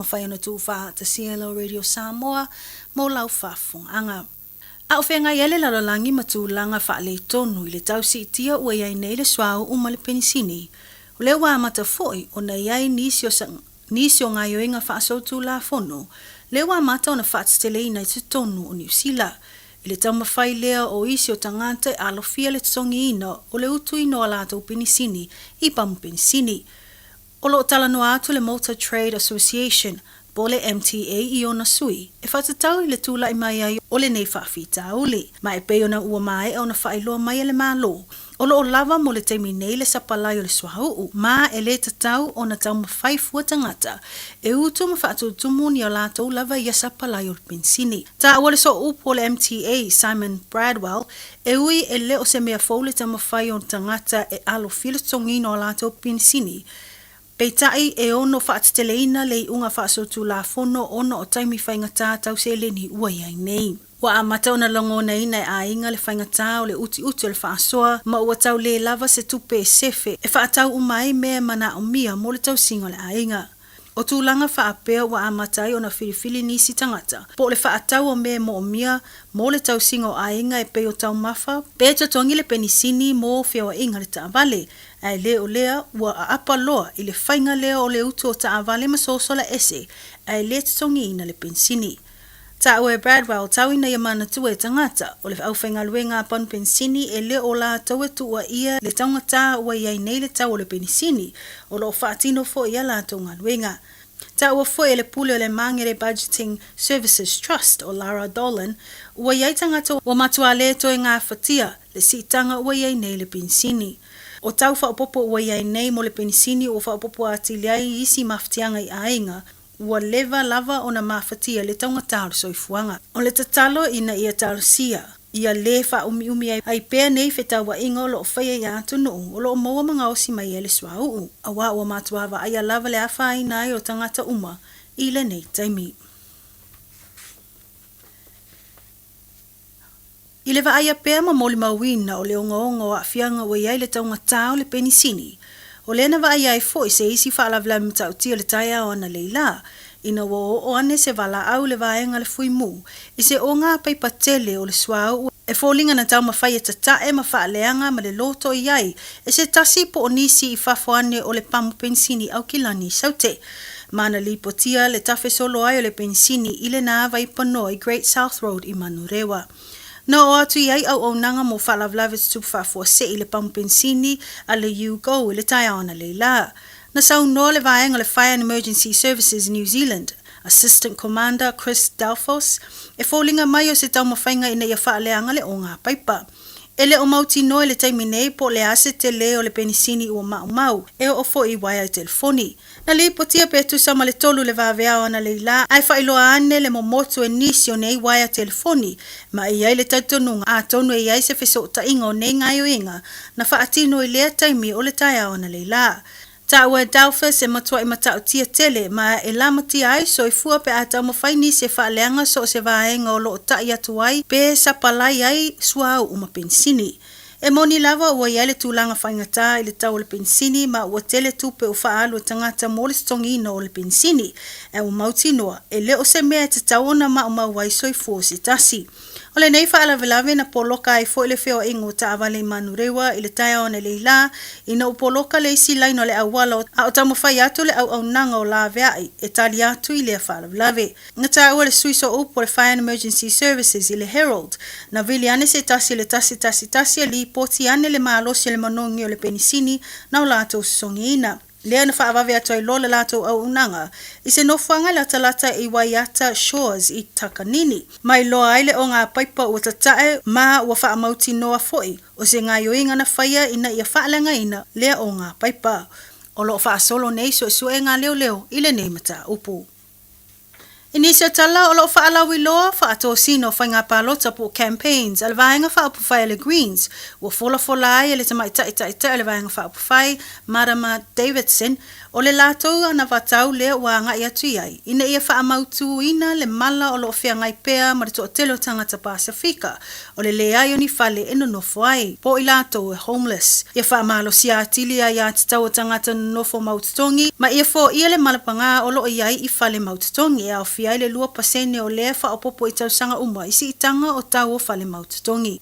Mafai ona tuufaatasia e lau Radio Samoa mo lau faafofogaaga. A o feagai ai le lalolagi ma tulaga faaletonu i le tau siitia ua i ai nei le suauu ma le penisini, o lea ua amata foi ona i ai nisi o nisi o gaoioiga faasolitulafono lea ua amata ona faateteleina i totonu o Niu Sila i le taumafai lea o isi o tagata e alofia le totogiina o le utuina o a latou penisini i pamu penisini. O lo o talanoa atu le Motor Trade Association po o le MTA i ona sui e faatatau i le tulai mai ai o lenei faafitauli. Ma e pei ona ua maea ona faailoa mai e le Malo, o lo o lava mo le taimi nei le sapalai o le suauu, ma e le tatau ona taumafai fua tagata e utu ma faatutumu ni a latou lava ia sapalai o le penisini. Taua le sooupu o le MTA, Simon Bradwell, E ui e le o se mea fou le taumafai o tagata e alofia le totogiina o a latou penisini, peitai e ono faateteleina le iuga faasolitulafono ona o taimi faigata tau seleni ua i ai nei. Ua amata ona lagonaina e aiga le faigata o le utiuti o le faasoa ma ua tau le lava se tupe e sefe e faatau uma ai mea e manaomia mo le tausiga o le aiga. O tulaga faapea ua amata ai ona filifili nisi tagata, po o le faatau o mea e moomia mo le tausiga o aiga e pei o taumafa, pe totogi le penisini mo feoaiga le taavale, ae le o lea ua aapa loa i le faiga lea o le utu o taavale ma sosola ese ae le totogiina le penisini. Taua e Bradwell, tau ina ia manatua e tagata, o le aufaigaluega a panu penisini e le o latou e tuuaia le taugatā ua i ai nei le tau o le penisini, o lo o faatino foi ia latou galuega. Taua foi e le pule o le Mangere Budgeting Services Trust o Lara Dolan, ua i ai tagata ua matua le toe gafatia le siitaga ua i ai nei le penisini. O tau faaopoopo ua i ai nei mo le penisini ua faaopoopo atili ai isi mafatiaga i aiga, Ua leva lava ona mafatia le taugata o le soifuaga. O le tatalo ina ia talosia, ia le faaumiumi ai pea nei fetauaiga o lo o faia i atunuu o lo o maua ma gaosi mai ai le suauu, aua ua matua vaaia lava le afaina ai o tagata uma i lenei taimi. I le vaaia pea ma molimauina o le ogaoga o aafiaga ua i ai le taugatā o le penisini, o lea na vaaia ai foi se isi faalavelave matautia i le taeao analeila, ina ua oo ane se valaau i le vaega le Fuimu i se oga paipa tele o le suauu e foliga na taumafai e tatae ma faaleaga ma le loto i ai e se tasi po o nisi i fafo ane o le pamu penisini i Aukilani i Saute. Ma na lipotia le tafe solo ai o le penisini i lena vaipanoa i Great South Road i Manurewa. Na oo atu i ai auaunaga mo faalavelave tutupu faafuasei i le pamu penisini a le U-Go i le taeao analeila. Na saunoa le vaega o le Fire and Emergency Services New Zealand, Assistant Commander Chris Delfos, e foliga mai o se taumafaiga ina ia faaleaga le oga paipa. E le o mautinoa i le taimi nei po o le a se tele o le penisini ua maumau e oo foi i uaea telefoni. Na lipotia pe tusa ma le tolu le vaveao analeila ae faailoa ane le momotu e nisi o nei uaea telefoni ma e i ai le talitonuga atonu e i ai se fesootaiga o nei gaoioiga na faatino i lea taimi o le taeao analeila. Taua e Delphis e matuai matautia tele ma e lamatia ai soifua pe a taumafai nisi e faaleaga so o se vaega o lo o ta'i atu ai pe sapalai ai suauu ma penisini. E moni lava ua i ai le tulaga faigata i le tau o le penisini ma ua tele tupe ua faaalu e tagata mo le totogiina o le penisini, ae ua mautinoa e le o se mea e tatau ona maumau ai soifua o se tasi. O lenei faalavelave na poloka ai foi le feoaiga o taavale i Manurewa i le taeao analeila ina ua poloka le isi laina o le auala a o taumafai atu le auaunaga o laveai e tali atu i lea faalavelave. Na taua le sui sooupu o le Fire and Emergency Services i le Herald, na vili ane se tasi i le 111 e lipoti ane le malosi o le manogi o le penisini na o latou sosogiina. Lea na faavave atu ai loa le latou auaunaga i se nofoaga e latalata i Waiata Shores i Takanini. Ma iloa ai le ogapaipa ua tatae ma ua faamautinoa foi o se gaoioiga na faia ina ia faaleagaina lea ogapaipa. O lo o faasolo nei suesuega a leoleo i lenei mataupu. I nisi o tala o lo o faalauiloa faatosina o faiga palota po o campaigns a le Vaega Faaupufai a le Greens, ua folafola ai e le Tamaitai Taitai o le Vaega Faaupufai, Marama Davidson, O le latou anavatau lea ua agai atu i ai, ina ia faamautuina le mala o lo o feagai pea ma le toatele o tagata Pasefika, o le leai o ni fale e nonofo ai, po o i latou e homeless. Ia faamalosia atili aiatatau a tagata nonofo mautotogi, ma ia foia le mala pagā o lo o i ai i fale mautotogi, e aofia ai le 2% o lea e faaopoopo i tausaga uma i siitaga o tau o fale mautotogi.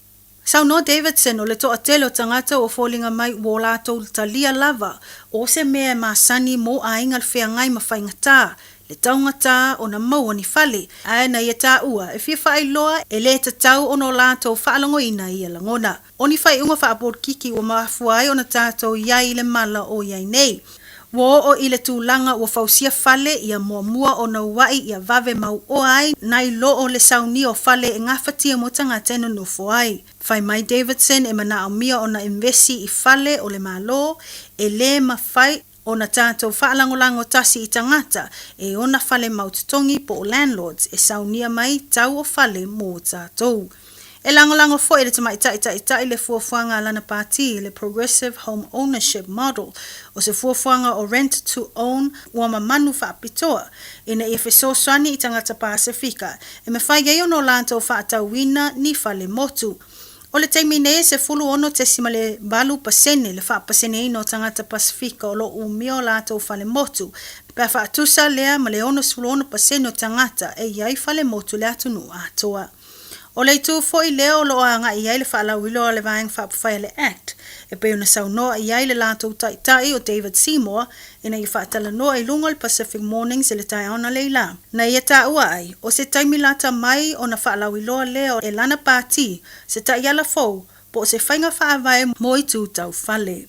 Saunoa Davidson, o le toatele o tagata ua foliga mai ua o latou talia lava o se mea e masani mo aiga le feagai ma faigata, le taugata ona maua ni fale, ae na ia taua e fia faailoa e le tatau ona o latou faalogoina ia lagona. O ni faaiuga faapolokiki ua mafua ai ona tatou i ai i le mala o i ai nei. Ua oo i le tulaga ua fausia fale ia muamua ona ua'i ia vave mau'oa ai nai lo o le saunia o fale e gafatia mo tagata e nonofo ai. Fai mai Davidson e manaomia ona invesi i fale o le Malo e le mafai ona tatou faalagolago tasi i tagata e ona fale mau totogi po o landlords e saunia mai tau o fale mo tatou. E lagolago foi e le Tamaitai Taitai le fuafuaga a lana pati, le Progressive Home Ownership Model, o se fuafuaga o Rent to Own ua mamanu faapitoa ina ia fesoasoani i tagata Pasefika e mafai ai ona o latou faatauina ni fale motu. O le taimi nei e 16.8% le faapaseneina o tagata Pasefika o lo o umia o latou fale motu, pe a faatusa lea ma le 66% o tagata e i ai fale motu i le atunuu atoa. O le itu foi lea o lo o agai i ai le faalauiloa a le Vaega Faaupufai a le act, e pei ona saunoa i ai le latou taitai o David Seymour ina ia faatalanoa i luga o le Pacific Mornings i le taeao analeila. Na ia taua ai, o se taimi lata mai ona faalauiloa lea e lana pati se taiala fou po o se faiga faavae mo itu tau fale.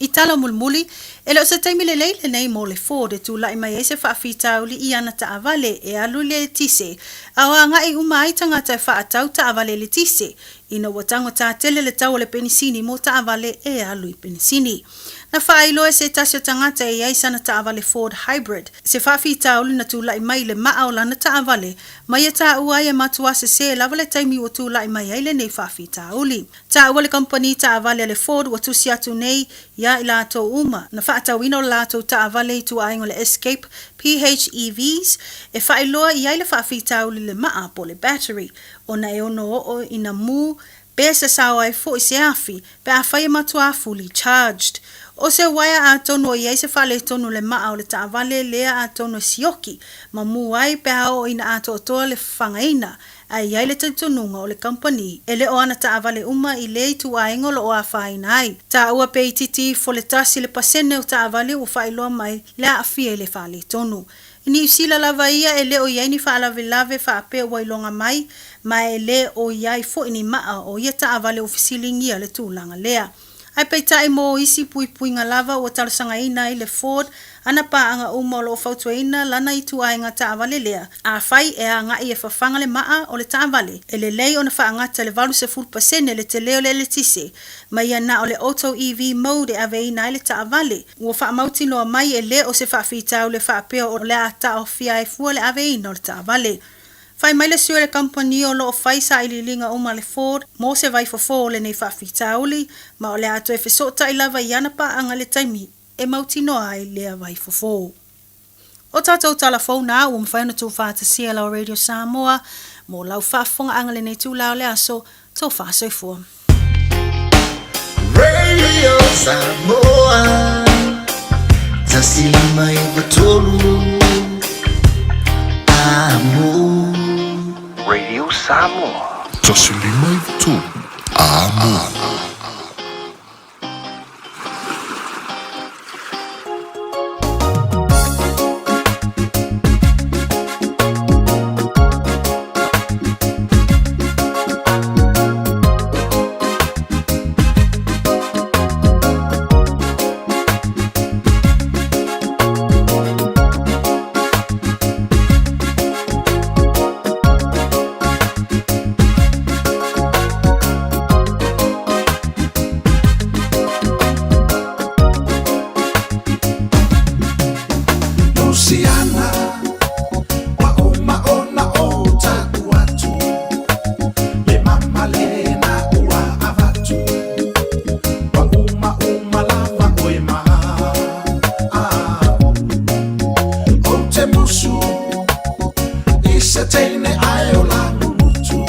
I tala mulimuli, e le o se taimi lelei lenei mo le Ford e tulai mai ai se faafitauli i ana taavale e alu i le eletise, a o agai uma ai tagata e faatau taavale eletise, ina ua taugata tele le tau o le penisini mo taavale e alu i penisini. Na faailoa e se tasi o tagata e i ai sana taavale Ford Hybrid se faafitauli na tulai mai i le maa o lana taavale, ma ia taua ai e matuā sesē lava le taimi ua tulai mai ai lenei faafitauli. Taua le kamupani taavale a le Ford ua tusi atu nei iā i latou uma na faatauina o le latou taavale i ituaiga o le Escape PHEVs e faailoa i ai le faafitauli le maa po o le battery ona e ono oo ina mū pe sasao ai foi se afi pe afai e matuā fully charged. O se uaea atonu o i ai se faaletonu le maa o le taavale lea atonu e sioki ma mū ai pe a oo ina atoatoa le fagaina Ae i ai le talitonuga o le kamupani, e le o ana taavale uma i lea ituaiga o lo o afaina ai. Taua pe itiiti ifo le 1% o taavale ua faailoa mai le aafia i le faaletonu. I Niu Sila lava ia e le o i ai ni faalavelave faapea ua iloga mai, ma e le o i ai foi ni maa o ia taavale ua fesiligia le tulaga lea. Ae peitai mo isi puipuiga lava ua talosagaina ai le Ford ana paaga uma o lo o fautuaina lana ituaiga taavale lea, afai e agai e fafaga le maa o le taavale, e lelei ona faagata le 80% le tele o le eletise, ma ia na o le Auto EV mode e aveina ai le taavale. Ua faamautinoa mai e le o se faafitauli e faapea o le a taofia ai fua le aveina o le taavale. Fai mai le sui o le kamupani o lo o fai sailiiliga uma a le Ford mo se vaifofo o lenei faafitauli, ma o le a toe fesootai lava i ana paaga i le taimi e mautinoa ai lea vaifofo. O tatou tala fou na ua mafai ona tuufaatasia e lau Radio Samoa mo lau faafofogaaga lenei itula o le aso, Tofa soifua. Radio Samoa 159 Amo. Radio Samoa. 153 Amo. se teine ae o Langumutu,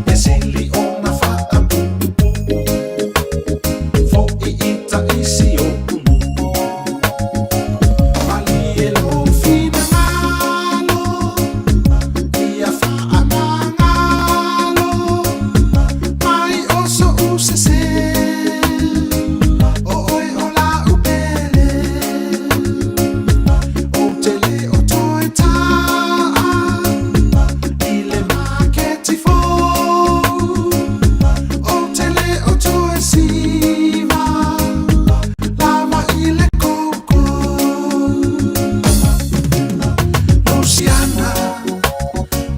e sili ona faapuupuu, fo'i i taisi o unu'u. Malie lou finagalo, ia faamagalo, mai o so'u sesē, o oe o la'u pele. Ou te le o toe ta'a i le maketi fou, ou te le o toe siva lava i le koukou. Lusiana,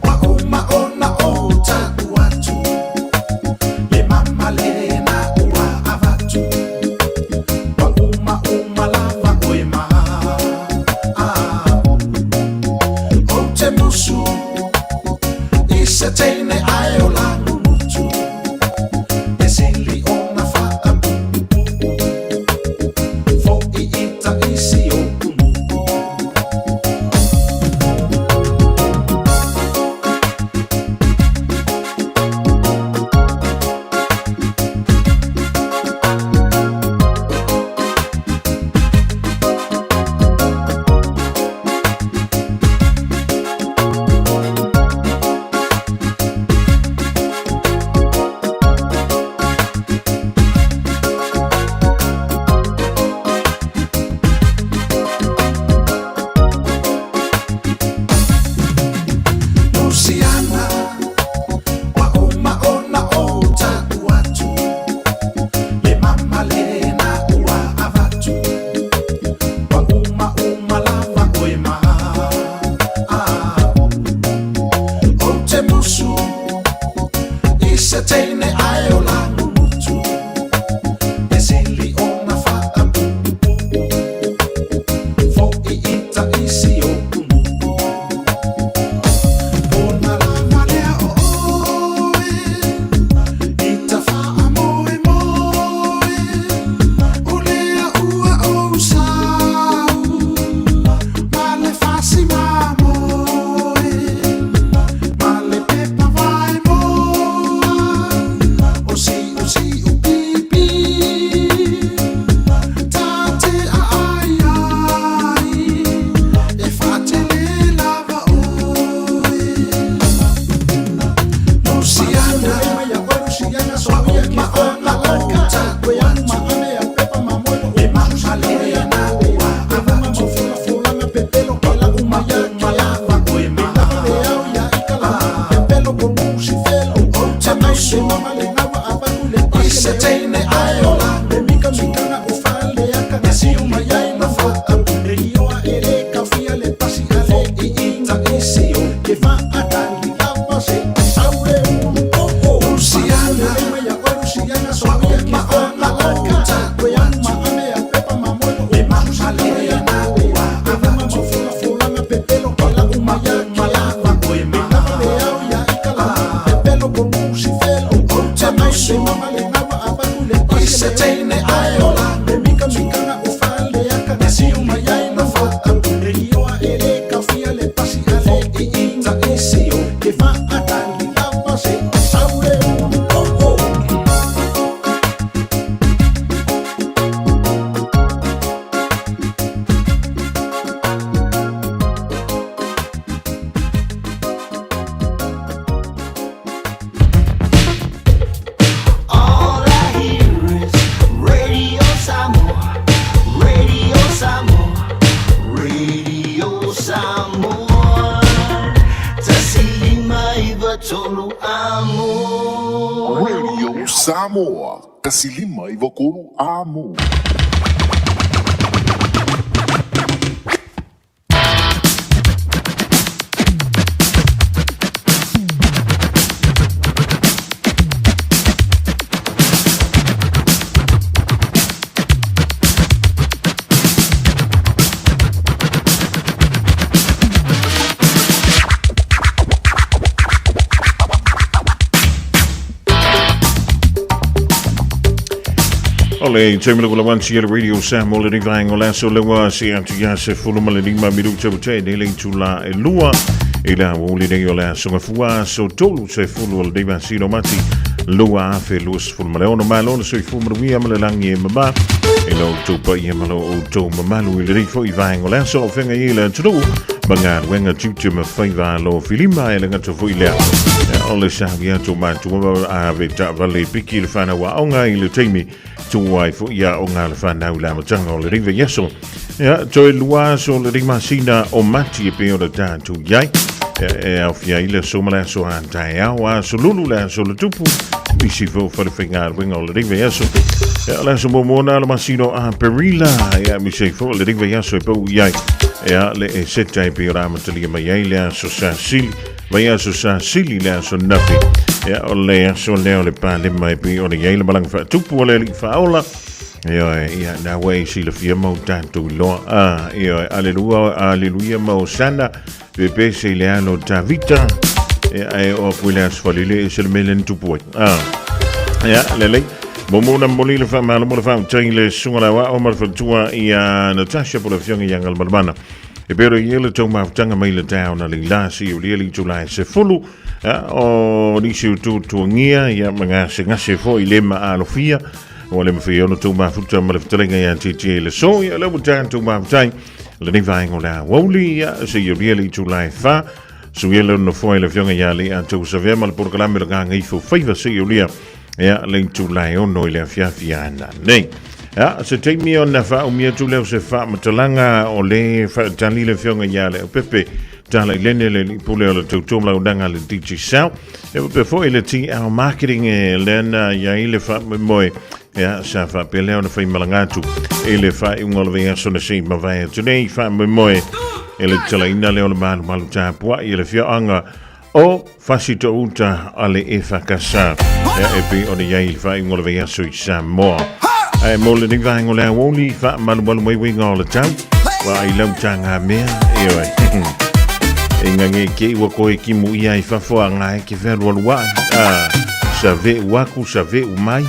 ua uma ona ou ta'u atu, le mama lena ua avatu, ua uma uma lava oe ma au. Ou te musu i se teine ae o Langumutu, e sili ona faapuupuu, fo'i i taisi o unu'u. Lusiana, ua uma ona ou ta'u atu, le mama lena ua avatu, ua uma uma lava oe ma au. Ou te musu i se teine ae o Langumutu, e sili ona faapuupuu, fo'i i taisi o unu'u. Ona lava lea o oe i ta faamoemoe, o lea ua ou sau ma le fasi mamoe, ma le pepa vaemoa, o siusiu pipi, ta te aai ai, e faatele lava oe. Lusiana, ua uma ona ou ta'u atu, le mama lena ua avatu, ua uma uma lava oe ma au. Ou te musu i se teine ae o Langumutu, e sili ona faapuupuu, fo'i i taisi o Lusiana, ua uma ona ou ta'u atu, le mama lena ua avatu, ua uma uma lava oe ma au. Ou te musu i se teine ae o Langumutu, e sili ona faapuupuu, fo'i i taisi o. All I hear is Radio Samoa, Radio Samoa, Radio Samoa. 105 amo. Radio Samoa, 153 Amo. O le taimi lea ua lauansi e le Radio Samoa lenei vaega o le aso lea ua see atu ia se 15 minuta ua tea nei le itula e lua. I le aoauli nei o le aso Gafua, aso 30 o lenei masina o Mati 2026. Malo le soifua manuia ma le lagi e mama i lo outou paia ma lo outou mamalu i lenei foi vaega o le aso o feagai ai le atunuu ma galuega tiute ma faiva alo filima e le gata foi lea o le sauni atu matua ave taavale i piki le whanau aoga i le taimi tu ai foi aoga le whanau le amataga o lenei vaiaso. Ia, toe lua aso o lenei masina o Mati e pei ona tatou i ai. Ia, e aofia ai le aso ma le aso a taeao, aso lulu le aso le tupu, nisi foi o falefaigaluega o lenei vaiaso. Ia, o le aso muamua na o le masina o Aperila, ia, aemaise ai foi o lenei vaiaso e pau i ai. Ia, le Eseta e pei ona amatalia mai ai le aso Sasili, vaiaso Sasili le aso Nafi. Ia, o le aso lea o le Palema e pei ona i ai le malaga faatupu a le Alii Faaola. Ioe, ia, na ua e silafia ma o tatou iloa. Ah, ioe, aleluia, aleluia ma osana, pepese i le alo o Tavita. Ia, ae o aku i le aso falele e se le mea lea na tupu ai. Ah, ia, lelei. Muamua ona momoli le faamalo ma le faafetai i le susuga le aoao ma le faletua ia Natasha po o le afioga ia Galumalemana. E pei ona i ai le tou mafutaga mai le taeao na leila se i ulia le itula e 10, ia, o nisi o tuatuagia ia ma gasegase foi le maalofia. Ua le mafai ona tou mafuta ma le fetalaiga ia TT le so, ia lea ua tatou mafutai lenei vaega o le aoauli, ia se i ulia le itula e 4. Suia le nofoa i le afioga ia Alii Atou Savea ma le polokalame o le Gagaifo Faiva se i ulia ia le itula e 6 i le afiafi ana nei. Ia, se taimi ona faaumi atu lea o se faamatalaga o le faatali le afioga ia Leaupepe Tala i lene le alii pule o le tautua ma launaga a le Digicel. E faapea foi le TL Marketing e lea na i ai le faamoemoe ia, sa faapea lea ona faimalaga atu i le faaiuga o le vaiaso na sei mavae atu nei faamoemoe e le tatalaina lea o le malumalu tapuai e le afioaga o Fasitouta a le EFKS ia, e pei ona i ai i le faaiuga o le vaiaso i Samoa. Ae mo lenei vaega o le aoauli, faamalumalu mai uiga o le tau, ua ai lau tagamea, ioe. E ngange ke ua koe kimu ia i fafo a ngae ke whealualuai. Ah, sa ve uaku, sa ve umai.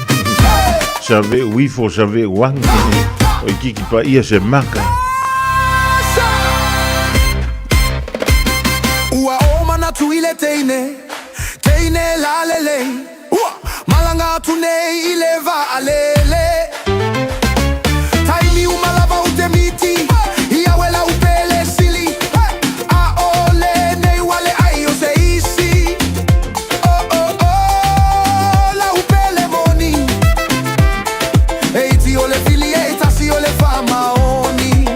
Sa ve uifo, sa ve uangi. O i kiki pa ia se maka. Ua o manatu i le teine, teine lalelei. Ua malanga atu nei i le vaalele. Taimi uma lava u te miti, i au e lau pele sili. A o lenei ua leai o se isi. Oh oh oh, lau pele moni. E iti o le fili, e tasi o le faamaoni.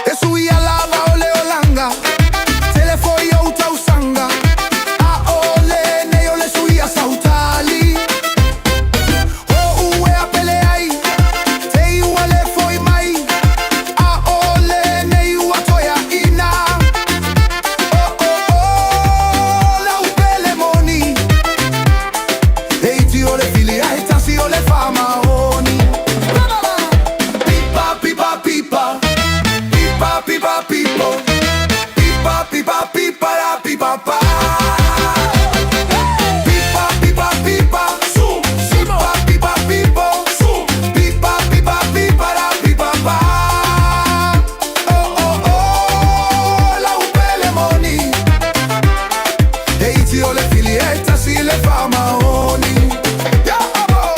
E suia lava o le olaga, tele foi ou tausaga. A o lenei o le suia sautali. O uea pele ai, te i ua le foi mai. A o lenei ua toe ina. Oh oh oh, lau pele moni. E iti o le fili, ae tasi o le faamaoni. Pipa, pipa, pipa. Pipa, pipa, pipo. Pipa, pipa, pipa, la pipa, pa. Pipa, pipa, pipa. Pipa, pipa, pipo. Pipa, pipa, pipa, la pipa, pa. Oh, oh, oh, lau pele moni. E iti o le fili, e tasi le faamaoni. Yeah, oh.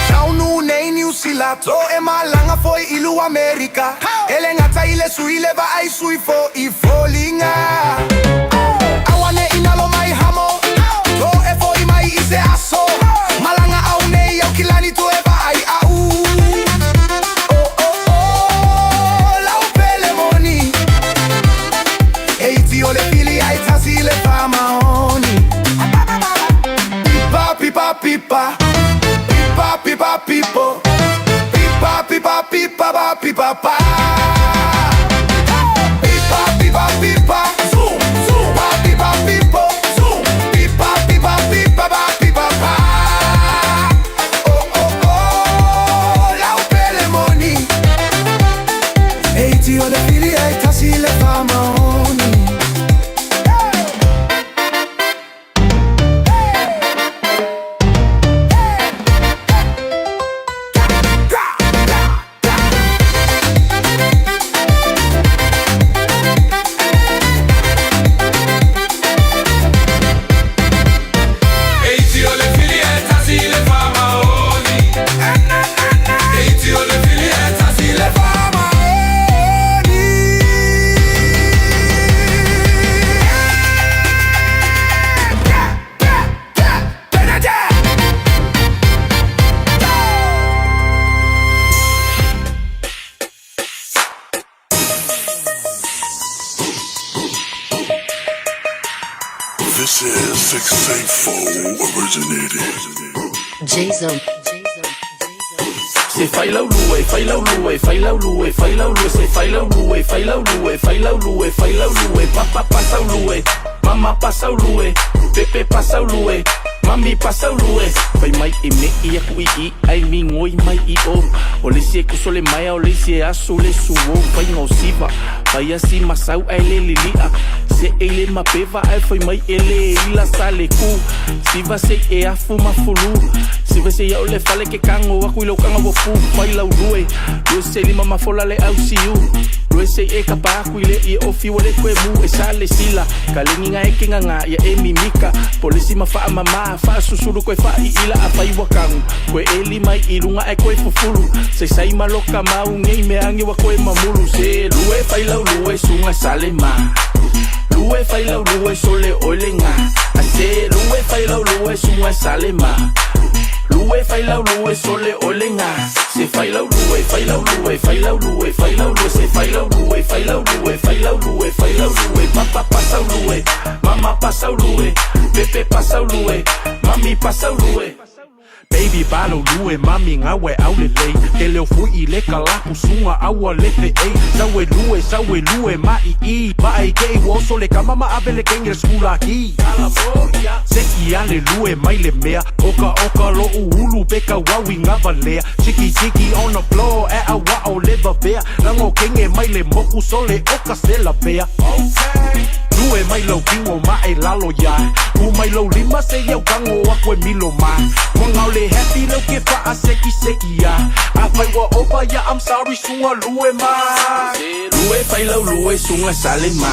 Taunu nei Niu Sila to e malaga foi i lu Amerika. E le gata i le sui le vaai sui fo i foliga. Aua ne i nalo mai hamo, to e foi mai i se aso. Malaga au nei au kilani to e vaai au. Oh oh oh, lau pele moni. E iti o le fili ai tasi le faamaoni. Pipa, pipa, pipa. Pipa, pipa, pipo. Pipa, pipa, pipa, pa, pipa, pa. Pipa, pipa, pipa. Pipa, pipa, pipo. Pipa, pipa, pipa, pa, pipa, pa. Oh, oh, oh, lau 684 originated. Jason. Se fai lau lue, fai lau lue, fai lau lue, fai lau lue, se fai lau lue, fai lau lue, fai lau lue, fai lau lue, papa pasau lue, mama pasau lue, pepe pasau lue, mami pasau lue. Fai mai e me i aku i i ai mi ngoi mai i o. O le isi e kuso le maea, o le isi e asu le suo, fai ngau siva. Fai asi masau ai le lilia, se e le mapeva ai fai mai e le ila sa le ku. Siva se e afu mafulu, siva se ia o le fale ke kango aku i lau kanga ua fu. Fai lau lue, lue se lima mafola le au siu. Lue se e kapa aku i le i ofi wa le koe mu e sa le sila. Ka lengi nga e kinga nga ia e mimika. Polisi ma faa mama, faa susulu koe faa i ila a fai wakangu. Koe e lima i lunga e koe fufulu. Se sai maloka mau ngei me angi wa koe mamulu. Se lue fai lau lue sunga sale ma. Lue fai lau lue sole oile nga. A se lue fai lau lue sunga sale ma. Lue fai lau lue sole oile nga. Se fai lau lue, fai lau lue, fai lau lue, fai lau lue, se fai lau lue, fai lau lue, fai lau lue, fai lau lue, papa pasau lue, mama pasau lue, pepe pasau lue, mami pasau lue. Baby balo lue mami ngawe au le lei Ke leo fui i le kalaku sunga aua le fe ei Sawe lue, sawe lue ma i i Ma ai ke i woso le kama ma ave le kenge le skula ki Se i ale lue mai le mea Oka oka lo uhulu peka wawi ngava lea Chiki chiki on the floor e a wa o le vavea Lango kenge mai le moku sole oka se la pea Lue mai lau kingo ma e lalo ya U mai lau lima se iau kango aku e milo ma Wangau le happy lau ke faa seki seki ya A fai wa opa ya I'm sorry sunga lue ma Lue fai lau lue sunga sale ma.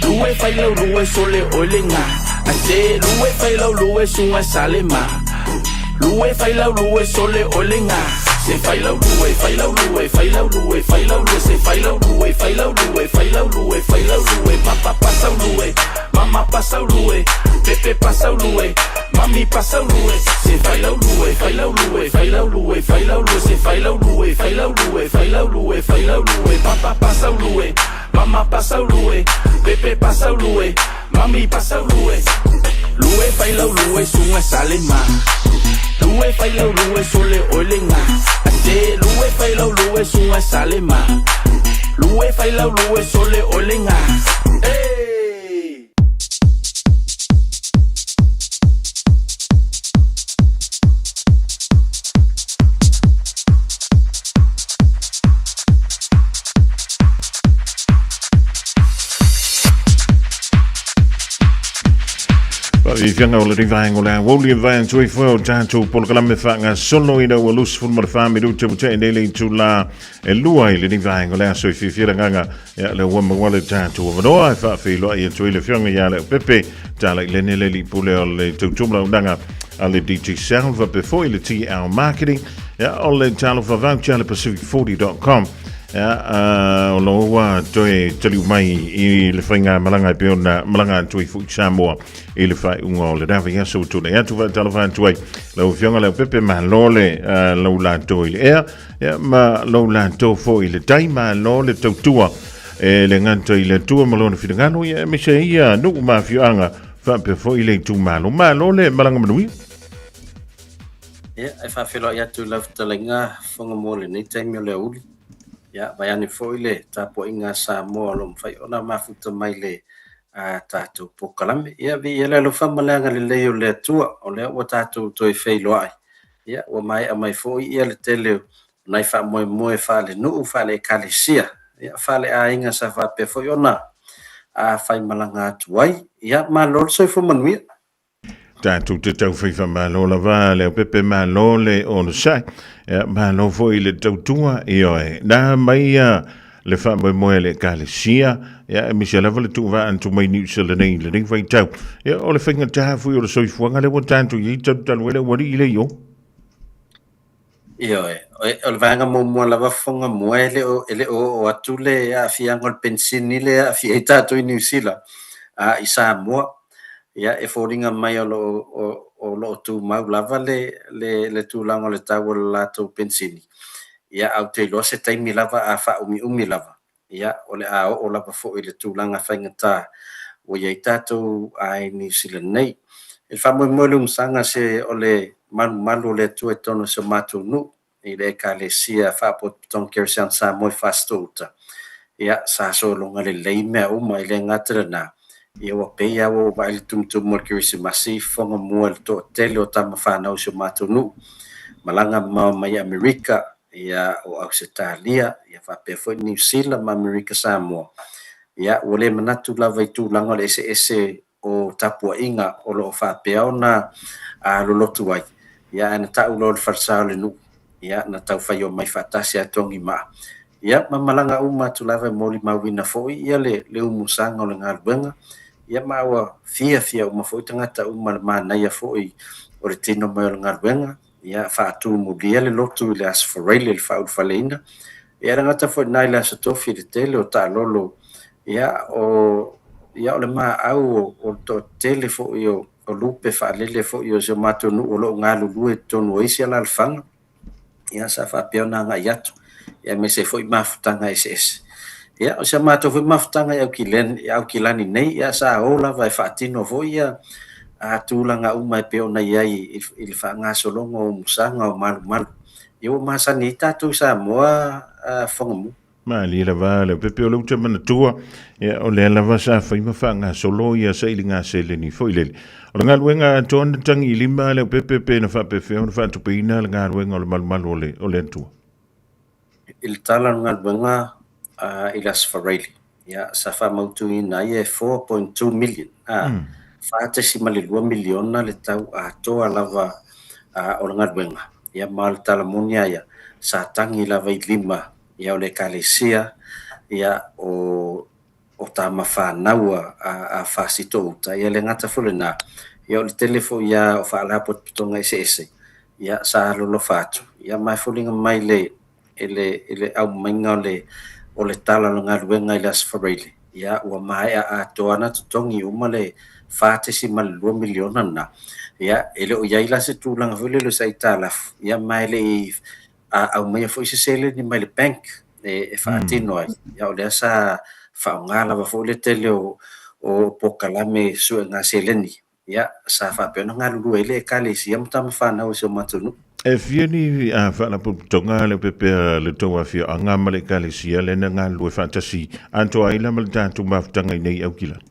Lue fai lau lue sole oile nga. A se lue fai lau lue sunga sale ma. Lue fai lau lue sole oile nga. Se fai lau lue, fai lau lue, fai lau lue, fai lau lue, se fai lau lue, fai lau lue, fai lau lue, fai lau lue, papa pasau lue, mama pasau lue, pepe pasau lue, mami pasau lue. Se fai lau lue, fai lau lue, fai lau lue, fai lau lue, se fai lau lue, fai lau lue, fai lau lue, fai lau lue, papa pasau lue, mama pasau lue, pepe pasau lue, mami pasau lue. Lue fai lau lue sunga sale ma. Lue fai lau lue sole oile nga. A se lue fai lau lue sunga sale ma. Lue fai lau lue sole oile nga. Hey! Faafiafiaga o lenei vaega o le aoauli e vae atu ai foi o tatou polokalame faagasolo ina ua 24 minute ua tea nei le itulā e 2 i lenei vaega o le aso e fiafia le agaga ia lea ua maua le tatou avanoa e faafeiloai atu ai le afioga ia Leaupepe Talailene le alii pule o le tautumaunaga a le DJ Sound faapea foi le TL Marketing ia o le talofa voucher le pacific40.com Ia, o lo ua toe taliu mai i le faiga malaga e pei ona malaga atu ai foi Samoa i le faaiuga o le vaiaso ua tulai atu. Faatalofa atu ai lau Afioga Leaupepe, malo le lau latou i le ea, ia, ma lou latou foi i le tai, malo le tautua e le gata i le Atua ma lona finagalo, ia, aemaise ai ia nuu ma afioaga faapea foi le itumalo. Malo le malaga manuia. Ia, e faafeiloai atu i lau fetalaiga fofoga mo lenei taimi o le aoauli. Ia, vaeane foi le tapuaiga a Samoa o lo o mafai ona mafuta mai le tatou polokalame. Ia, viia le alofa ma le agalelei o le Atua, o lea ua tatou toe feiloai. Ia, ua maea mai foi ia le tele o nai faamoemoe faalenuu, faale-ekalesia, ia, faale-aiga sa faapea foi ona faimalaga atu ai. Ia, malo le soifua manuia. Tatou te tau faimalo lava Leaupepe, malo le onosai, ia, malo foi le tautua, ioe, na mai ia le faamoemoe a le ekalesia, ia, aemaise lava le tuuvaa atu mai Niu Sila nei i lenei vaitau, ia, o le faigata foi o le soifuaga lea ua tatou i ai talu talu ai le aualii lea i o. Ioe, o le vaega muamua lava fofoga mua e le o e le o oo atu le aafiaga o le penisini lea e aafia ai tatou i Niu Sila a i Samoa. Ia e foliga mai o lo o o lo o tumau lava le le le tulaga o le tau o le latou penisini. Ia ae ou te iloa se taimi lava a faaumiumi lava, ia o le a oo lava foi i le tulaga faigata ua i ai tatou i Niu Sila nei. I le faamoemoe o le umusaga se o le malumalu o le Atua i totonu o si o matou nuu i le Ekalesia Faapotopotoga Kerisiano Samoa i Fasitoo-uta, ia, sa sologa lelei mea uma, e le gata i lena, ia ua pei lava ua ou vaai i le tumutumu o le Kerisimasi i fofoga mua i le toatele o tama fanau i si o matou nuu, malaga mamao mai Amerika, ia, o Ausetalia, ia faapea foi Niu Sila ma Amerika Samoa. Ia, ua le manatu lava i tulaga o le eseese o tapuaiga o lo o faapea ona lolotu ai, ia, ae na tau loa i le falesa o le nuu, ia, na taufai omai faatasi a togi maa, ia, ma malaga uma atu lava e molimauina foi ia le umusaga o le galuega, ia, ma ua fiafia uma foi tagata uma i le manaia foi o le tino mai o le galuega, ia, faatumulia le lotu i le Aso Faraile i le faaulufaleina, ia, e le gata foi i lena i le Aso Tofi i le tele o taalolo, ia, o ia o le maau o le toatele foi o lupe faalele foi o si o matou nuu o lo o galulue i totonu o isi alaalafaga, ia, sa faapea ona agai atu, ia, aemaise foi mafutaga eseese. Ia, o si a matou foi mafutaga i Aukilani nei, ia, sa o lava e faatino foi ia tulaga uma e pei ona i ai i le faagasologa o umusaga o malumalu. Ia, ua masani ai tatou i Samoa Fogamu. Malie lava le pepe o le uta manatua, ia, o lea lava sa fai ma faagasolo ia sailiga seleni foi lele. O le galuega atoa na tagi i lima le pepe pe na faapefea ona faatupeina le galuega o le malumalu o le, o le Atua. I le tala o le galuega i le Aso Faraile, ia, sa faamautuina ai e 4.2 million, 4.2 miliona le tau atoa lava o le galuega. Ia, ma o le tala moni lava ia, sa tagi lava i lima ia o le Ekalesia, ia o o tama fanau a Fasitoo-uta, ia le gata foi lena, ia o le tele foi ia o faalapotopotoga eseese, ia sa alolofa atu, ia ma e foliga mai le i le i le aumaiga o le o le tala o le galuega i le Aso Faraile, ia ua maea atoa ona totogi uma le $4.2 miliona lena. Ia e le o i ai la se tulaga foi lele o se aitalafu, ia ma e le i aumaia foi se seleni mai le bank e faatino ai, ia o lea sa faaaoga lava foi le tele o polokalame suega seleni, ia sa faapea ona galulue ai le Ekalesia ma tama fanau a si o matou nuu. E fia ni faalapotopotoga le pepea le tou afioaga ma le Ekalesia lea na galulue faatasi atoa ai la ma le tatou mafutaga i nei Aukilani?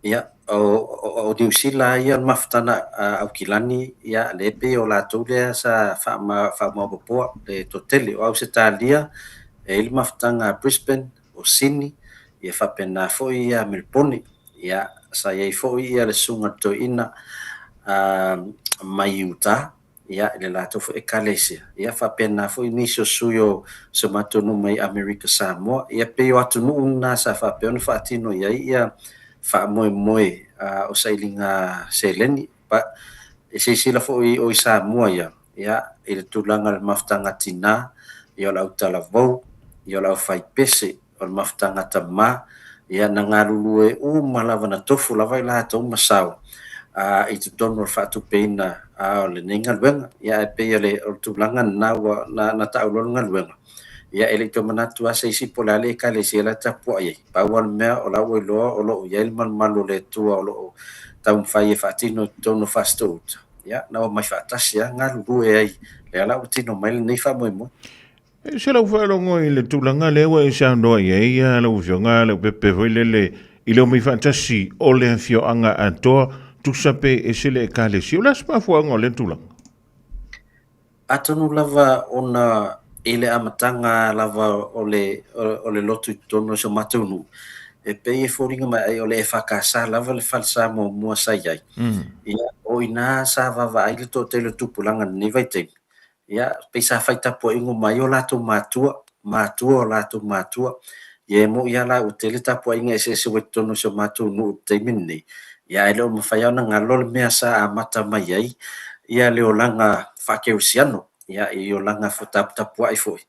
Ia, o Niu Sila ia o le mafutaga Aukilani, ia lea pei o latou lea sa faamaopoopoa le toatele. O Ausetalia, e i ai le mafutaga a Brisbane, o Sini, ia faapena foi ia Melipone. Ia, sa i ai foi ia le susuga i le toeaina mai Utah, ia, i le latou foi Ekalesia, ia faapena foi nisi o sui o si o matou nuu mai Amerika Samoa. Ia pei o atunuu na sa faapea ona faatino i ai ia faamoemoe o sailiga seleni. Pa, e silasila foi o i Samoa ia, ia, i le tulaga o le mafutaga tinā, ia o le autalavou, ia o le aufaipese, o le mafutaga tamā, ia na galulue uma lava, na tofu lava i latou ma sao i totonu o le faatupeina o lenei galuega. Ia ae pei o le tulaga lena ua na tau loa le galuega, ia e le i toe manatu lava se isi po o le a le Ekalesia la e tapuai ai. Pau lava le mea o la ua iloa o lo o i ai le malumalu o le Atua o lo o taumafai e faatino i totonu o Fasitoo-uta, ia na omai faatasi lava galulue ai, lea la ua tino mai lenei faamoemoe. E se lau faalogo i le tulaga lea ua e saunoa i ai lau Afioga Leaupepe foi lele i le omai faatasi o le afioaga atoa, tusa pe ese le Ekalesia. O le a se mafuaaga o lea tulaga? Atonu lava ona i le amataga lava o le o le lotu i totonu o si o matou nuu, e pei e foliga mai ai o le EFKS lava le falesa muamua sa i ai. Ia, o i ina sa vaavaai le toatele o tupulaga i lenei vaitaimi, Ia, pei sa fai tapuaiga uma ai o latou matua, matua o latou matua. Ia e moni lava la ua tele tapuaiga eseese ua i totonu o si o matou nuu i le taimi lenei, ia ae le o mafai lava ona galo le mea sa amata mai ai ia le olaga faakerisiano, ia i olaga taputapuai foi.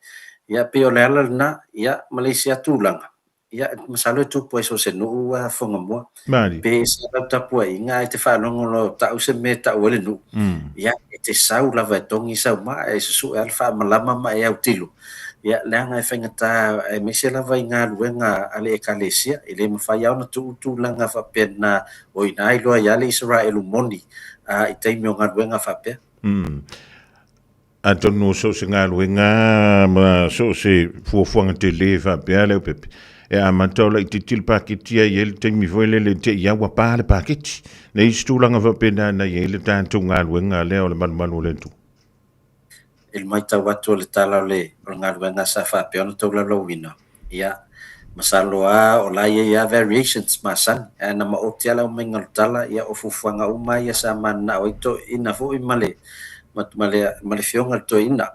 Ia pei o le ala lena, ia ma le isi lava tulaga, Ia, masalo e tupu ai so o se nuu a Whangamua. Maori. Pe ese lau tapuaiga ae te faalogo loa o tau se mea e tau ai le nuu. Ia, e te sau lava e togi sau maa e susue lava le faamalama ma e autilo. Ia, leaga e faigata aemaise lava i galuega a le Ekalesia, e le mafai lava ona tuu tulaga faapena, o i ina e iloa ai lava le Isaraelu moni i taimi o galuega faapea. Atonu so o se galuega ma so o se fuafuaga tele faapea Leaupepe, e amata o laitiiti le paketi ae i ai le taimi foi lele te i ua pa le paketi. Le isi tulaga faapena na i ai le tatou galuega lea o le malumalu o le Atua. I le matau atu o le tala o le galuega sa faapea ona taulaulauina, ia, masalo lava o la e i ai lava variations masani, ae na maoti lava le aumaiga o le tala, ia o fuafuaga uma ia sa mananao ai toeaiina foi ma le ma le ma le afioga i le toeaina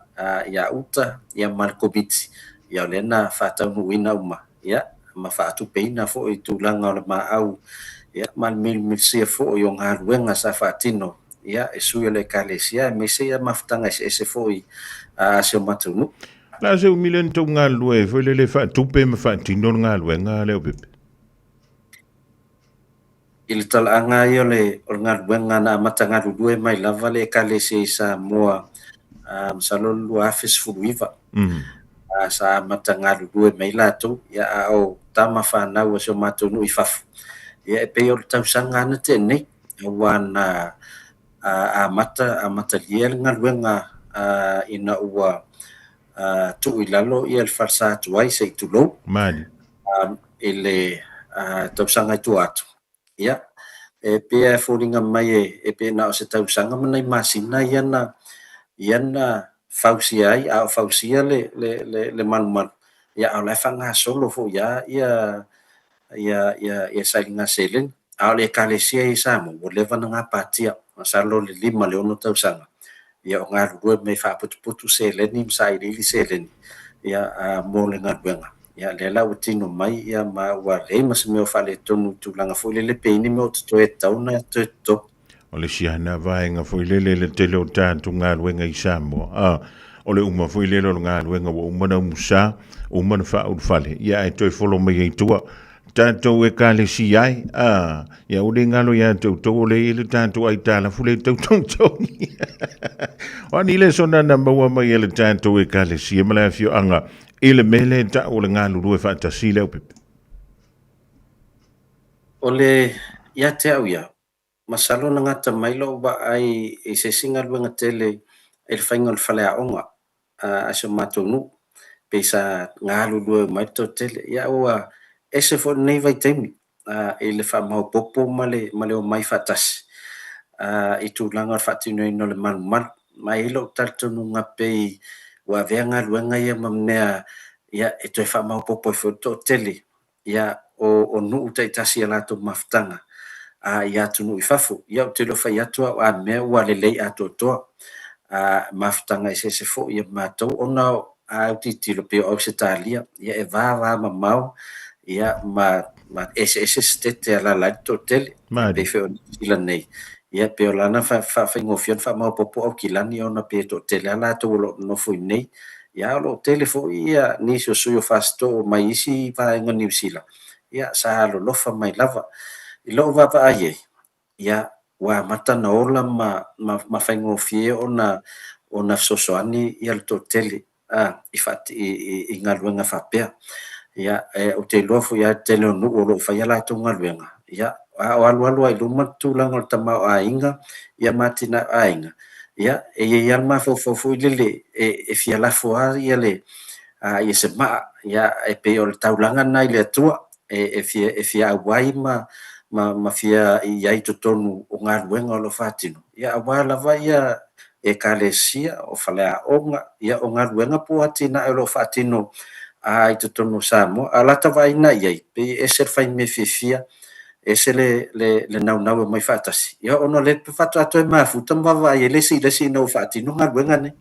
ia Uta ia ma le Komiti, ia o lea na faataunuuina uma, ia ma faatupeina foi i tulaga o le maau, ia ma le milimilisia foi o galuega sa faatino, ia e sui o le Ekalesia aemaise ia mafutaga eseese foi a si o matou nuu. O le a se umi lea na tou galulue ai foi lele e faatupe ma faatino le galuega Leaupepe? I le talaaga ia o le galuega na amata galulue mai lava le Ekalesia i Samoa, masalo le 2019, sa amata galulue mai latou, ia a o tama fanau a si o matou nuu i fafo, ia e pei o le tausaga lava na tea nei, aua na amata amatalia le galuega ina ua tuu i lalo le falesa tuai se i tulou i le tausaga i tua atu. Ia, e pei e foliga mai e pei na o se tausaga ma nai masina ia na ia na fausia ai, a o fausia le malumalu, ia a o la e faagasolo foi lava ia ia sailiga seleni. A o le Ekalesia i Samoa, ua leva ona gapatia, masalo le 5 i le 6 tausaga, ia o galulue mai faaputuputu seleni ma sailiili seleni ia mo le galuega. Ia lea la ua tino mai ia ma ua leai ma se mea o faaletonu i tulaga foi lele pe i ai ni mea o totoe e tatau ona toe totogi. O le isi lava lena vaega foi lele le tele o tatou galuega i Samoa, a, o le uma foi lele o le galuega ua uma ona umusa, uma ona faaulufale, ia ae toe follow mai ai i tua. Tatou Ekalesia ai, a, ia aua ne i galo ia te outou o lea e i ai le tatou aitalafu lea e tau togitogi. O a ni lesona na maua mai e le tatou Ekalesia ma le afioaga i le mea lea e tau o le galulue faatasi Leaupepe? O le ia te au ia, masalo na gata mai lou vaai i se isi galuega tele i le faiga o le faleaoga a si o matou nuu, pei sa galulue uma ai le toatele. Ia ua ese foi lenei vaitaimi i le faamaopoopo ma le ma le omai faatasi i tulaga o le faatinoina o le malumalu. Ma e i ai lou talitonuga pei ua avea galuega ia ma mea ia e toe faamaopoopo ai foi le toatele ia o nuu taitasi i a latou mafutaga i atunuu i fafo. Ia ou te le o fai atu au a mea ua lelei atoatoa mafutaga eseese foi a matou ona a ou tilotilo pei o Ausetalia, ia e va mamao ia ma eseese setete e alaala ai le toatele. E pei foi o Niu Sila nei, ia pei o lana faafaigofie ona faamaopoopo Aukilani ona pei e toatele lava latou o lo o nonofo i inei. Ia o lo o tele foi ia nisi o sui o Fasitoo mai isi vaega o Niu Sila, ia sa alolofa mai lava. I lou vaavaai ai, ia ua amata ona ola ma ma faigofie ona ona fesoasoani ia le toatele i i galuega faapea. Ia ou te iloa foi lava le tele o nuu o lo o fai a latou galuega, ia a o alualu ai i luma le tulaga o le tamaoaiga ia ma atinae o aiga, ia e i ai lava le mafaufau foi lele e fia lafo lava ia le ia se maa, ia e pei o le taulaga lena i le Atua e fia auai ma ma fia i ai i totonu o galuega o lo o faatino, ia aua lava ia Ekalesia, o faleaoga, ia o galuega po o atinae o lo o faatino i totonu o Samoa. A o lata vaaiga i ai, pei e ese le fai mea fiafia, ese le naunau e omai faatasi, ia ona o lea faatoa toe mafuta ma vaavaai ai le isi i le isi ina ua faatino galuega nei.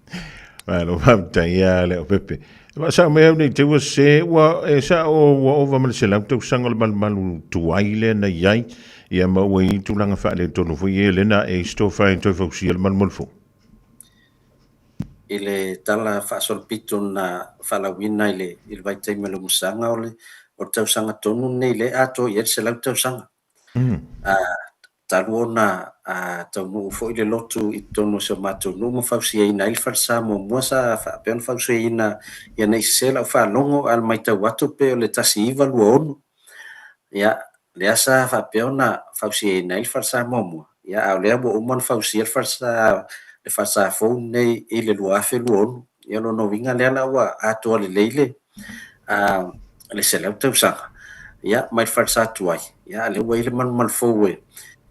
Malo faafetai ia Leaupepe. Faasao mai au nei te ua se ua e sao ua ova ma le 100 tausaga o le malumalu tuai lea na i ai ia ma ua i ai tulaga faaletonu foi ia lena e stofa e toe fausia le malumalu fou. I le tala faasolopito na faalauina i le vaitaimi o le umusaga o le tausaga tonu lenei lea e atoa i ai le 100 tausaga. Talu ona taunuu foi le lotu i totonu o si o matou nuu ma fausiaina ai le falesa muamua sa faapea ona fausiaina ina ne i sese lau faalogo ae o le matau atu pei o le 1926 ia lea sa faapea ona fausiaina ai le falesa muamua ia a o lea ua uma ona fausia le falesa le falesa fou lenei i le 2026. Ia o lona uiga lea la ua atoa lelei le le 100 tausaga ia mai le falesa tuai ia a o lea ua i ai le malumalu fou e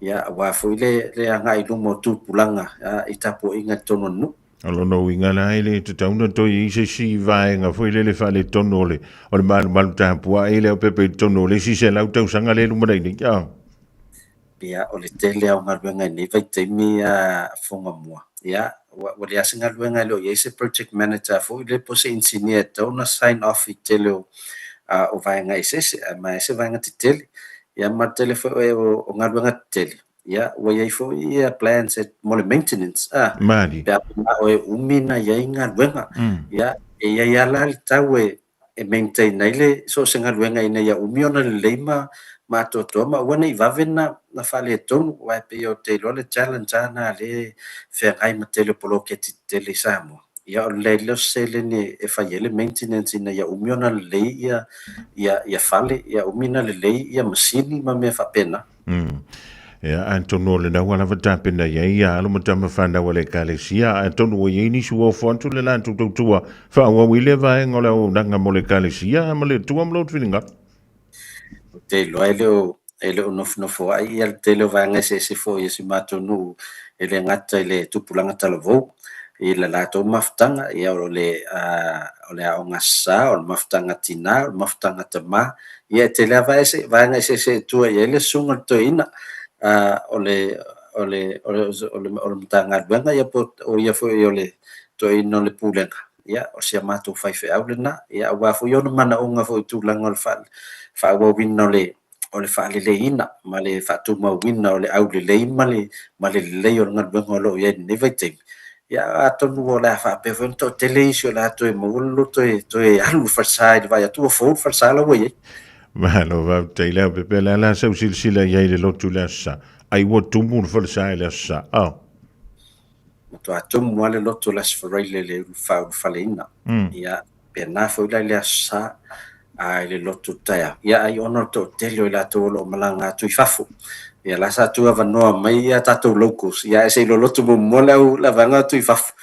ia aua foi le le agai i luma o tupulaga i tapuaiga i totonu o le nuu. O lona uiga la e le tatau ona toe i ai se isi vaega foi lele faaletonu o le o le malumalu tapuai lea o pepe i totonu o le isi 100 tausaga lea e lumanai nei. A. Ia, o le tele lava o galuega i lenei vaitaimi a Fogamua, ia, ua ua leai se galuega e le o i ai se project manager foi lea po o se engineer e tatau ona sign off i le tele o o vaega eseese, ae se vaega tetele. Ia ma le tele foi o o galuega tetele, ia, ua i ai foi ia plans e mo le maintenance, a, Malie. pe a manao e umi ona i ai galuega. Ia, e i ai lava la le tau e e maintain ai le so o se galuega ina ia umi ona lelei ma ma atoatoa ma aua ne i vave na na faaletonu, aua e pei ou te iloa le challenge lava lena lea e feagai ma tele o poloketi tetele i Samoa. Ia o le leai lea o se seleni e fai ai le maintenance ina ia umi ona lelei ia ia ia fale, ia umi ona lelei ia masini ma mea faapena. Ia, atonu o lena ua lava tapena i ai ia alo ma tama fanau a le Ekalesia, atonu ua i ai nisi ua ofo atu le latou tautua faaauau i lea vaega o le auaunaga mo le Ekalesia ma le Atua ma lou finagalo. Ou te iloa e le o, e le o nofonofoa'i ia le tele o vaega eseese foi a si matou nuu e le gata i le tupulaga talavou i le latou mafutaga, ia o le, o le aoga sa, o le mafutaga tinā, o le mafutaga tamā, Ia e tele lava ese, vaega eseese e tua i ai le susuga i le toeaina o le o le o le o le o le Matagaluega ia po o ia foi o le toeaina o le Pulega, ia o si a matou faifeau lena. Ia aua foi ona manaoga foi i tulaga o le faaauauina o le o le faaleleiina ma le faatumauina o le aulelei ma le ma le lelei o le galuega o lo o i ai i lenei vaitaimi. Ia atonu o le a faapea foi ona toatele isi o le a toe maua le loto e toe alu i le falesa i le vaai atu ua fou le falesa la ua i ai. Malo faafetai Leaupepe, le a la sau silasila i ai i le lotu i le Aso Sa? Ai ua tumu le falesa i le Aso Sa, oh. Matua tumu lava le lotu o le Aso Faraile i le faaulufaleina. Ia, pena foi la i le Aso Sa, a i le lotu taeao. Ia ai ona o le toatele o i latou o lo o malaga atu i fafo. Ia la sa tuu avanoa mai ia tatou locals, ia ae se i lolotu muamua le au le vaega atu i fafo.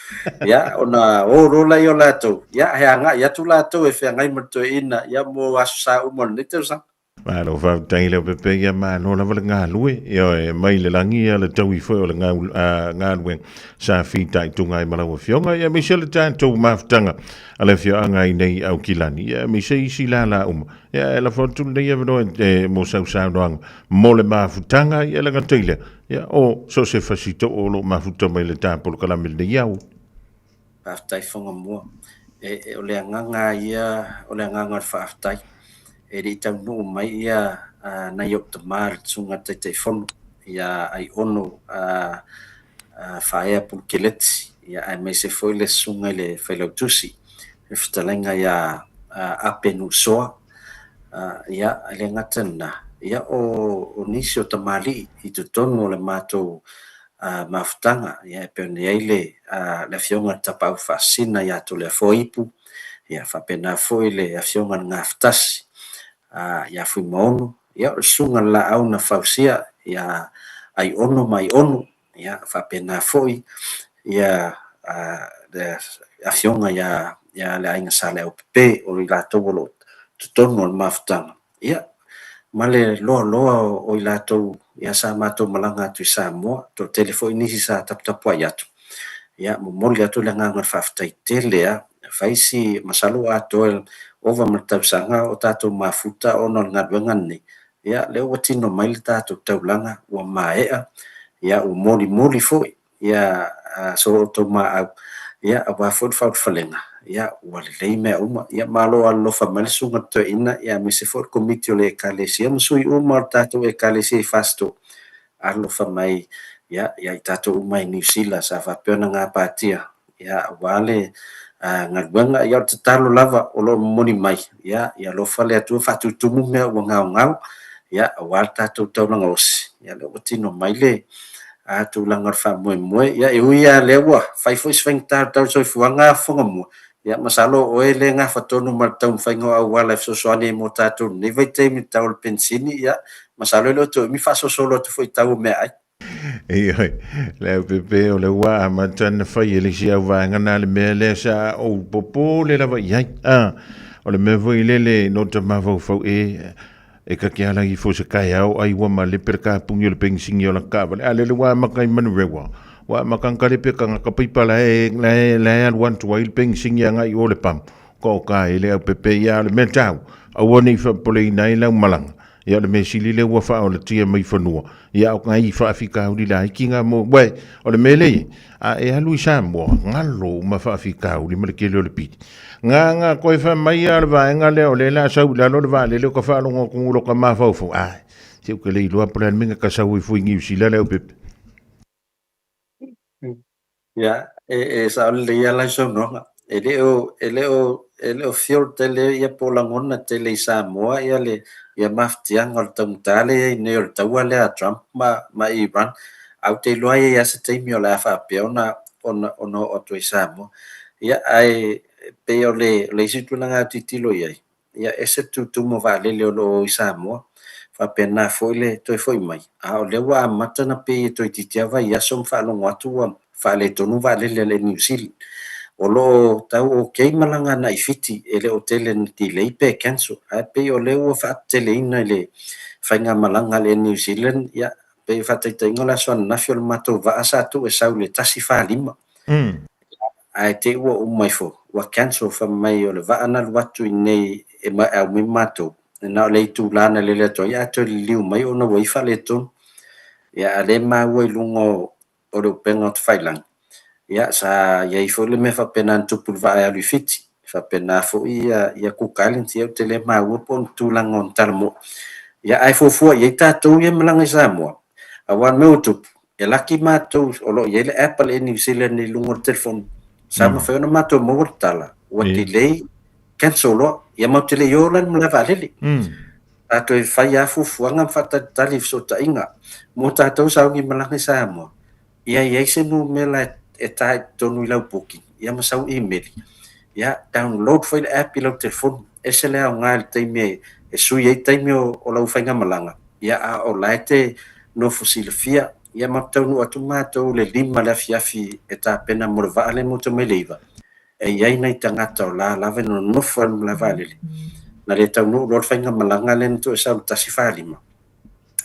Ia ona o loa lea o latou, ia he agai atu latou e feagai ma le toeaina ia mo Aso Sa uma o lenei tausaga. Malo faafetai Leaupepe, ia malo lava le galue, ioe, mai le lagi ia le taui foi o le galuega sa fitaituga ai ma lau afioga, ia aemaise le tatou mafutaga a le afioaga i nei Aukilani, ia aemaise isi lala uma. Ia e lafo atu lenei avanoa e mo sau saunoaga mo le mafutaga, ia le gata i lea, ia o so o se fasitoo o lo o mafuta mai le ta polokalame lenei au. Faafetai Fogamua. E, e, o le agaga ia, o le agaga o le faafetai. E le i taunuu mai ia a, nai ou tama le susuga Taitaifono ia Aiono a, a Faaea Pulukeleti ia aemaise foi le susuga i le Failautusi le fetalaiga ia Ape Nuusoa. A, ia e le gata i lena, ia o, o nisi o tamalii i totonu o le matou mafutaga ia e pei ona i ai le le Afioga i le Tapaau Faasisina ia Toleafoa Ipu, ia faapena foi le Afioga i le Gafatasi ia Fuimaono, ia o le Susuga i le Laau na Fausia ia Aiono ma Aiono, ia faapena foi ia le Afioga ia ia le Aiga Sa Leaupepe, o i latou o lo o totonu o le mafutaga. Ia, ma le loaloa o i latou ia sa matou malaga atu i Samoa, toatele foi nisi sa taputapuai atu. Ia, momoli atu le agaga o le faafetai tele lava. Fai si, masalo ua atoa ova ma le tausaga o tatou mafuta ona o le galuega lenei. Ia, lea ua tino mai le tatou taulaga, ua maea, ia ua molimoli foi ia so outou maau, ia aua foi le faaulufalega, ia ua lelei mea uma. Ia malo alolofa mai le Susuga i le Toeaina, ia aemaise foi le Komiti o le Ekalesia ma sui uma o le tatou Ekalesia i Fasitoo, alolofa mai ia ia i tatou uma i Niu Sila sa faapea ona gapatia, ia aua le galuega. Ia o le tatalo lava o lo o momoli mai, ia ia alofa le Atua faatutumu mea ua gaogao, ia aua le tatou taulaga osi. Ia lea ua tino mai le tulaga o le faamoemoe. Ia e ui lava lea ua fai foi si faigata o le tau o le soifuaga Fogamua, ia masalo o oe lea e gafa tonu ma le taumafaiga o auala e fesoasoani ai mo tatou i lenei vaitaimi i le tau o le penisini, ia masalo e le o toe umi faasolosolo atu foi i tau o meaai. Ioe, le aupepe o le ua amata na fai e le isi au vaega na le mea lea sa ou popole lava i ai. Ah, o le mea foi lele no ta mafaufau e e ka ke ala ifo se kai au ai ua ma le per ka pungi o le pensingi o la ka vale a le ua maka i manurewa ua maka ka le pe ka ka pipa la e la e la e alu antu ai le pensingi anga i o le pam ko ka e le au pepe ia le mea tau aua nei faapoleina ai lau malaga Ia o le mea sili lea ua faaolatia mai fanua, ia o ngai faafitauli laiti na mo, uae, o le mea lea, a e alu i Samoa, galo uma faafitauli ma le tele o le pili. Na na koe fai mai a le vaega lea o lea la sau i lalo le vaalele o ka faalogo atu lo ka mafaufau, ai, se ou te le iloa po o le a le mea na ka sau ai fua i Niu Sila le aupepe. Ia, e sao lelei lava lau saunoaga. E le o, e le o, e le o fuel tele ia po o lagona tele i Samoa ia le ia mafatiaga o le taugata lea e i ai nei o le taua lea a Trump ma, ma Iran. Ae ou te iloa e i ai lava se taimi o le a faapea ona, ona, ona oo atu ai i Samoa. Ia, ae pei o le, o le isi tulaga e tilotilo i ai, ia ese le tutumu o vaalele o lo o i Samoa, faapena foi le toe foi mai, a o lea ua amata ona pei e toeitiiti lava vaiaso ma faalogo atu ua faaletonu vaalele a le New Zealand. O lo o tau okay malaga agai i Fiti, e le o tele ina delay pe cancel, ae pei o lea ua faateteleina i le faigamalaga a le Air New Zealand, ia, pei o faataitaiga o le aso ananafi o le matou vaa sa tuu e sau i le 1:45, ae te i ua uma ifo ua cancel fai mai o le vaa na alu atu i inei e aumai matou na o le itula na lele atu ai ae toe liliu mai ona ua i ai faaletonu. Ia a o lea e maua i luga o le upega o tafailagi, ia sa i ai foi le mea faapena na tupu i le vaa e alu i Fiti, faapena foi ia Cook Islands, ia ou te le maua po o ni tulaga o ni talamoa. Ia ae fuafua i ai tatou ia e malaga i Samoa, aua o le mea ua tupu, E laki matou o lo o i ai le app a le Air New Zealand i luga o le telefoni, sa mafai ona matou maua le tala, ua delay, cancel loa. Ia matou te le i o la i le malae vaalele. Sa toe fai lava fuafuaga ma faatalitali i fesootaiga mo tatou sauni malaga i Samoa, ia i ai se numera e ta i totonu i lau booking, ia ma sau imeli. Ia download foi le app i lau telefoni, ese le aoga i le taimi e sui ai taimi o lau faigamalaga. Ia, a o la e te nofo silafia, ia ma taunuu atu matou i le 5 le afiafi e tapena mo le vaa lea e motu mai le 9, e i ai nai tagata o la lava e nonofo ai i le malae vaalele. Na le taunuu loa le faigamalaga lea na toe sau i le 1:45,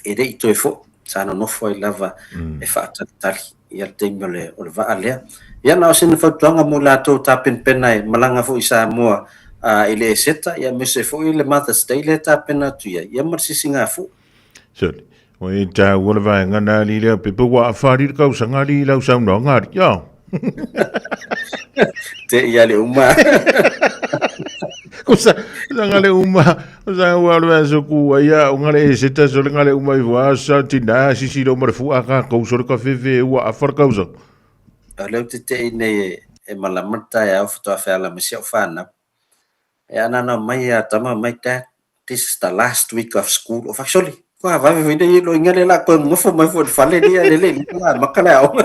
e le i toe foi, sa nonofo ai lava e faatalitali ia le taimi o le, o le vaa lea. Ia na o sina fautuaga mo i latou tapenapena e malaga foi i Samoa i le Eseta, ia aemaise foi le Mother's Day lea e tapena atu i ai, ia ma le sisigafua. Sorry. O e tāua le vaega nā li lea pepe ua awhari le kausaga li lau saunoaga ali. Ia. Te ia le uma. Ko sa, sa ngale uma, ko sa ua le aso ku ia o ngale e seta so le ngale uma i wa sa tina sisi lo mar fu aka ko so le ka fefe ua afar kausa. O lea ou te tei nei e malama le taeao faatoa feala mai si au fanau. E ana ana mai ia tama mai dad this is the last week of school. O fai sole, kua vave foi nei lo inga le la koe ngofo mai foi le fale ni le le le la maka le aoga.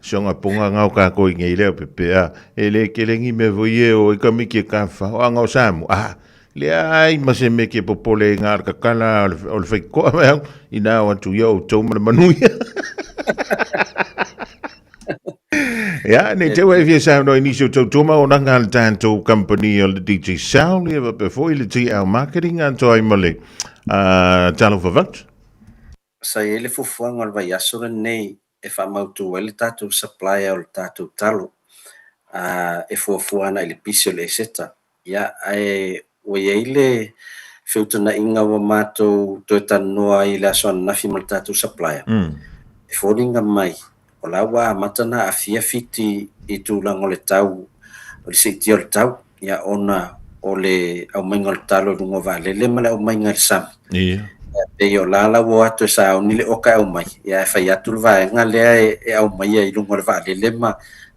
Songa ponga ngau ka ko inge ile pepe a e le kelengi me voi e o i ka miki ka fa o anga o samu a le ai ma se me ke popole ngā ka kala o le fai koa me au ina o atu ia o tau ma le manuia. Ia, nei te wei fia saunoa i nisi o tau toma o nanga le tātou company o le DJ Sal, ia wape foi le TL Marketing a toai ma le Talofa Vote. Sa i ai le fuafuaga o le vaiaso lenei e faamautu ai le tatou supplier o le tatou talo e fuafua ana i le pisi o le Eseta. Ia, ae ua i ai le feutagaiga ua matou toe talanoa ai i le aso ananafi ma le tatou supplier, e foliga mai o la ua amata ona aafia Fiti i tulaga o le tau, o le siitia o le tau, ia ona o le aumaiga o le talo i luga o vaalele ma le aumaiga i le sami. Ia. Ia, pei o la la ua o atu e sauni le oka e aumai, ia ae fai atu le vaega lea e aumaia i luga o le vaalele ma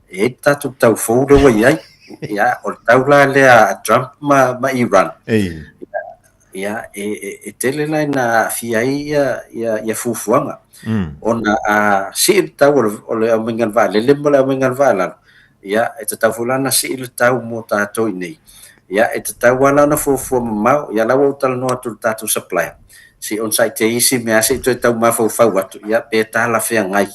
e i ai le tatou tau fou lea ua i ai. Ia, o le tau la lea a Trump ma Iran. Ei. Ia, e, e, e tele la ina aafia ai ia, ia, ia fuafuaga. Ona a sii le tau o le, o le aumaiga o le vaalele ma le aumaiga o le vaalalo, ia, e tatau foi la ona sii le tau mo tatou i inei. Ia, e tatau lava la ona fuafua mamao. Ia, la ua ou talanoa atu i le tatou supplier, se i onosai te isi mea se i toe tau mafaufau atu, ia, pe talafeagai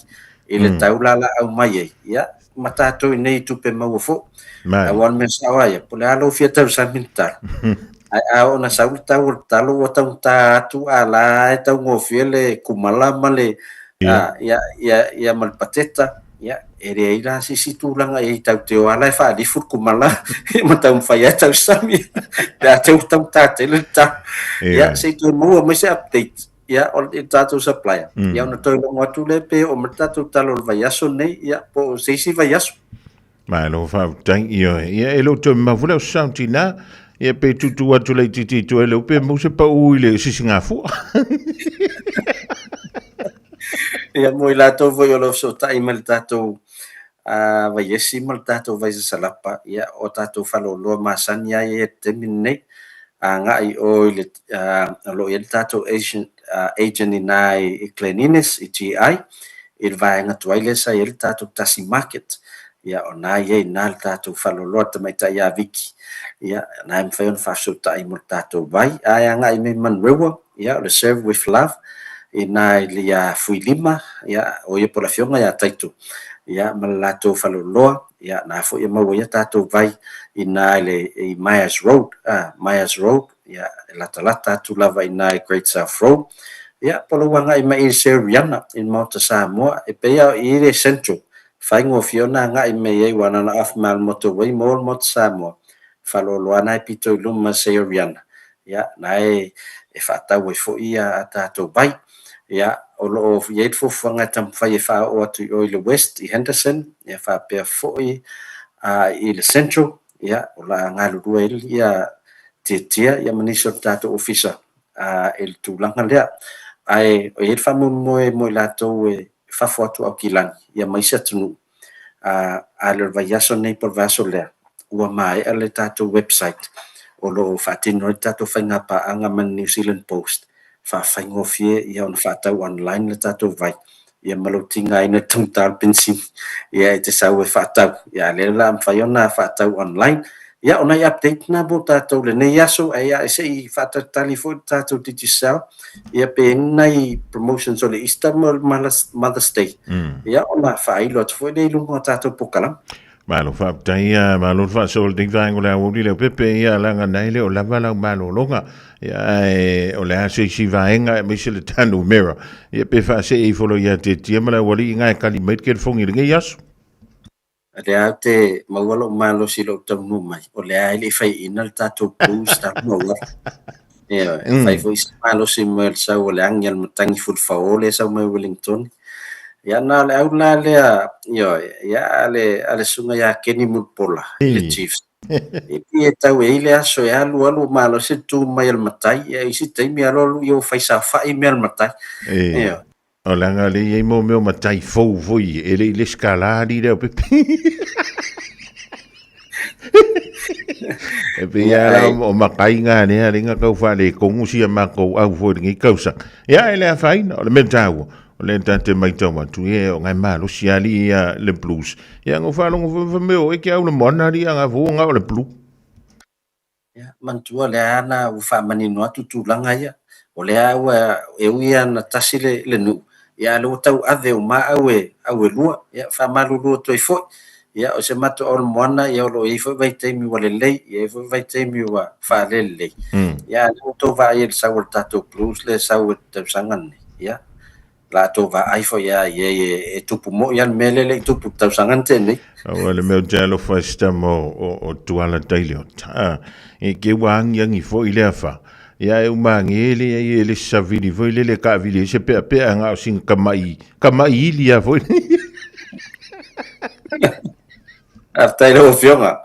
i le tau la la aumai ai, ia, ma tatou i inei i tupe maua foi. Aua o le mea sao lava ia, po o le a lou fia tausami i le talo, ae a oo ina sau le tau o le talo ua taugata atu a la e taugofie le kumala ma le ia, ia, ia ma le pateta, ia, e leai la se isi tulaga i ai tatou te o lava la e faalifu le kumala ma taumafai ai tausami pe a te ua taugata tele le talo. Ia, se i toe maua mai se update ia, o le tatou supplier, ia ona toe logo atu lea pe oo mai le tatou talo o le vaiaso lenei, ia, po o se isi vaiaso. Malo faafetai, ioe. Ia e le o toe mamao foi lau sound tina. Ia pe tutu atu laitiiti toe leu pe mau se pau i le sisigafua. Ia mo i latou foi o lo o fesootai mai le tatou vaiesi ma le tatou vaisasalapa, ia o tatou faleoloa masani lava ia i le taimi lenei, agai i o i le o lo o i ai le tatou agent, agent i ina i Glen Innes i GI, i le vaega tuai lea sa i ai le tatou Tasi Market, ia o na i ai ina le tatou faleoloa le tamaitai ia Viki, ia na e mafai ona faafesootai mo le tatou vai. Ae agai mai i Manurewa, ia o le Serve with Love i ina i le ia Fuilima, ia o ia po o le afioga ia Taito, ia ma le latou faleoloa, ia na foi e maua ai a tatou vai i ina i le i Myers Road, Myers Road, ia e latalata atu lava i ina i Great South Road. Ia po o lou agai mai i Sir Riana i le Maota Samoa, e pei lava o i le Central, faigofie ona agai mai ai aua na ona off ma le motorway maua le Maota Samoa, faleoloa na e pito i luma Sir Riana, ia na e e faatau ai foi a tatou vai. Ia o lo o i ai le fuafuaga e taumafai e faaoo atu i o i le West i Henderson, ia faapea foi i le Central, ia o le a galulue ai ia Tietia ia ma nisi o le tatou ofisa i le tulaga lea. Ae o i ai le faamoemoe mo i latou e fafo atu Aukilani ia ma isi atunuu, a le o le vaiaso lenei po o le vaiaso lea, ua maea le tatou website o lo o faatino ai le tatou faigapaaga ma le New Zealand Post faafaigofie ia ona faatau online le tatou vai ia ma lou tigaina i le taugata o le penisini ia e te sau e faatau ia a lea la mafai ona faatau online. Ia o nai update na mo tatou lenei aso ae ia se i faatalitali foi le tatou Digicel ia pe i ai ni nai promotions o le Easter ma le Mother's Day ia ona faailo atu foi lea i luga o tatou polokalame. Malo faafetai ia, malo le faasoa i lenei vaega o le aoauli Leaupepe, ia leaga na e le o lava lau malologa, ia ae o le a se isi vaega aemaise le ta numera, ia pe faasee ifo loa ia Tietia ma le aualii na e tali mai le telefoni i lenei aso. O lea ou te maua lou malosi i lou taunuu mai, o lea e le i faiaina le tatou blues talu ona ou alu. Ioe, e fai foi si malosi mai o le sau o le agi a le matagi fulufao lea e sau mai Wellington. Ia na o le au la lea, ioe, ia a le, a le susuga ia Kenny Mulipola i le Chiefs. E pei e tau e i ai le aso e alu alu ua malosi le tu mai a le matai, ia i isi taimi alu alu ia ua fai saofai mea a le matai. Ioe. O leaga le i ai mo mea o matai fou foi e le i lesitala alii Leaupepe. E pei lava la o matai na lea lea na tau faaletonu si a matou au foi i lenei tausaga. Ia e le afaina, o le mea taua, o lea ta te matau atu, ia o nai malosi alii ia le blues. Ia na ou faalogo foi fai mai o oe ke au le moana alii a na fua na o le blue. Ia, manatua lea na ua faamanino atu tulaga ia, o lea ua e ui lava ina tasi le, le nuu, ia a o lea ua tau ave uma au e, au e lua. Ia, faamalulu atu ai foi, ia o se matou au le moana, ia o lo o i ai foi vaitaimi ua lelei, ia i ai foi vaitaimi ua faalelelei. Ia a o lea ua outou vaai i le sau o le tatou blues lea e sau i le tausaga lenei, ia, la outou vaai foi lava i ai e tupu moi lava le mea lea e le i tupu i le tausaga na tea nei. Aua le mea ou te alofa ai se tama o Tuala Tailiota. E ke ua agiagi foi lea fa. Ia e uma age le ai e le savili foi lele taavili ai se peapea na o sina tamai, tamai ili lava foi. Faafetai lau Afioga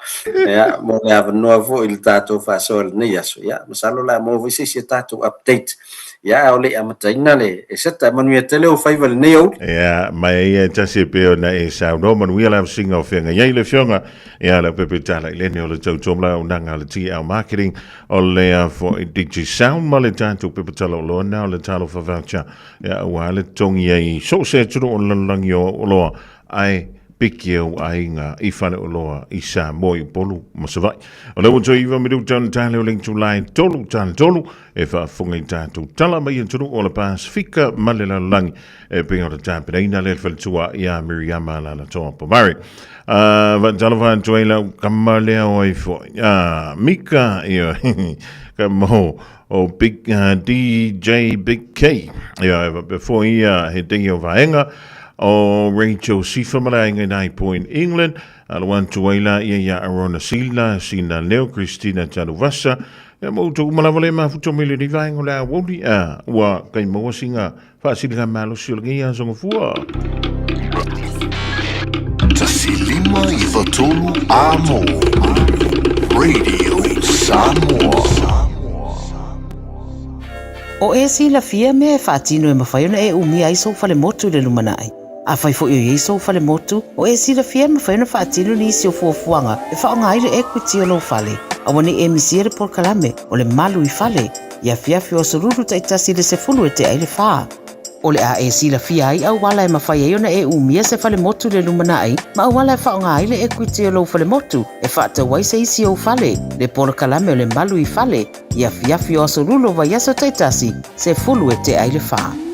ia, mo le avanoa foi i le tatou faasoa i lenei aso. Ia, masalo o le a maua foi se isi a tatou update. Ia, a o le i amataina le Eseta, e manuia tele ou faiva i lenei aoauli. Ia, ma e ia e tasi e pei ona e saunoa, manuia le avasiga o feagai ai le Afioga ia Leaupepe Tala i Lene o le tautua ma le auaunaga a le TL Marketing o le foi Digi Sound ma le tatou pepa tala oloa na o le Talofa Voucher ia aua le totogi ai i so o se atunuu o le lalolagi o oloa ae piki ou aiga i faleoloa i Samoa i Upolu ma Savaii. O lea ua toe 9 minuta ona tale o le itula e 3 tala 3 e faafofoga i tatou tala mai atunuu o le Pasefika ma le lalolagi e pei ona tapenaina le faletua ia Miriama Lalatoa Pomare. Faatalofa atu ai lau kama lea o ai foi. Mika, ia, kama o Big, DJ Big K. Ia, e faapea foi ia he teia o vaega o Rachel Sifa ma le aiga i Nine Point, England. Alo atu ai la ia ia Arona Sila, Sina Leo, Christina Tanuvasa, ia ma outou uma lava le mafuta mai lenei vaega o le aoauli, a ua kai maua singa faasiliga malosi o lenei aso gafua. 159 Amo Radio Samoa. O e silafia mea e faatino e mafai ona e umia ai sou falemotu i le lumanai. Afai foi o i ai sou falemotu, o e silafia e mafai ona faatino nisi o fuafuaga e faaaoga ai le equity o lou fale. Aua ne i e misia le polokalame o le Malu i Fale i afiafi o aso lulu taitasi i le 10 e tea ai le 4. O le a e silafia ai auala e mafai ai ona e umia se falemotu i le lumanai ma auala e faaaoga ai le equity o lou falemotu e faatau ai se isi ou fale, le polokalame o le Malu i Fale i afiafi o aso lulu o vaiaso taitasi, 10 e tea ai le 4.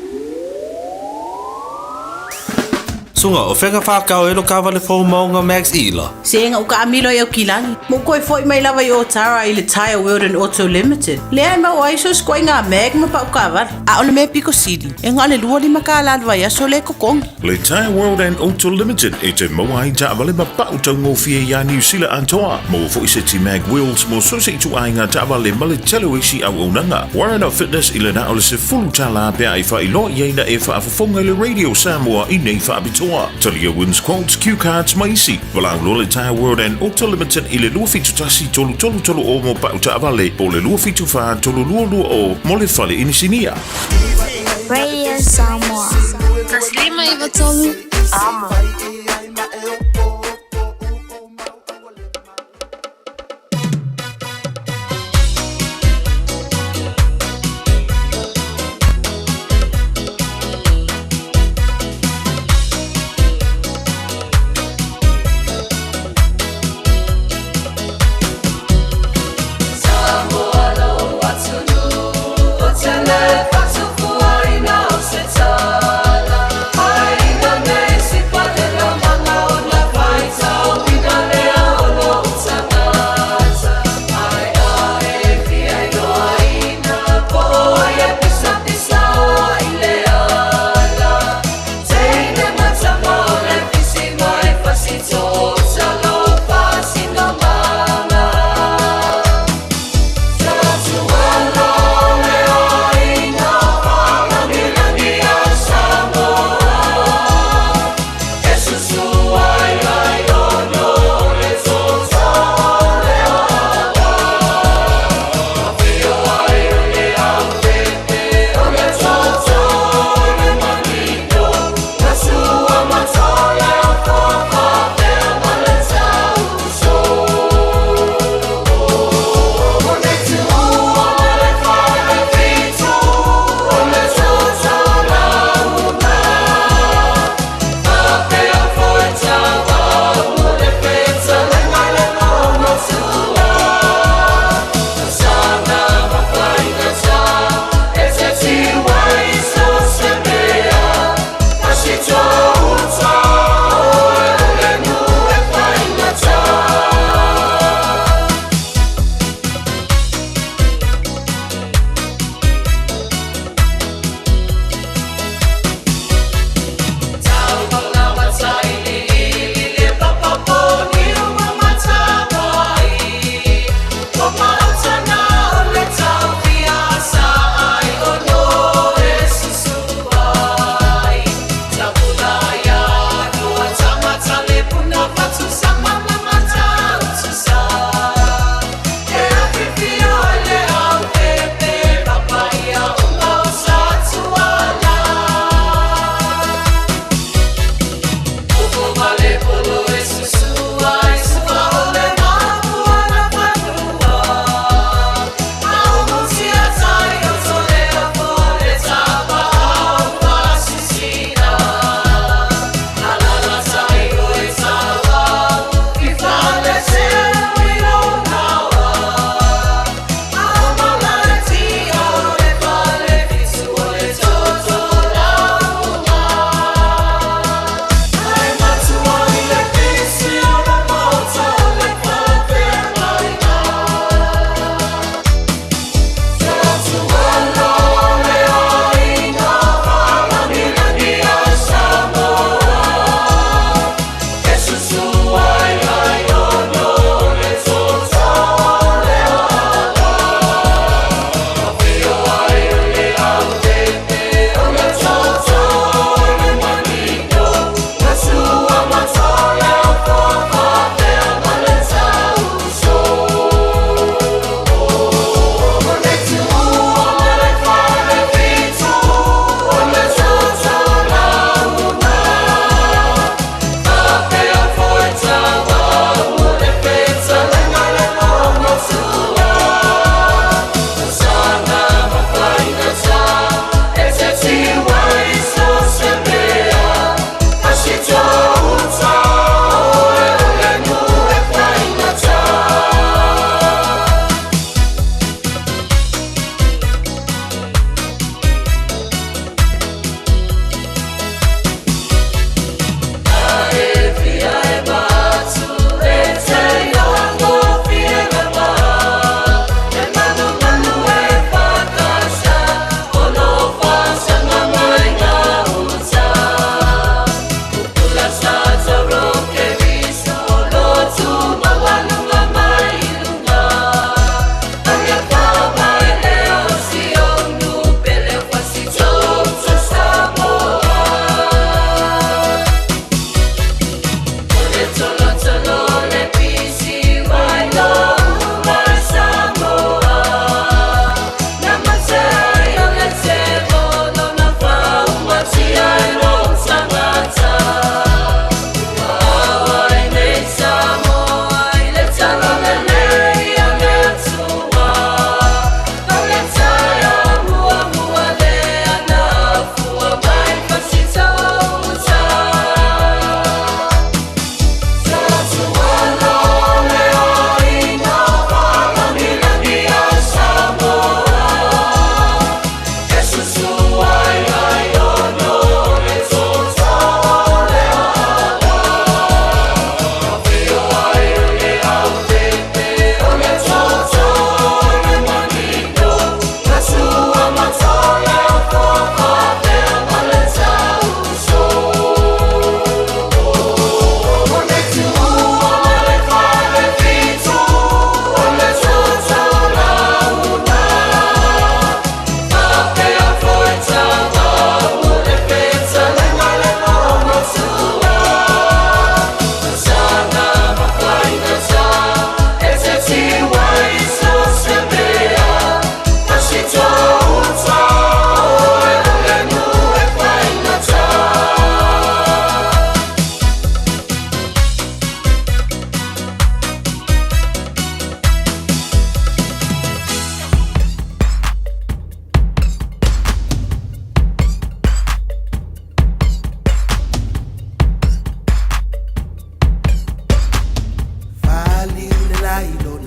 Suga, o fea ka whakao e lo kawale fou maunga Max Ila? Se ga u kaamilo i Aukilani, ma u koe foi mai lava i Otara i le Tyre World and Auto Limited. Lea e maua ai so sikoaiga mag ma pau kaavale. A o le mea piko sili, e ga o le 25 kālā le vaiaso le totogi. Le Tyre World and Auto Limited e te maua ai taavale ma pau taugofie iā Niu Sila atoa. Maua foi seti mag wheels mo so se ituaiga taavale ma le tele o isi auaunaga. Warren of Fitness i le na o le $10 pe a e faailoa i ai na e faafofoga i le Radio Samoa i nei faapitoa. Talia wins quotes, cue cards ma isi. Valaau loa le Tyre World and Auto Limited i le 271 3330 mo pau taavale po o le 274 3220 mo le fale inisinia. Radio Samoa. 153 Amo.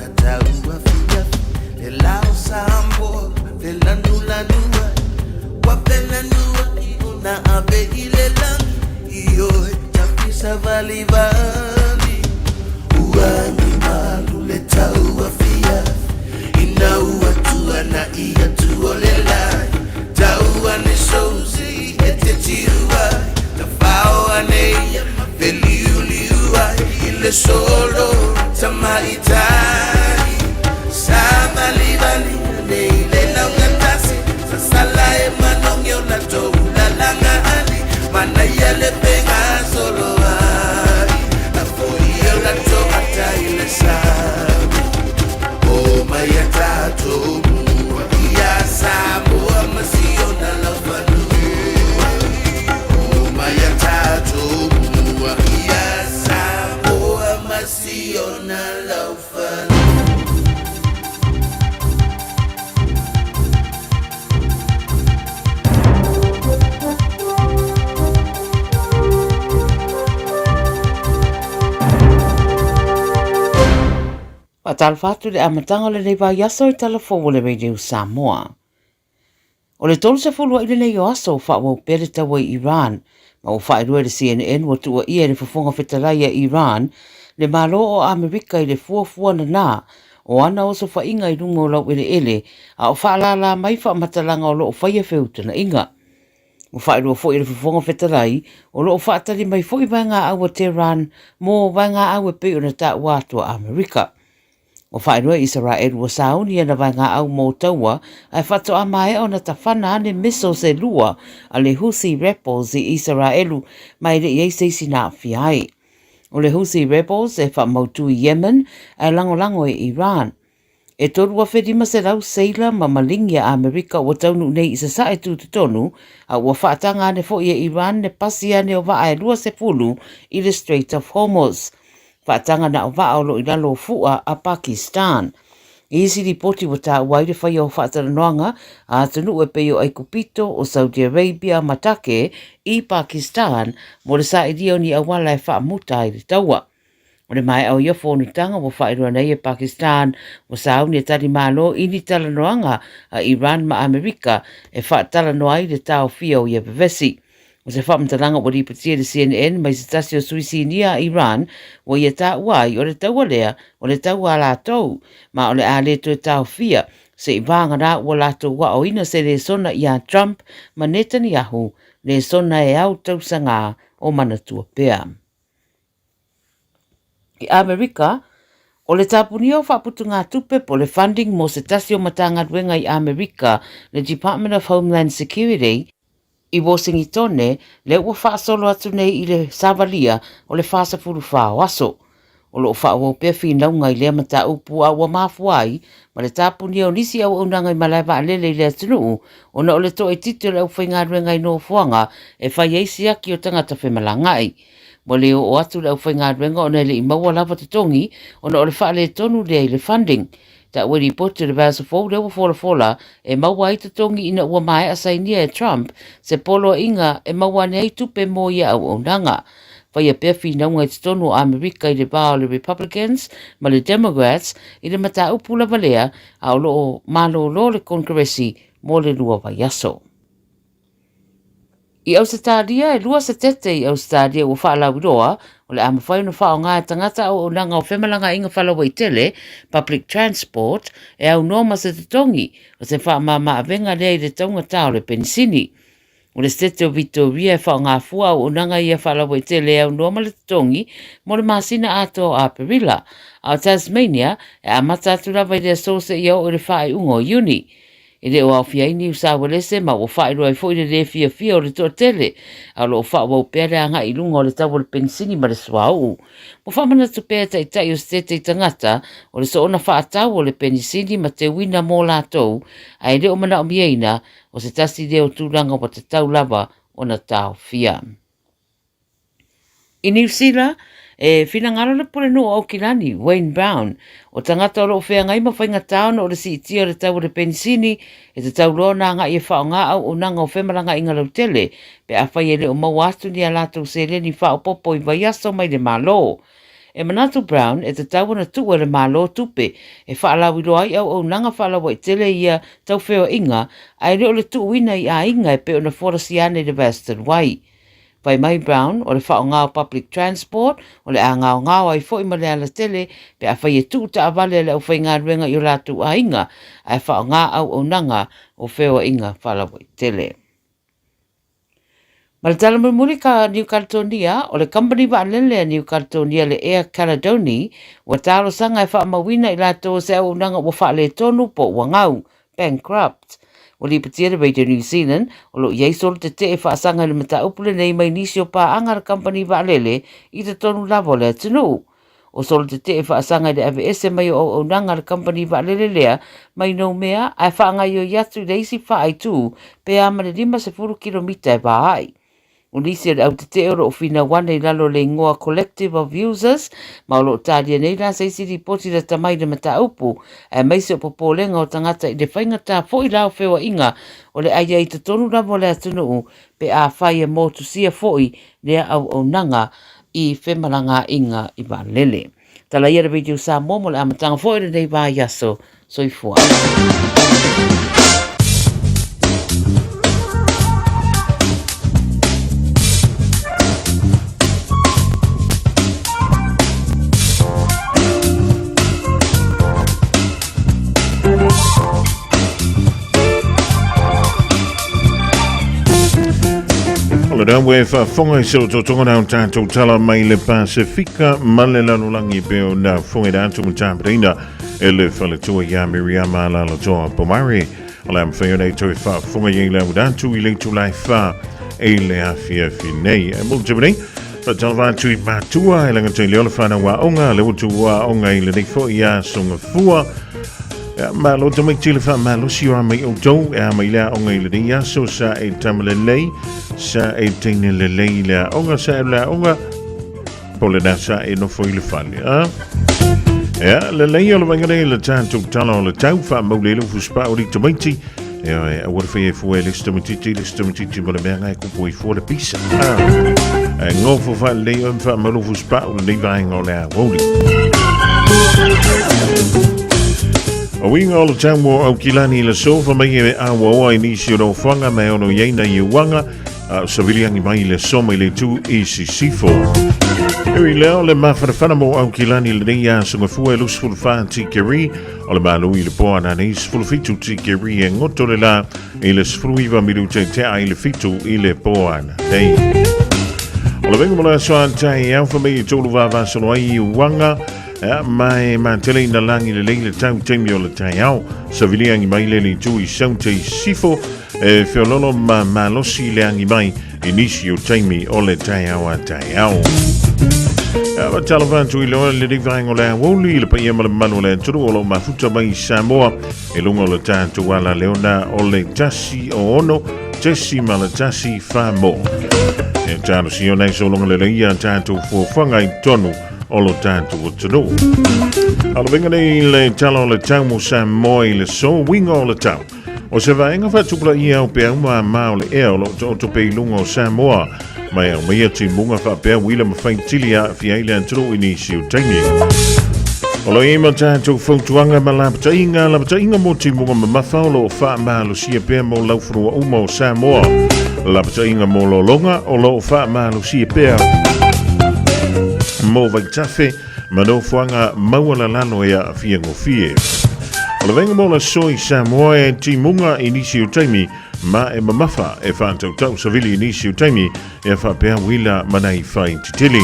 na tau afiafi Le lao Samoa felanulanu ai Ua felanuai ona ave i le lagi Ioe tafisavalivali Ua agi malu le tau afiafi Ina ua tuana'i atu o le lai Tau ane sou sei e te tiu ai Tafao ane ia ma feliuliu ai I le solo tamaitai Savalivali ane i le laugatasi Sasala e manogi o latou lalaga ali Manaia le fegasolo ai Lafo i o latou ata i le sami O mai a tatou mua Ia Samoa ma si ona laufanua O mai a tatou mua Ia Samoa ma si ona laufanua. Faatalofa atu i le amataga o lenei vaiaso i tala fou o le Radio Samoa. O le 30 aʻi lenei o aso o faaauau pea le taua i Iran, ma ua faailoa e le CNN ua tuuaia e le Fofoga Fetalai a Iran le Malo o Amerika i le fuafua nanā o ana osofaiga i luga o laueleele a o faalālā mai faamatalaga o lo o faia feutanaʻiga. Ua faailoa foi e le Fofoga Fetalai o lo o faatali mai foi vaegaau a Tehran mo vaegaau e pei ona taua atu a Amerika. Ua faailoa e Isaraelu ua sauni ana vaegaau mo taua ae faatoa maea ona tafana ane missiles e lua a le Houthi Rebels i Isaraelu ma e le i ai se isi na aafia ai. O le Houthi Rebels e faamautu i Yemen ae lagolago e Iran. E 3,500 seila ma malingi a Amerika ua taunuu nei i Sasae tutotonu, a ua faataga ane foi e Iran le pasi ane o vaa e 20 i le Strait of Hormuz. Faataga na o vaa o lo o i lalo o fua a Pakistan. I isi lipoti ua taua ai le faia o faatalanoaga a atunuu e pei o Aikupito, o Saudi Arabia ma Take i Pakistan mo le sailia o ni auala e faamuta ai le taua. O le maea o ia fonotaga ua faailoa nei e Pakistan ua sauni e tali malo i ni talanoaga a Iran ma Amerika e faatalanoa ai le taofia o ia vevesi. O se faamatalaga ua lipotia i le CNN mai se tasi o sui sinia a Iran ua ia taua ai o le taua lea o le taua a latou ma o le a le toe taofia se'i vagana ua latou aoina se lesona iā Trump ma Netanyahu, lesona e ao tausaga o manatua pea. I Amerika, o le tapunia o faaputugatupe po o le funding mo se tasi o Matagaluega i Amerika, le Department of Homeland Security, i Wosingitone, lea ua faasolo atu nei i le savalia o le 44 o aso. O lo o faaauau pea finauga i lea mataupu a ua mafua ai ma le tapunia o nisi auaunaga i malae vaalele i le atunuu ona o le toaitiiti o le aufaigaluega i nofoaga e fai ai siaki o tagata femalagaai. Ua le oo atu le aufaigaluega ona e le i maua lava totogi ona o le faaletonu lea i le funding. Taua i lipoti o le vaiaso fou lea ua folafola e maua ai totogi ina ua maea sainia e Trump se poloaiga e maua ane ai tupe mo ia auaunaga. Faia pea finauga i totonu o Amerika i le va o le Republicans ma le Demograts i le mataupu lava lea a o lo o malolo le Konekeresi mo le lua vaiaso. I Ausetalia, e lua setete i Ausetalia ua faalauiloa o le a mafai ona faaaoga e tagata auaunaga o femalagaaiga faalauaitele, public transport, e aunoa ma se totogi o se faamama-avega lea i le taugata o le penisini. O le setete o Vitoria e faaaoga fua auaunaga ia faalauaitele e aunoa ma le totogi mo le masina atoa o Aperila, a o Tasmania e amata atu lava i le aso seia oo i le faaiuga o Iuni. E le o aofia ai Niu Sauelese ma ua faailoa ai foi le lē fiafia o le toatele, a o lo o faaauau pea le agai i luga o le tau o le penisini ma le suauu. Ua faamanatu pea e taitai o setete i tagata o le soona faatau o le penisini ma teuina mō latou, ae le o manaomiaina o se tasi lea o tulaga ua tatau lava ona taofia. I Niu Sila, e finagalo le Pulenuu o Aukilani, Wayne Brown, o tagata o lo o feagai ma faigata ona o le siitia o le tau o le penisini, e tatau loa ona agai e faaaoga auaunaga o femalagaaiga lautele pe afai e le o maua atu ni a latou seleni faaopoopo i vaiaso mai le Malo. E manatu Brown e tatau ona tuu e le Malo tupe e faalauiloa ai auaunaga faalauaitele ia tau feoaiga ae le o le tuuina i aiga e pei ona folasia ane i le Western Way. Fai mai Brown, o le faaaoga o public transport o le a gaogao ai foi ma le alatele pe afai e tuu taavale a le aufaigaluega i o latou aiga ae faaaoga auaunaga o feoaiga faalauaitele. Ma le tala mulimuli ka New Caledonia, o le kamupani vaalele a New Caledonia le Air Caledoni ua talosaga e faamauina i latou o se auaunaga ua faaletonu po ua gau, bankrupt. Ua lipotia le Radio New Zealand o lo o i ai solo tetee faasaga i le mataupu lenei mai nisi o paaga a le kamupani vaalele i totonu lava o le atunuu. O solo tetee faasaga i le aveese mai o auaunaga a le kamupani vaalele lea mai Noumea ae faagaoioi atu i le isi faaaitu pe a ma le 50 kilomita e va ai. O nisi o le au tetee o lo o finau ane i lalo o le igoa Collective of Users ma o lo o talia nei la se isi lipoti lata mai i le mataupu aemaise o popolega o tagata i le faigata foi la o feoaiga o le aia i totonu lava o le atunuu pe afai e motusia foi lea auaunaga i femalagaaiga i vaalele. Tala ia le Radio Samoa mo le amataga foi o lenei vaiaso. Soifua. O le rau e faafofoga i se ototoga na o tātou tala mai le Pasifika ma le lalolagi pe o nā fofoga i le atu ma tāpereina e le faletua iā Miriama Lalatoa Pomare. O le a mawhai o nei toe faafofoga i le au atu i le itulai wha e le afiafi nei. E mo te nei, whatalava atu i matua e langa te leo le whanau a onga, le utu a onga i le nei fo i a songa fua. Ia, malo tamaiti le faamalosi o a mai outou e a mai le aoga i lenei aso sa e tama lelei, sa e teine lelei i le aoga, sa e le aoga, po lena sa e nofo i le fale. A? Ia, lelei o le vaega nei le tatou tala o le tau faamaule le ufu o le tamaiti. Ia, e aua le whai e fua e le tamaiti, le tamaiti mo le mea ngai kupu i fua le pisa. A? E ngofo wha lei o mfa malu fuspao le nei vaenga o le a woli. O uiga o le tau mo Aukilani i le sofa mai e aua oa i nisi o nofoaga me ono i aina i uaga a o saviliagi mai i le soma i le itu i Sisifo. E i lea o le mafanafana mo Aukilani lenei aso gafua e 24 tikeri o le malu i le poa na nei 17 tikeri e ngoto le la i le 19 minute te ai le fitu i le poa na nei. O le venga mo le aso a tai au fa mai i tolu vavasolo ai i uaga Ea, ma e matele ina lagi lelei le tau taimi o le taeao. Savili angi mai le litu i saute i sifo, e feololo ma malosi le angi mai i nisi o taimi o le taeao a taeao. Ea, ma talofa atu i loa le vaenga o le aoauli i le paia ma le mamalu o le atunuu o lo o mafuta mai i Samoa i luga o le tatou ala leona o le 106.1 wha E talosia o nei sologa lelei a tatou fuafuaga i tonu o lo tātou atunuu. A le venga nei le tala o le tau mo Samoa i le so uiga o le tau. O se vaega faatupulaia o peau māmā o le ea o lo o taoto pea i luga o Samoa ma e aumaia timuga faapea uila ma faitili a aafia ai le atunuu i nisi o taimi. O lo i ai ma tātou fautuaga ma lapataiga, lapataiga mo timuga mamafa o lo o faamalosia pea mo laufanua uma o Samoa. Lapataiga mo lologa o lo o faamalosia pea mo vaitafe ma nofoaga maualalalo e aafia gofie. O le vaega mo le aso i Samoa e timuga i nisi o taimi ma e mamafa e faatautau savili i nisi o taimi e faapea uila ma nai fai tetele.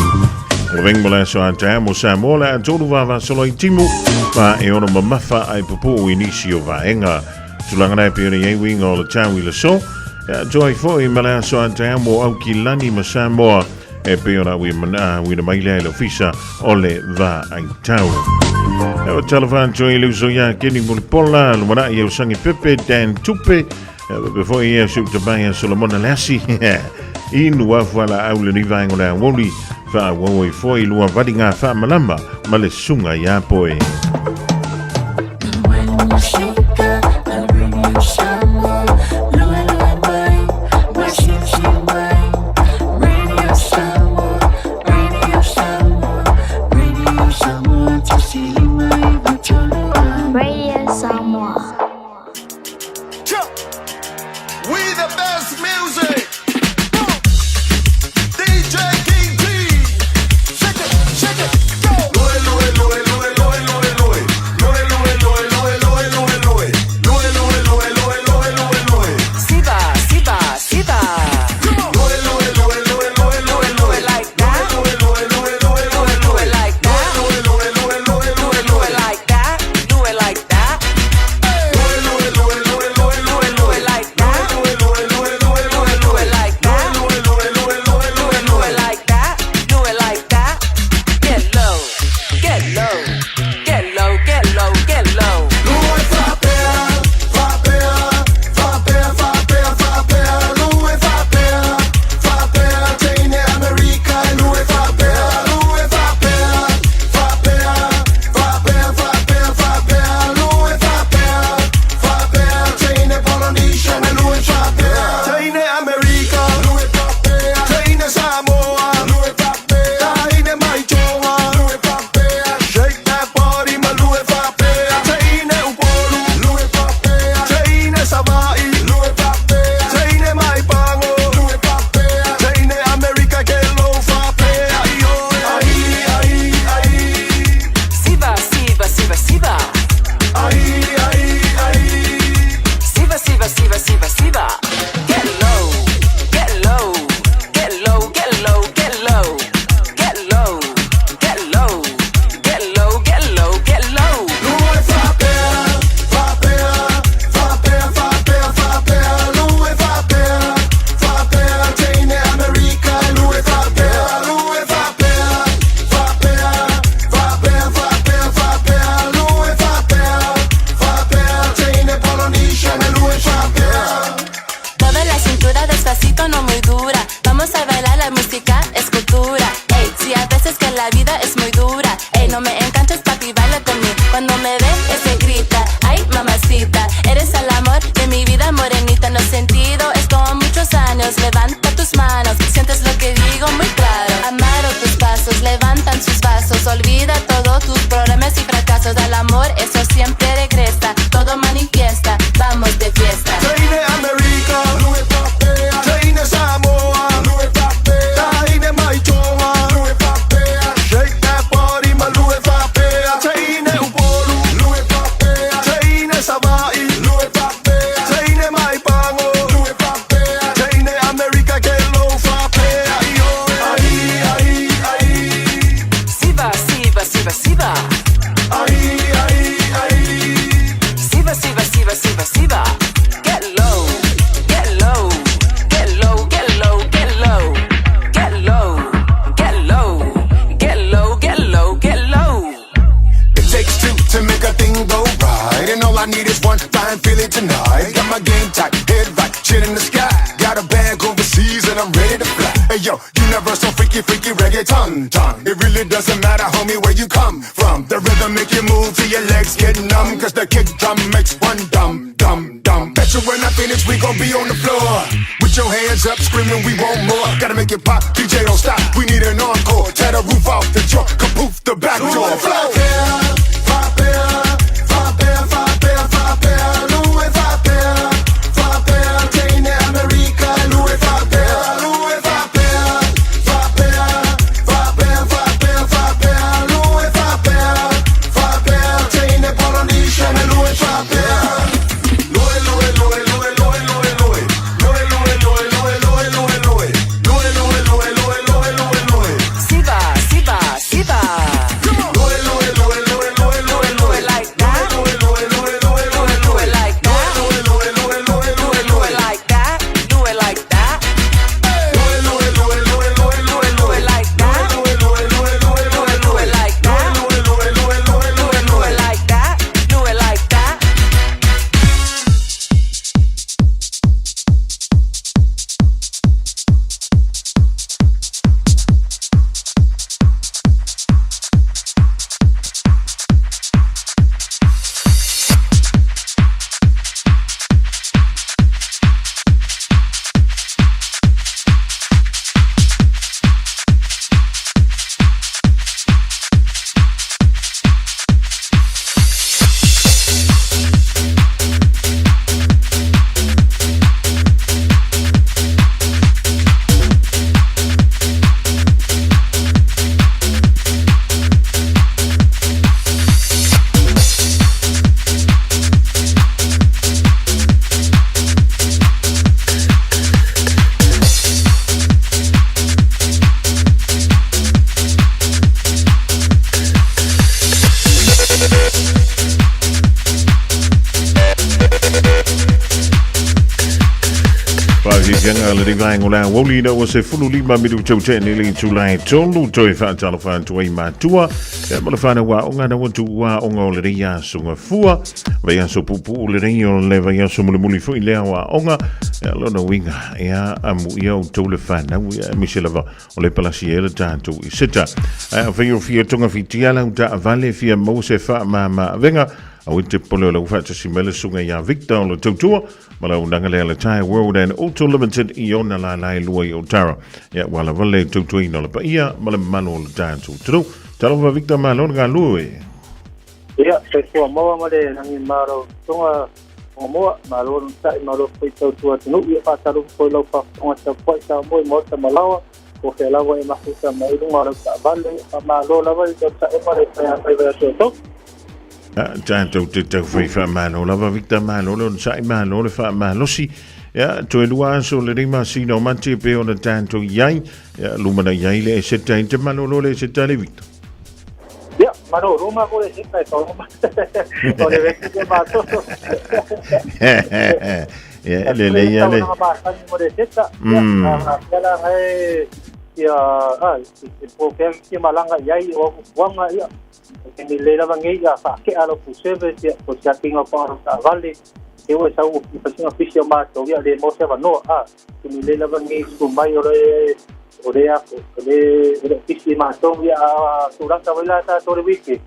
O le vaega mo le aso a taeao mo Samoa le a tolu vavasolo i timu ma e ono mamafa ai pupuu i nisi o vaega. Tulaga nei pei ona i ai uiga o le tau i le aso, e atoa ai foi ma le aso a taeao mo Aukilani ma Samoa e pei ona uina mai lea i le ofisa o le Vaaitau. E o talofa atu ai le uso iā Keni Mulipola, lumanai e Usangi Pepe, Dan Tupe, e pepe foi ia si utabai a Solomona Leasi, inu afu ala au le ni vaenga o le aoauli, whaauau ai foi lua vali ngā whaamalama ma le sunga iā poe. Radio Samoa. We the best music. DJ King T. Shake it, shake it, go. Loe, loe, loe, loe, loe, loe, loe. Loe, loe, loe, loe, loe, loe, loe. Loe, loe, loe, loe, loe, loe, loe. Siva, Siva, Siva. Loe, loe, loe, loe, loe, loe, loe. Like that. Loe, loe, loe, loe, loe, Do loe. it like that. Loe, loe, loe, loe, loe, Do loe. it like that. Do it like that. Loe, loe, loe, loe, loe, loe, Do loe. it like that. Loe, loe, loe, loe, loe, Do loe. it like that. Loe, loe, loe, loe, loe, Do loe. it like that. Do it like that. Get low. Get low. Get low. Get low. Get low. Loe fapea, fapea, fapea, fapea, fapea. Loe fapea, fapea, teine Amerika. Loe fapea, loe fapea, fapea, fapea, fapea, fapea. Loe fapea, fapea, teine Polynesian. Loe fapea, teine Amerika. Loe fapea, teine Samoa. Loe fapea, teine Maitoa. Loe fapea, shake that body, ma loe fapea. Teine Upolu, loe fapea. Teine Savai, loe fapea. Teine Maipango, loe fapea. Teine Amerika ke lo fapea. Io, ai, ai, ai. Siva, Siva, Siva, Siva. Ai, ai, ai. Siva, Siva, Siva, Siva, Siva. Get low. Get low. Get low. Get low. Get low. Get low. Get low. Get low. Get low. Get low. Loe fapea, fapea, fapea, fapea, fapea. Loe fapea, fapea, teine Amerika. Loe fapea, loe fapea, fapea, fapea, fapea, fapea. Loe fapea, fapea, teine Polynesian. Loe fapea. Mueve la cintura despacito, no muy dura. Vamos a bailar, la música es cultura. Ey, si a veces que la vida es muy dura. Ey, no me enganches, papi, baila conmigo. Cuando me ve, ese grita. Ay, mamacita, eres el amor de mi vida, morenita. No sentido, es como muchos años. Levanta tus manos, sientes lo que digo muy claro. Amaro tus pasos, levantan sus vasos. Olvida todos tus problemas y fracasos. Al amor, eso siempre regresa. Todo manifiesta, vamos de fiesta. Teine Amerika, loe fapea. Teine Samoa, loe fapea. Teine Maitoa, loe fapea. Shake that body, ma loe fapea. Teine Upolu, loe fapea. Teine Savai, loe fapea. Teine Maipango, loe fapea. Teine Amerika ke lo fapea. Io, ai, ai, ai. Siva, Siva, Siva, Siva. Ai, ai, ai. Siva, Siva, Siva, Siva, Siva. Get low, get low, get low, get low, get low, get low, get low, get low, get low, get low. It takes two to make a thing go right. And all I need is one fine feeling tonight. Got my game tight, head right, chin in the sky. Got a bag overseas and I'm ready to fly. Hey yo, universal freaky freaky reggaeton ton. It really doesn't matter, homie, where you come from. The rhythm make you move till your legs get numb. Cause the kick drum makes one dumb, dumb, dumb. Bet you when I finish, we gon' be on the floor. With your hands up, screaming, we want more. Gotta make it pop, DJ don't stop. We need an encore. Tear the roof off the truck, kapoof the back door. Fapea, fapea, fapea, fapea, loe fapea, fapea, teine Amerika, loe fapea, loe fapea, fapea, fapea, fapea, fapea, loe fapea, fapea, teine Polynesian, loe fapea. Loe, loe, loe, loe, loe, loe, loe. Loe, loe, loe, loe, loe, loe, loe. Loe, loe, loe, loe, loe, loe, loe. Siva, Siva, Siva. Loe, loe, Fianga le vaenga o le aoauli ina ua 15 minuta ua tea nei le itula e tolu toe faatalofa atu ai matua ia ma le fanau aoga na ua tuu aoga o lenei aso gafua vaiaso puupuu lenei o le vaiaso mulimuli foi lea o aoga ia lona uiga ia amuia outou le fanau ia aemaise lava o le palasi ai le tatou iseta. Ae afai o fia togafitia lau taavale fia maua se faamama-avega, aua te popole o la ua faatasi mai le susuga ia Victor o le tautua ma le auaunaga lea a le Tyre World and Auto Limited i ona lala e lua i Otara. Ia ua lava le tautuaina o le paia ma le mamalu o le tatou atunuu. Talofa Victor, malo le galue. Ia, soifua maua ma le lagi malo tonga moa, malo onosai, malo foi tautua atunuu. Ia faatalofa foi lau faafofoga tapuai Samoa i maota ma laoa, po o fea lava e mafuta mai ai luga o lau taavale. Faamalo lava le tausaga ma le faiva ia te outou. Tatou te taufai faamalo lava Victor, malo le onosai, malo le faamalosi. Ia, toe lua aso le 5 masina o Mati e pei ona tatou i ai. Ia, lumanai ai le eseta i te malolo le eseta le Victor. Ia, malolo ma ko le eseta e tau ma. O le veki ke mātoto. Ia, le le ia le. Masani mo le eseta. Ia, a la ngai ia a i po ke ki malanga iai o fuanga ia. Ke ni le lava ngai ia fa ke alo pu service ia ko sia kinga pa ro ta vale. E o sa u pasinga fisi o mātou ia le mo se va no a ke ni le lava ngai su mai o le o le a o le o le fisi mātou ia a tūranga wai la ta tō le wiki.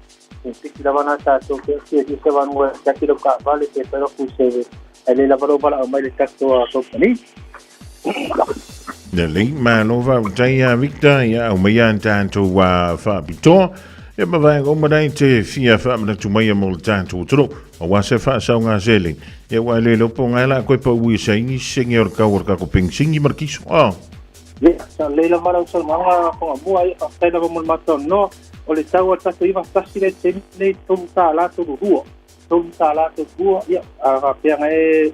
E piki lava na tātou ke ke ke se vanua kia ki ka vale ke pero pu service. E le lava ro bala o mai le tato a company. Le lei, malo faafetai ia Victor, ia au mai ia tatou faapitoa. Ia ma vaega uma nei te fia faamanatu mai mo le tatou atunuu. Aua se faasaoga seleni. Ia ua le iloa po o gae la koe pau i saini senge o le kau o le kako penisini ma le kiso. Oh. Ia, sa lei lava lau saunoaga Whangamua, ia faafetai lava mo le matou avanoa. O le tau o le tatou 91 lea i le taimi lenei, $3 32. $3 32, ia, a faapea e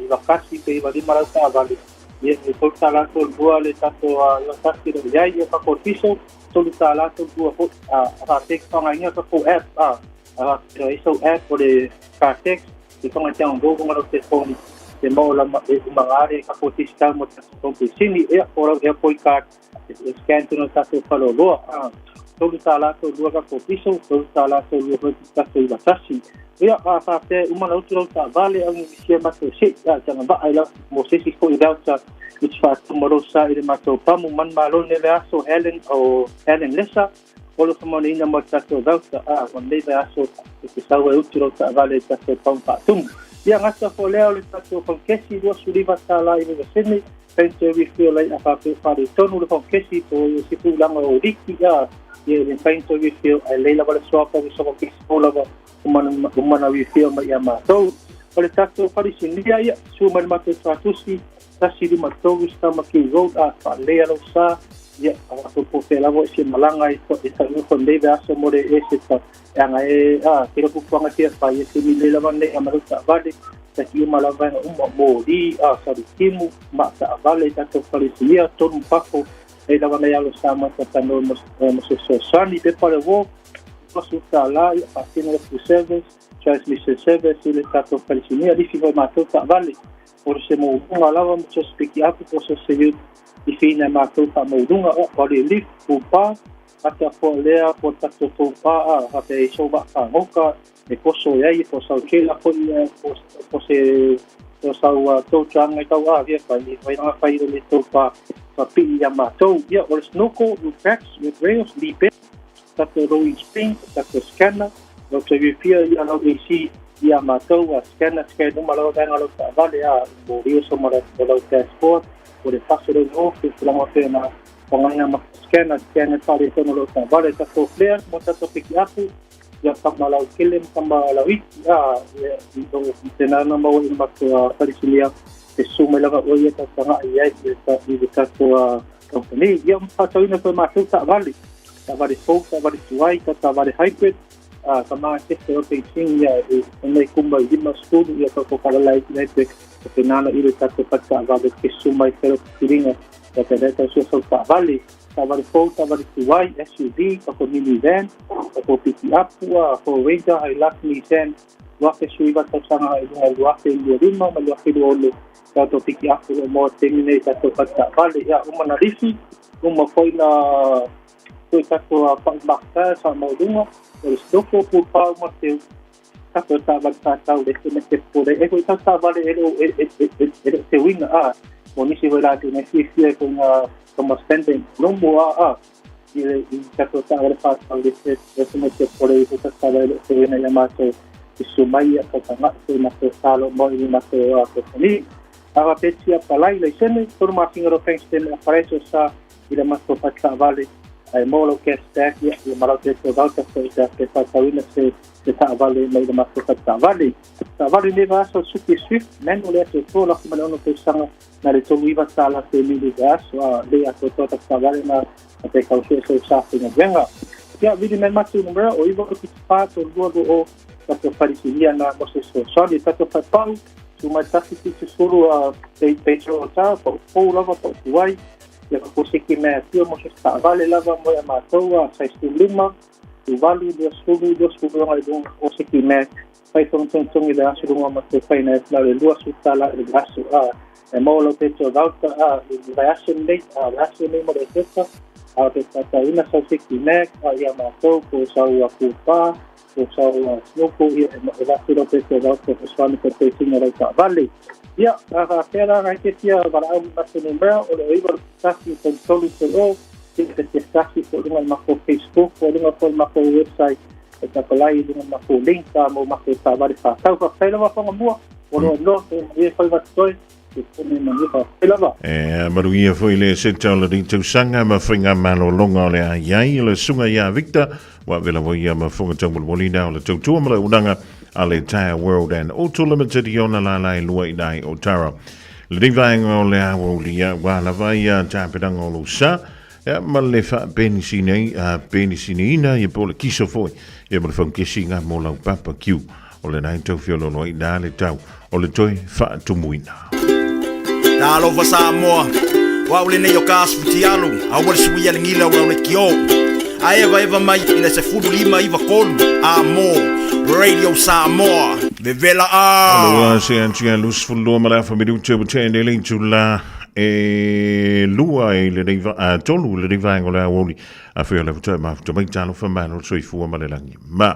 91 pe 95 lau taavale, ia, e $3 32 le tatou 91 o lo o i ai. Ia, tatou diesel, $3 32 foi. A faapea e te faaaogaina tatou app, a faapea e i ai sau app o le Cartex, e whanga te angogo ngā te phone te mo la e umangare ka ko tista mo te kompesini e o rau e poi ka e scan tino tatou whaloloa a $3 32 ka ko piso $3 32 hoi tatou i watasi ia a whāpea uma na utu rau ta vale au ni misia matou se a tanga waa i la mo sesi fo i rauta i te whātuma rau sa i le matou pamu man malo ne le aso Helen o Helen Lesa o lo whamanaina mo tatou vauta a o nei vai aso e te sau e utu rau taavale i tatou pamu faatumu. Ia gata fo lea o le tatou paukesi $25 i vevasene pente refill ai a whāpeo whare tonu le paukesi po i se pūlanga o riki a ia le pente refill ai leila wale swapa o so paukesi po lava umana refill mai ia mātou. O le tatou wharisinia ia, su mai le matou tuatusi, 153 Stamaki Road a whaalea lau sa, ia, a wako po whea lava i se malanga i e ta uho nei ve aso mo le e se ta, e anga e, a, te ropu puanga tia whai e te mi le lava nei a maru ta vale, ta ki uma lava inga uma mō ri, a, sari timu, ma ta vale, tatou wharisinia, tonu pako, e lava nei alo sa mai ta tano mo se soasani, pe pare wō, pasu ta la, ia, whātino le full service, transmission service, i le tatou wharisinia, lifi hoi mātou ta vale, o se mouruga lava mo se piki apu po se se i whina mātou ta mouruga o o le lif o pa ata po lea po tato tō pā a hape e so wa ka ngoka e poso e ai po sau kela po ia po po se po sau tō tuanga i tau a via whai i whai ranga whai le tō pā ka pii ia mātou ia o le snoko o tracks o rails li pe tato rowing spring tato scanner lau te whiwhia ia lau AC ia mātou a scanner scan uma lau venga lau taavale a mo rio so mara o lau dashboard o le paso le no ke tulanga pe na whangaina ma scanner scanner whare tono lau taavale tato flare mo tato piki apu ia kama lau kele kama lau iti a ia i o te nana maua i matua wharisinia te su mai lava o ia ta tanga i ai i ta i le tato a company ia whātauina koe mātou taavale taavale fou taavale tuai ta taavale hybrid a ka mā te te o te sing ia e nei kumba i lima skulu ia ka ko kalala i nei te te nana i le tato pa taavale te su mai te piringa ia te reta sua sau taavale taavale fou taavale tuai SUV ka ko minivan ka ko piki apu a ko Ranger Hilux Nissan 2019 tausaga i luga i 2025 ma 2026 tatou pikiapu o maua taimi nei tatou faletaavale. Ia uma na lifi, uma foi na foi tatou pau makata sa maualuga o le sinoko pupa uma teu tatou taavale tatau le me te pole e foi tatou taavale e le e le teuina a mo nisi foi latou na fiafia i foi kama standing lomo a a i le i tatou taavale fatau le se me te pole i foi tatou taavale le teuina ia matou i sumai ia tautaga'i foi matou talo mo i matou a kopani. Ava petia palai laisene, tolu masina ro bank statement apareso sa i le matou faletaavale ae maua lau cash back ia ia ma lau petrol voucher foi te te faatauina se se taavale mai le matou faletaavale. Taavale nei vaiaso Suzuki Swift manual le atoatoa lafo ma le 6 tausaga na le 39 tala pe mili vaiaso a le atoatoa tatou taavale na na pe kausua sau sa faigaluega. Ia vili mai matou numera o 9 7 4 3 2 2 0 tatou falisinia na mo se fesoasoani. Tatou faipau tu mai tasi fitu sulu a Pedro o ta pau fou lava pau tuai ia ka kosiki mea tia mo se taavale lava mo ia matou a sai lima tu valu 20 20 ngai lunga o siki mea fai tongi le aso lunga ma te fai na e le 20 tala le aso a e mo lo peto vauta a le vai aso nei a le aso nei mo le teta a te tata ina sau siki mea a ia matou ko sau a kupa ko sau a snoko ia e la lo peto vauta ko swani ko te tinga rau taavale. Ia, a pera ngai te tia wala au matou numera o le 9 tasi tolu tolu tolu o te te tasi po lunga i matou Facebook po lunga po i matou website e tapalai i lunga matou link a mo matou taavale whātau. Whawhai lava whanga mua, o loa no, te manuia whai watoe, te pone manuia whawhai lava. E manuia foi le seta o le tausaga ma faiga malologa o le a i ai le susuga ia Victor ua avela foi ia ma fofoga taumolimoli o le tautua ma le auaunaga a le Tire World and Auto Limited i ona lala e lua i nai o Tara. Lenei vaega o le aoauli ua lava ia tapenaga o lou sa ia ma le faapenisini penisiniina ia po o le kiso foi ia ma le faukesiga mo lau barbecue o lena e tau feoloolo ai na le tau o le toe faatumuina. Talofa Samoa, o au lenei o ka asu fitialu, aua le suia le gila o lau le kio. A eva eva mai i le 15 93 a mo Radio Samoa. Vevela a! Aloha se antia 22 ma le afa minute ua tea nei le itula e lua i lenei va, a tolu i lenei vaega o le aoauli a fea o le futa e mafuta mai talofa malo le soifua ma le lagi. Ma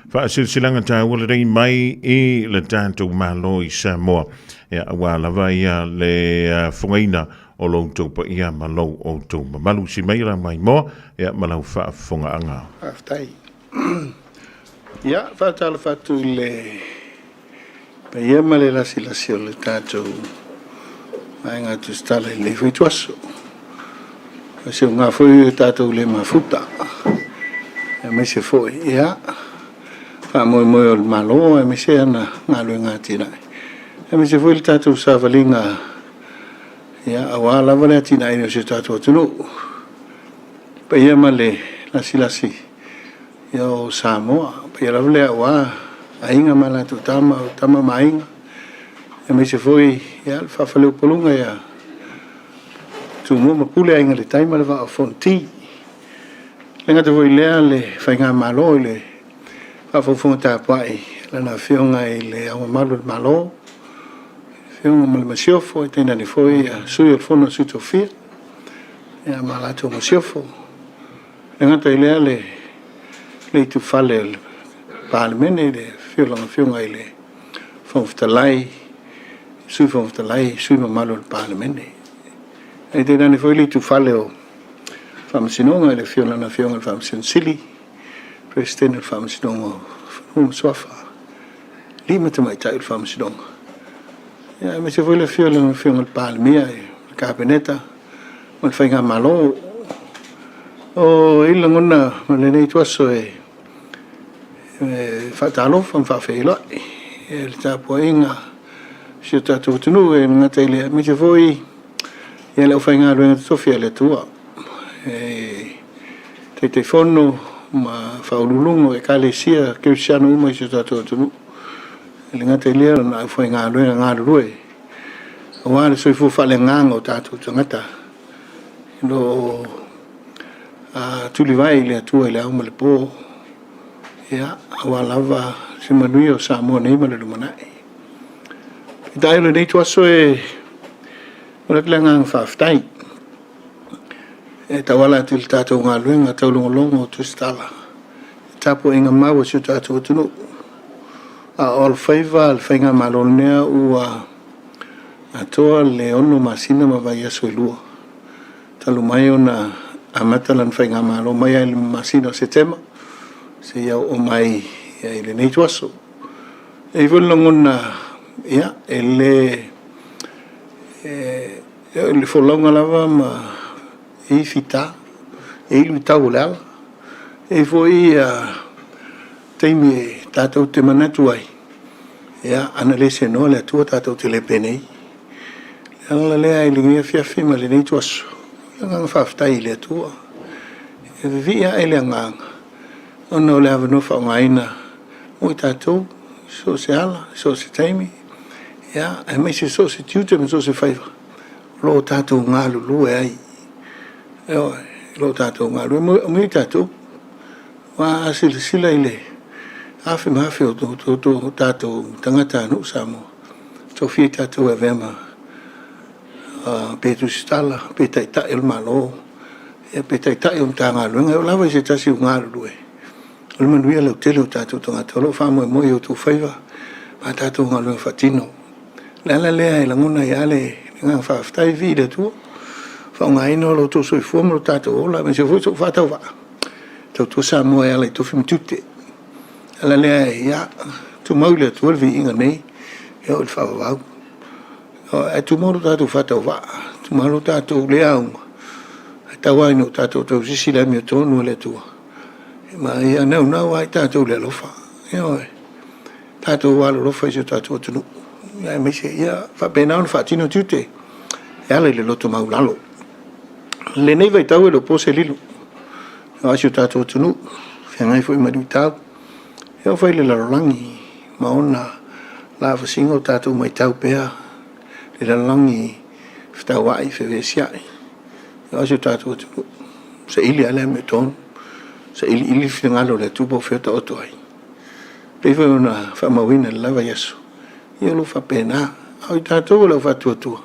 faasilasilaga taua lenei mai i le tatou Malo i Samoa. Ia, aua lava ia le fogaina o lo outou paia ma lo outou mamalu. Si mai la mai moa, ia, ma lau faafofogaaga. Faafetai. Ia, faatalofa atu i le paia ma le lasilasi o le tatou vaega tusitala i lenei foi ituaso. O se uga foi o tatou le mafuta, aemaise foi, ia, faamoemoe o le Malo, aemaise ana galuega atinae, aemaise foi le tatou savaliga, ia, aua lava le atinaeina o si o tatou atunuu. Paia ma le lasilasi ia o Samoa, paia lava lea aua aiga ma latou tama, o tama ma aiga, aemaise foi ia le faafaleupoluga ia Tumua ma Pule, Aiga i le Tai ma le Vaa o Fonoti. Le gata foi lea le Faigamalo i le faafogafoga tapuai lana Afioga i le Ao Mamalu o le Malo, Afioga ma le Masiofo, e tainane foi ia Sui o le Fono a Sui Tofia ia ma latou Masiofo. Le gata i lea le itufale o le Palemene i le afio o lana Afioga i le Fofoga Fetalai, Sui Fofoga Fetalai, sui mamalu o le Palemene. E tainane foi le itufale o Faamasinoga i le afio o lana Afioga i le Faamasino Sili, Peresetene o le Faamasinoga o Fanua ma Suafa, alii ma tamaitai o le Faamasinoga. Ia, aemaise foi le afio o lana Afioga i le Palemia, le Kapeneta ma le Faigamalo. O i lagona ma lenei ituaso e faatalofa ma faafeiloai i le tapuaiga a si o tatou atunuu e le gata i lea, aemaise foi ia le aufaigaluega totofi a le Atua, e Taitaifono ma faauluuluga o Ekalesia Kerisiano uma i si o tatou atunuu. E le gata i lea, o le aufaigaluega galulue aua le soifua faaleagaga o tatou tagata o lo o tulivae i le Atua i le ao ma le po, ia, aua lava se manuia o Samoa nei ma le lumanai. Peitai o lenei ituaso e momoli atu le agaga faafetai e tauala atu i le tatou galuega taulogologo o Tusitala i le tapuaiga mau a si o tatou atunuu. A o alofaiva le faigamalo lenei ua atoa le 6 masina ma vaiaso e 2 talu mai ona amata lana faigamalo mai lava i le masina o Setema seia oo mai i lenei ituaso. E i ai foi le lagona, ia, e le o le folauga lava ma e i ai fita, e i ai luitau o le ala. E i ai foi taimi e tatou te manatu ai, ia, ana le senoa le Atua tatou te le penei. O le ala lea i lenei afiafi ma lenei ituaso, o le agaga faafetai i le Atua. E vivii ae le agaga ona o le avanoa faaaogaina mo i tatou i so o se ala, i so o se taimi, ia, aemaise so o se tiute ma so o se faiva o lo o tatou galulue ai. Ioe, o lo o tatou galulue. Amuia i tatou, aua a silasila i le afe ma afe o tatou tagatanuu Samoa, tofia i tatou e avea ma pe tusitala, pe taitai o le Malo, ia pe taitai o Matagaluega, e oo lava i se tasi o galulue, o le manuia lautele o tatou tagata o lo o faamoemoe i o outou faiva ma a tatou galuega faatino. O le ala lea e lagona ai lava le agaga faafetai, viia le Atua, faaaogaina o lo outou soifua ma lo tatou ola, aemaise foi sou faatauvaa e tautua Samoa e ala i tofi ma tiute. O le ala lea, ia tumau i le Atua le viiga nei e oo i le faavavau. Ae tumau lo tatou faatauvaa, tumau lo tatou le auga, ae tau lava ina o tatou tausisi i le amiotonu a le Atua, ma ia naunau lava i tatou i le alofa. Ioe, tatou alolofa i si o tatou atunuu, aemaise ia faapena ona faatino tiute e ala i le loto maualalo. I lenei vaitau e le o po se lilo, aua si o tatou atunuu, feagai foi ma luitau, e oo foi i le lalolagi ma ona lavasiga o tatou matau pea le lalolagi fetauai, fevesiai, aua si o tatou atunuu. Saili lava le amiotonu, sailiili le finagalo o le Atua po o fea o taoto ai. E pei foi ona faamauina i le la vaiaso, ia o lo o faapena. A o i tatou o le au faatuatua,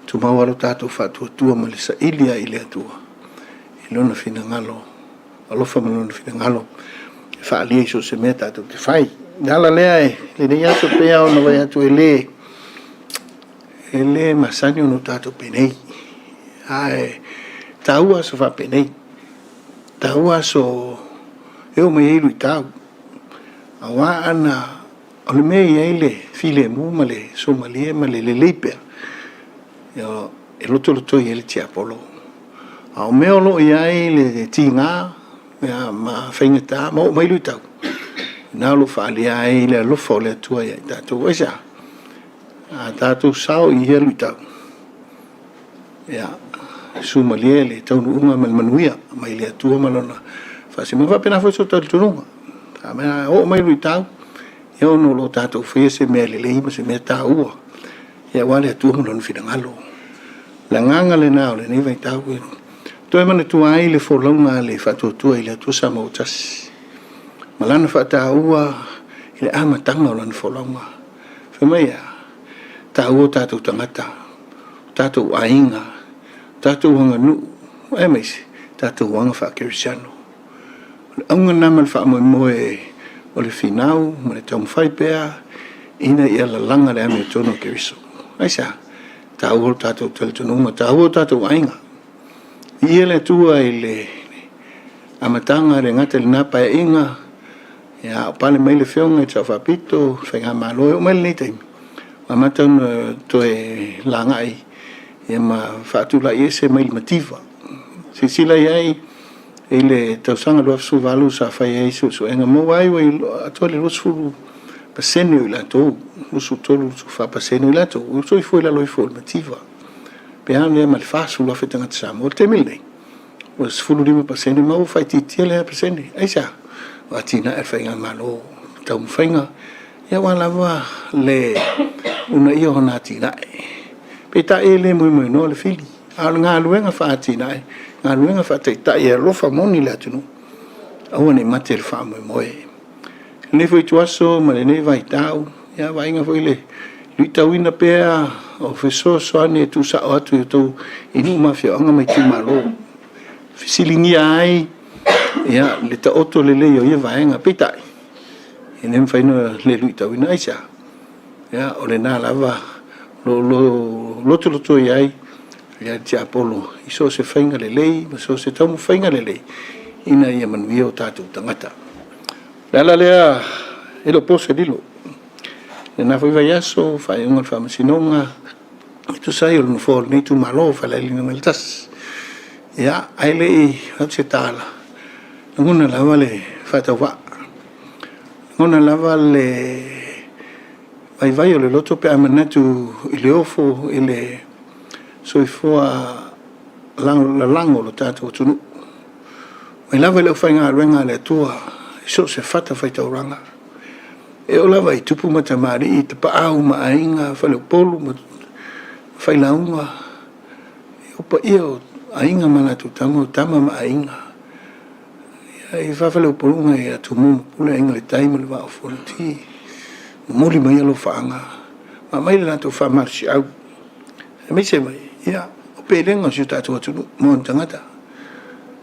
tumau lava lo tatou faatuatua ma le saili lava i le Atua i Lona finagalo alofa ma Lona finagalo e faaalia i so o se mea tatou te fai. O le ala lea i lenei aso pei lava ona fai atu e le e le masani ona o tatou penei, ae taua aso faapenei, taua aso e oo mai ai luitau, aua ana o le mea e i ai le filemu ma le suamalie ma le lelei pea, e lotolotoi ai le tiapolo. A o mea o lo o i ai le tiga ma faigata ma oo mai luitau, na o lo o faaalia ai le alofa o le Atua ia i tatou. Aisea? A tatou sao i ia luitau, ia, sumalie le taunuuga ma le manuia mai le Atua ma Lona faasinoga. E faapena foi so talitonuga. A mea oo mai luitau, ia ona o lo o tatou faia se mea lelei ma se mea taua, ia aua le Atua ma Lona finagalo. O le agaga lena o lenei vaitau e toe manatua ai le folauga a le faatuatua i le Atua Samoa ua tasi, ma Lana faataua i le amataga o Lana folauga. Fai mai e a? Taua o tatou tagata, o tatou aiga, o tatou aganuu, aemaise tatou aga faakerisiano. O le auga lena ma le faamoemoe o le finau ma le taumafai pea ina ia lalaga le amiotonu o Keriso. Aisea? Taua lo tatou talitonuga, taua o tatou aiga. Viia le Atua i le amataga e le gata i lena Paeaiga, ia, a o pale mai le Afioga i le Sao Faapito, le Faigamalo, e oo mai lenei taimi, ua amata ona toe lagai ia ma faatulai ese mai le mativa. Silasila i ai i le tausaga 2018 sa fai ai suesuega, maua ai ua atoa le 20% o i latou, 23, 24% o i latou ua soifua i lalo ifo o le mativa. Pe a mea ma le 40,000 tagata Samoa. O le taimi lenei, ua 15% ma ua faaitiitia lea pasene. Aisea? O atinae a le Faigamalo, taumafaiga, ia aua lava le uunaia o ana atinae. Peitai e le moemoenoa le fili, a o le galuega faa-atinae, galuega faataitai e alofa moni le atunuu, aua ne i mate le faamoemoe. Lenei foi ituaso ma lenei vaitau, ia vaaiga foi le luitauina pea o fesoasoani e tuusao atu i outou i nuu ma afioaga ma itumalo. Fesiligia ai ia le taoto lelei o ia vaega. Peitai, e le mafai ona le luitauina. Aisea? Ia, o lena lava o lo o lotoloto i ai le tiapolo i so o se faiga lelei ma so o se taumafaiga lelei ina ia manuia o tatou tagata. O le ala lea e le o po se lilo. I lena foi vaiaso, faaiuga o le Faamasinoga e tusa ai o le nofoa o lenei itumalo o Falealili 1. Ia, ae le i fai atu se tala, lagona lava le faatauvaa, lagona lava le vaivai o le loto pe a manatu i le ofo i le soifua lagolago o lo tatou atunuu. Mai lava i le aufaigaluega a le Atua i so o se fatafaitaulaga, e oo lava i tupu ma tamalii, tapaau ma aiga, faleupolu ma failauga, o paia o aiga ma latou tama, o tama ma aiga. Ia, i faafaleupoluga ia Tumua ma Pule, Aiga i le Tai ma le Vaa o Fonoti, momoli mai alofaaga ma aumai le latou faamalosiau. Aemaise mai, ia, o pelega o si o tatou atunuu ma ona tagata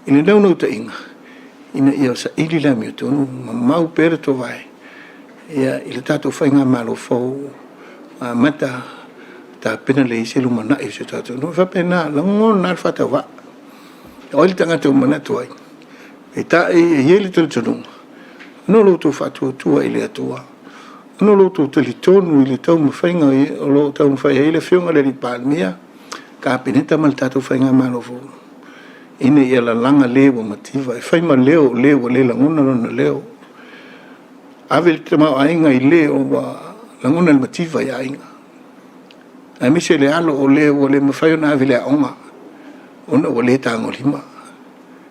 i le naunautaiga ina ia saili le amiotonu ma mau pea le tovae ia, i le tatou faigamalo fou ua amata tapena lelei se lumanai o si o tatou atunuu. E faapena, lagona lava le faatauvaa. O ai le tagata ua manatu ai? Peitai, e i ai le talitonuga, ona o lo outou faatuatua i le Atua, ona o lo outou talitonu i le taumafaiga o lo o taumafai ai le Afioga i le Palemia, Kapeneta ma le tatou faigamalo fou, ina ia lalaga le ua mativa, e fai ma leo o le ua le lagona lona leo. Ave le tamaoaiga i le ua lagona le mativa i aiga, aemaise le alo o le ua le mafai ona ave i le aoga ona ua le tagolima.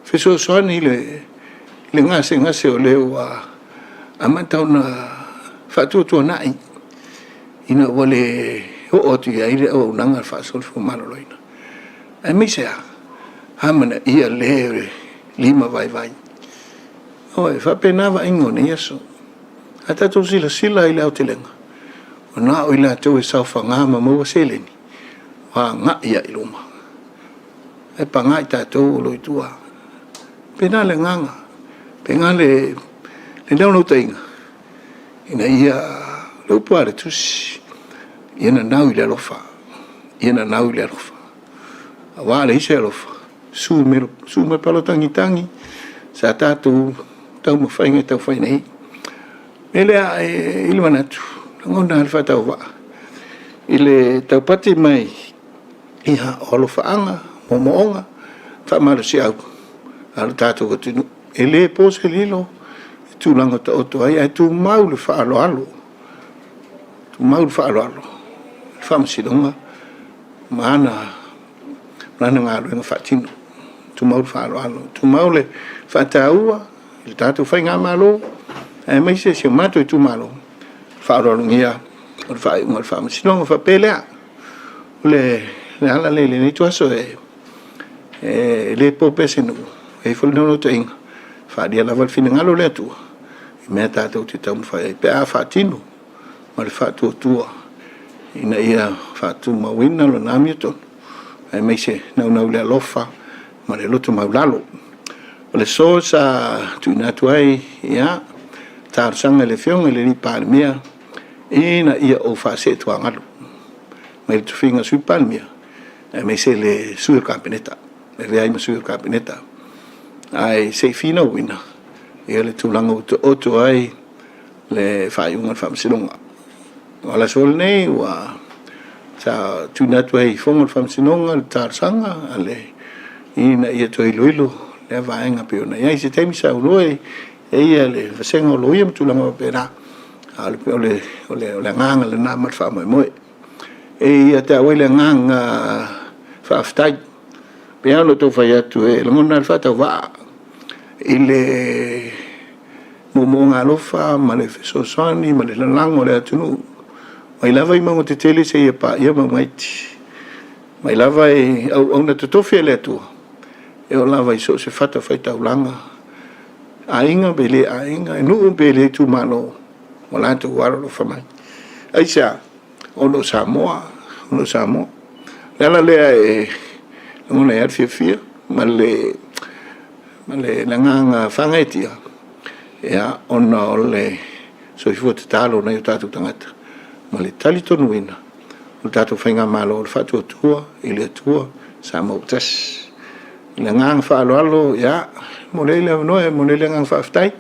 Fesoasoani i le gasegase o le ua amata ona faatuatuanai ina ua le oo atu i ai le auaunaga a le faasoifua maloloina, aemaise lava amanaia le lima vaivai. Oi, e faapena vaaiga o nei aso. A tatou silasila i le aotelega, o na o i latou e saofaga ma maua seleni, ua agai lava i luma. Ae paga i tatou o lo o i tua. Pena le agaga, pena le naunautaiga, ina ia, le upu a le Tusi, ia nanau i le alofa, ia nanau i le alofa. Aua a leai se alofa, su mai palo tagitagi sa tatou taumafaiga e tau fai nei. O le mea lea e i ai le manatu, lagona lava le faatauvaa i le taupati mai ia, o alofaaga, moomooga, faamalosiau a lo tatou atunuu. E le po se lilo i tulaga taoto ai, ae tumau le faaaloalo, tumau le faaaloalo i le Faamasinoga ma ana galuega faatino. Tumau le faaaloalo, tumau le faataua i le tatou faigamalo, aemaise si o matou itumalo, faaaloalogia o le faaiuga a le Faamasinoga. Faapea lea, o le ala lea i lenei ituaso e le po pea se nuu, e i ai foi le naunautaiga, e faaalia lava le finagalo o le Atua i mea tatou te taumafai ai pe a faatino ma le faatuatua ina ia faatumauina lona amiotonu, aemaise naunau i le alofa ma le loto maualalo. O le so sa tuuina atu ai, ia, talosaga i le Afioga i le Palemia ina ia ou faaseetuagalu mai le tofiga Sui Palemia aemaise le sui o le Kapeneta, e avea ai ma sui o le Kapeneta. Ae se i finauina ia le tulaga ua taoto ai le faaiuga o le Faamasinoga. O le aso lenei ua sa tuuina atu ai i fono o le Faamasinoga le talosaga a le ina ia toe iloilo lea vaega e pei ona i ai. Se taimi saunoa e ia le vasega o loia ma tulaga faapena, a o le agaga lena ma le faamoemoe. E ia te au ai le agaga faafetai. Pei lava ona ou tau fai atu, e lagona lava le faatauvaa i le moomooga alofa ma le fesoasoani ma le lalago o le atunuu, mai lava i mauga tetele seia paia mauga iti, mai lava i auauna totofi a le Atua, e oo lava i so o se fatafaitaulaga. aiga pe le aiga, e nuu pe le itumalo, ua latou alolofa mai. Aisea? Ona o Samoa, ona o Samoa. O le ala lea e lagona ai lava le fiafia ma le ma le agaga faagaeetia, ia, ona o le soifua tatalo o nai o tatou tagata ma le talitonuina o le tatou faigamalo o le faatuatua i le Atua Samoa ua tasi. I le agaga faaaloalo, ia, e momoli ai le avanoa, e momoli ai le agaga faafetai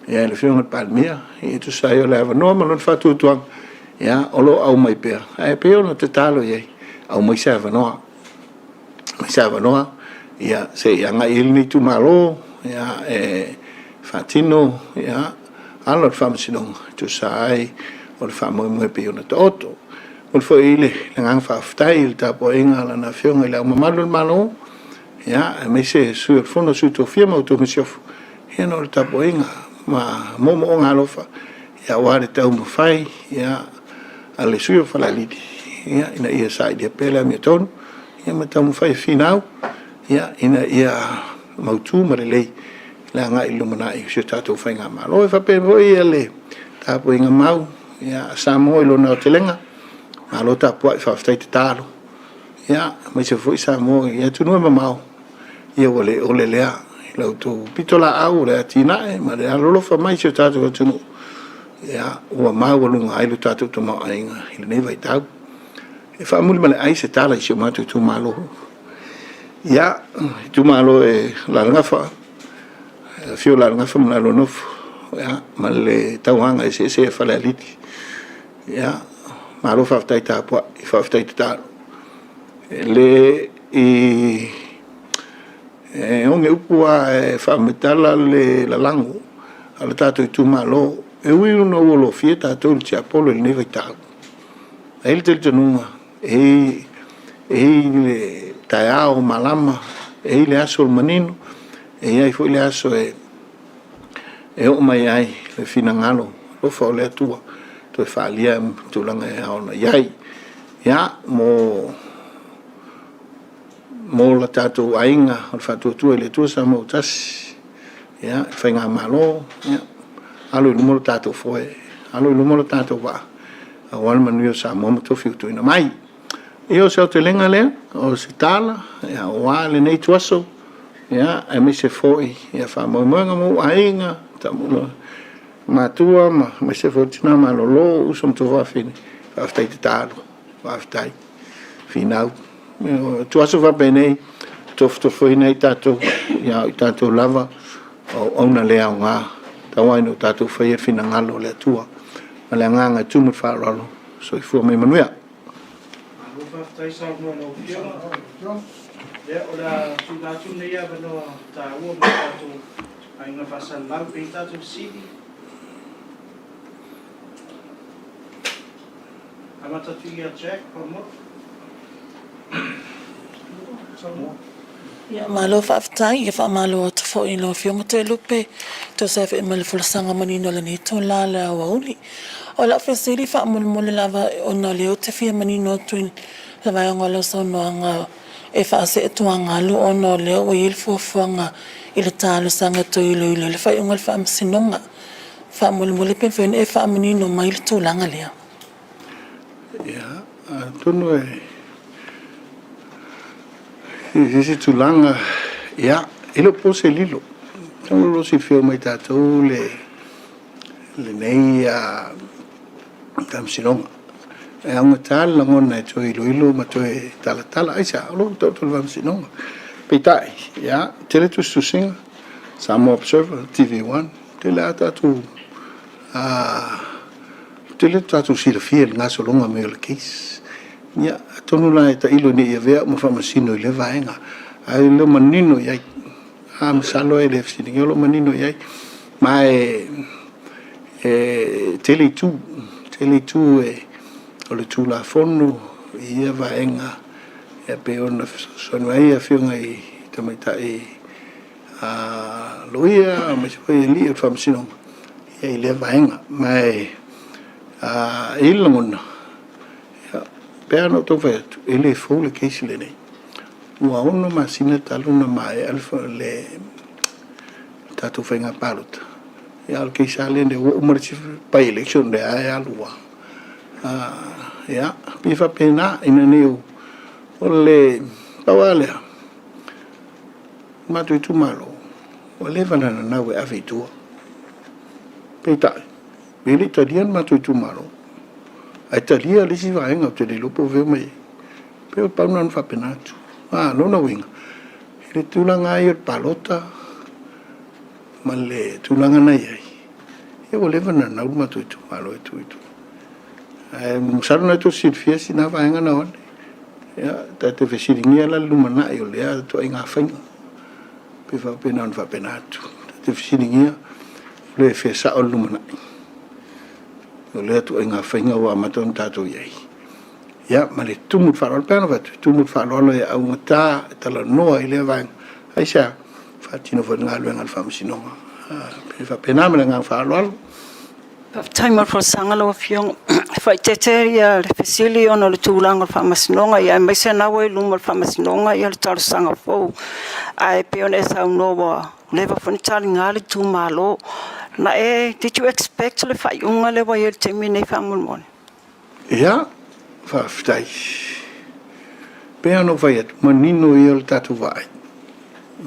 ia i le Afioga i le Palemia e tusa ai o le avanoa ma lona faatuatuaga, ia, o lo o aumai pea. Ae pei ona tatalo i ai, aumai se avanoa, aumai se avanoa ia se i agai ai lenei itumalo ia, e faatino ia, ala o le faamasinoga e tusa ai o le faamoemoe e pei ona taoto. Momoli foi le agaga faafetai i le tapuaiga a Lana Afioga i Le Ao Mamalu o le Malo, ia, aemaise Sui o le Fono a Sui Tofia ma outou Masiofo, ia ona o le tapuaiga ma moomooga alofa aua le taumafai ia, a le sui usufono o Falealili ia, ina ia sailia pea le amiotonu ia, ma taumafai e finau ia, ina ia mautu ma lelei le agai i le lumanai o si o tatou faigamalo. E faapea foi le tapuaiga mau ia, a Samoa i lona aotelega, malo tapuai, faafetai tatalo, ia, aemaise foi Samoa i atunuu e mamao, ia ua le ole lea i la outou pitolaau o le atinae ma le alolofa mai i si o tatou atunuu, ia, ua maualuga ai lo tatou tamaoaiga i lenei vaitau. E faamuli ma le ai se tala i si o matou itumalo. Ia, itumalo e Alalagafa, afio Alalagafa ma la nofo, ia, ma le tauaga eseese a Falealili. Ia, malo faafetai tapuai, faafetai tatalo. E le i e oge upu lava e faamatala le lalago a le tatou itumalo, e ui ona ua lofia tatou i le tiapolo i lenei vaitau, ae i ai le talitonuga, e i ai le taeao malama, e i ai le aso o le manino, e i ai foi le aso e oo mai ai le finagalo alofa o le Atua toe faaalia tulaga e ao ona i ai. Ia, mo lo tatou aiga o le Faatuatua i le Atua Samoa ua tasi, ia, le faigamalo, ia, alo i luma lo tatou foe, alo i luma lo tatou vaa, aua le manuia o Samoa ma tofi ua tuuina mai. Ia, o se aotelega lea, o se tala, aua lenei ituaso, ia, aemaise foi ia faamoemoega ma ou aiga, matua ma aemaise foi tina malolo, uso ma tuafafine, faafetai tatalo, faafetai finau. O ituaso faapenei, tofotofoina ai tatou, ia o i tatou lava o auauna le aoga, tau lava ina o tatou faia le finagalo o le Atua. Ma le agaga e tumu i le faaaloalo, soifua ma ia manuia. Malo faafetai saunoa i lau Afioga. Ia, o le a tuuina atu lenei avanoa taua mo tatou aiga faasalalau pe i ai tatou fesili. Amata atu ia Jack Pamotu. Ia, malo faafetai. Ia faamalo atu foi i lau Afioga Toelupe e tusa ai foi ma le folasaga manino o lenei itula o le aoauli. O lau fesili faamolemole lava ona o lea ou te fia manino atu i le vaega o lau saunoaga e faasee tuagalu ona o lea ua i ai le fuafuaga i le talosaga e toe iloilo ai le faaiuga o le Faamasinoga. Faamolemole pe mafai ona e faamanino mai le tulaga lea. Ia, atonu e i se isi tulaga, ia, e le o po se lilo. Atonu o lo o silafia uma e tatou le lenei Faamasinoga. E augata le lagona e toe iloilo ma toe talatala. Aisea? O lo o taoto le Faamasinoga. Peitai, ia, e tele tusitusiga, Samoa Observer, TV1, tele lava tatou tele tatou silafia i le gasologa mai o le case. Ia, atonu la e tailo ina ne i avea au ma faamasino i lea vaega, ae le o manino i ai. A masalo e le fesiligia, o lo o manino i ai. Ma e tele itu, tele itu e, o le Tulafono i ia vaega e pei ona fesoasoani mai ai afioga i tamaitai loia aemaise foi alii o le Faamasinoga i lea vaega. Ma e i ai le lagona, e pei lava ona ou taumafai atu, e le fou le case lenei. Ua 6 masina talu ona maea le tatou faiga palota, ia, o le case lava lenei ua uma le isi by-election lea e alu lava. Ia, pei e faapena ina ne i o le pau lava lea, o le matou itumalo, ua leva ona nanau e ave i tua. Peitai, e le i talia le matou itumalo, ae talia le isi vaega ou te le iloa po o fea e omai ai. Pei o le pau lena ona faapena atu. A, o lona uiga, i le tulaga lava ia o le palota ma le tulaga na i ai, ia ua leva ona nanau le matou itumalo e tuu i tua. Ae masalo o lena tou te silafia sina vaega na o ane. Ia, ta te fesiligia la le lumanai o lea ituaiga faiga. Pei e faapena ona faapena atu. Ta te fesiligia le fea sao o le lumanai o lea ituaiga faiga ua amata ona tatou i ai. Ia, ma le tumu i le faaaloalo, pei ona fai atu, e tumu i le faaaloalo e augata e talanoa i lea vaega. Aisea? Faatino foi le galuega a le Faamasinoga. E faapena ma le agaga faaaloalo. Faafetai mo le folasaga lau Afioga. E faaeteete le fesili ona o le tulaga o le Faamasinoga, aemaise o lena ua i luma o le Faamasinoga le talosaga fou. Ae pei ona e saunoa ua leva foi ona taliga le itumalo. Na e, did you expect le faaiuga lea ua i ai i le taimi lenei faamolemole? Ia, faafetai. Pei ona ou fai atu, manino ia o le tatou vaai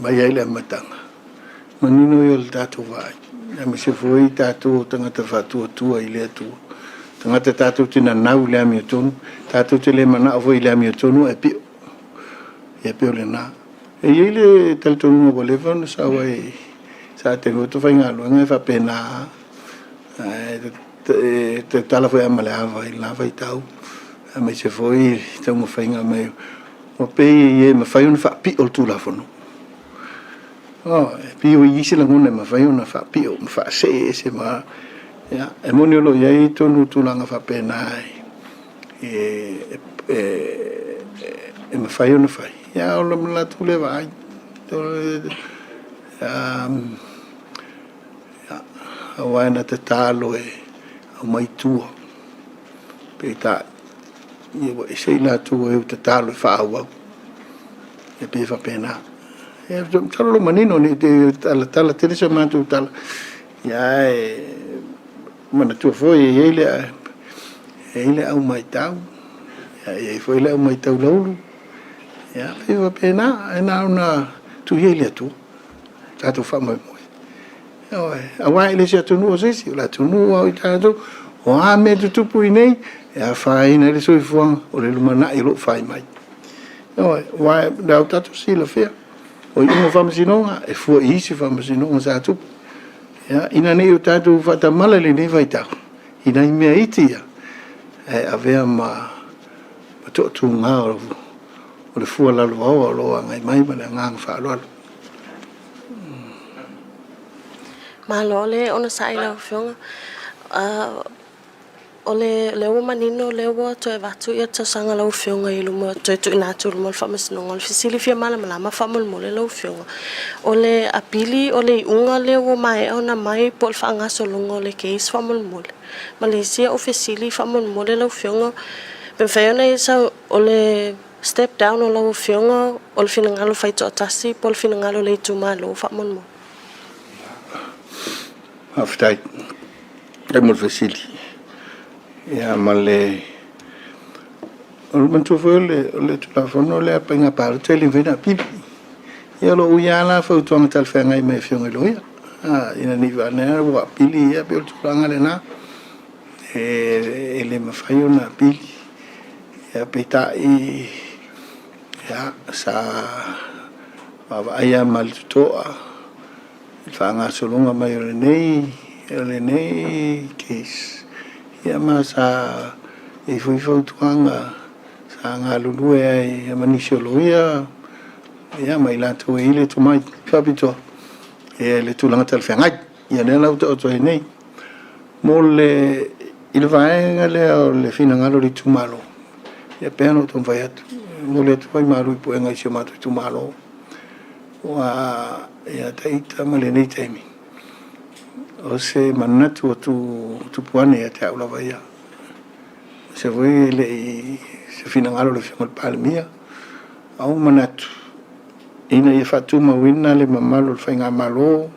mai ai le amataga. Manino ia o le tatou vaai, aemaise foi tatou o tagata faatuatua i le Atua, tagata tatou te nanau i le amiotonu, tatou te le manao foi i le amiotonu ae pio. Ia pei o lena. E i ai le talitonuga ua leva ona sau ai, sa tele foi tou faigaluega e faapena lava, e tautala foi lava ma le ava i lena vaitau, aemaise foi le taumafaiga mai, ua pei e mafai ona faapio le Tulafono. E pei ua i ai se lagona e mafai ona faapio ma faasee ese ma... Ia, e moni o lo o i ai tonu tulaga faapena e mafai ona fai, ia a o le latou lea vaai. Aua na tatalo e aumai i tua, peitai, ua ese i latou e o tatalo e faaauau, e pei e faapena. Ia masalo o lo o manino, ne i talatala tele sa matou tala, ae manatua foi e i ai le au matau, e i ai foi le au matau laulu, ia pei e faapena, ae na ona tuu ia i le Atua tatou faamoemoe. Ioe, aua e le o se atunuu o se isi, o le atunuu lava o tatou, o a mea e tutupu i inei, e afaina ai le soifuaga o le lumanai o lo o fai mai. Ioe, aua o lea ua tatou silafia, o iuga o faamasinoga, e fua i isi faamasinoga sa tupu. Ia, ina ne i o tatou faatamala i lenei vaitau, i nai mea iti ia, ae avea ma toatuga o le fua lalovaoa o lo o agai mai ma le agaga faaaloalo. Malo le onosai lau Afioga. O lea ua manino o lea ua toe avatu le talosaga a lau Afioga i luma, toe tuuina atu i luma o le Faamasinoga. O le fesili fia malamalama faamolemole lau Afioga, o le apili o le iuga lea ua maea ona aumai po o le faagasologa o le case faamolemole? Ma le isi au fesili faamolemole lau Afioga, pe mafai ona e o le step down o lau Afioga o le finagalo faitoatasi po o le finagalo o le itumalo faamolemole? Faafetai. Faafetai mo le fesili. Ia ma le... O le manatua foi o le Tulafono lea o Faiga Palota e le mafai ona apili. Ia o lo o ui lava la fautuaga talafeagai mai afioga i loia, ina ne i vagana ua apili, ia pei o le tulaga lena, e le mafai ona apili. Ia peitai, ia, sa vaavaai lava ma le totoa i le faagasologa mai o lenei case, ia ma sa i ai foi fautuaga sa galulue ai ma nisi o loia, ia ma i latou e i ai le tomai faapitoa i le tulaga talafeagai. Ia lea la ua taoto ai nei. Mo le, i le vaega lea o le finagalo o le itumalo, ia pei lava ona ou taumafai atu, e momoli atu foi malu i puega i si o matou itumalo, aua ia te ita ma lenei taimi, o se manatu ua tupu ane ia te au lava ia, aemaise foi e le i se finagalo o le Afioga i le Palemia, a ua manatu, ina ia faatumauina le mamalu o le faigamalo.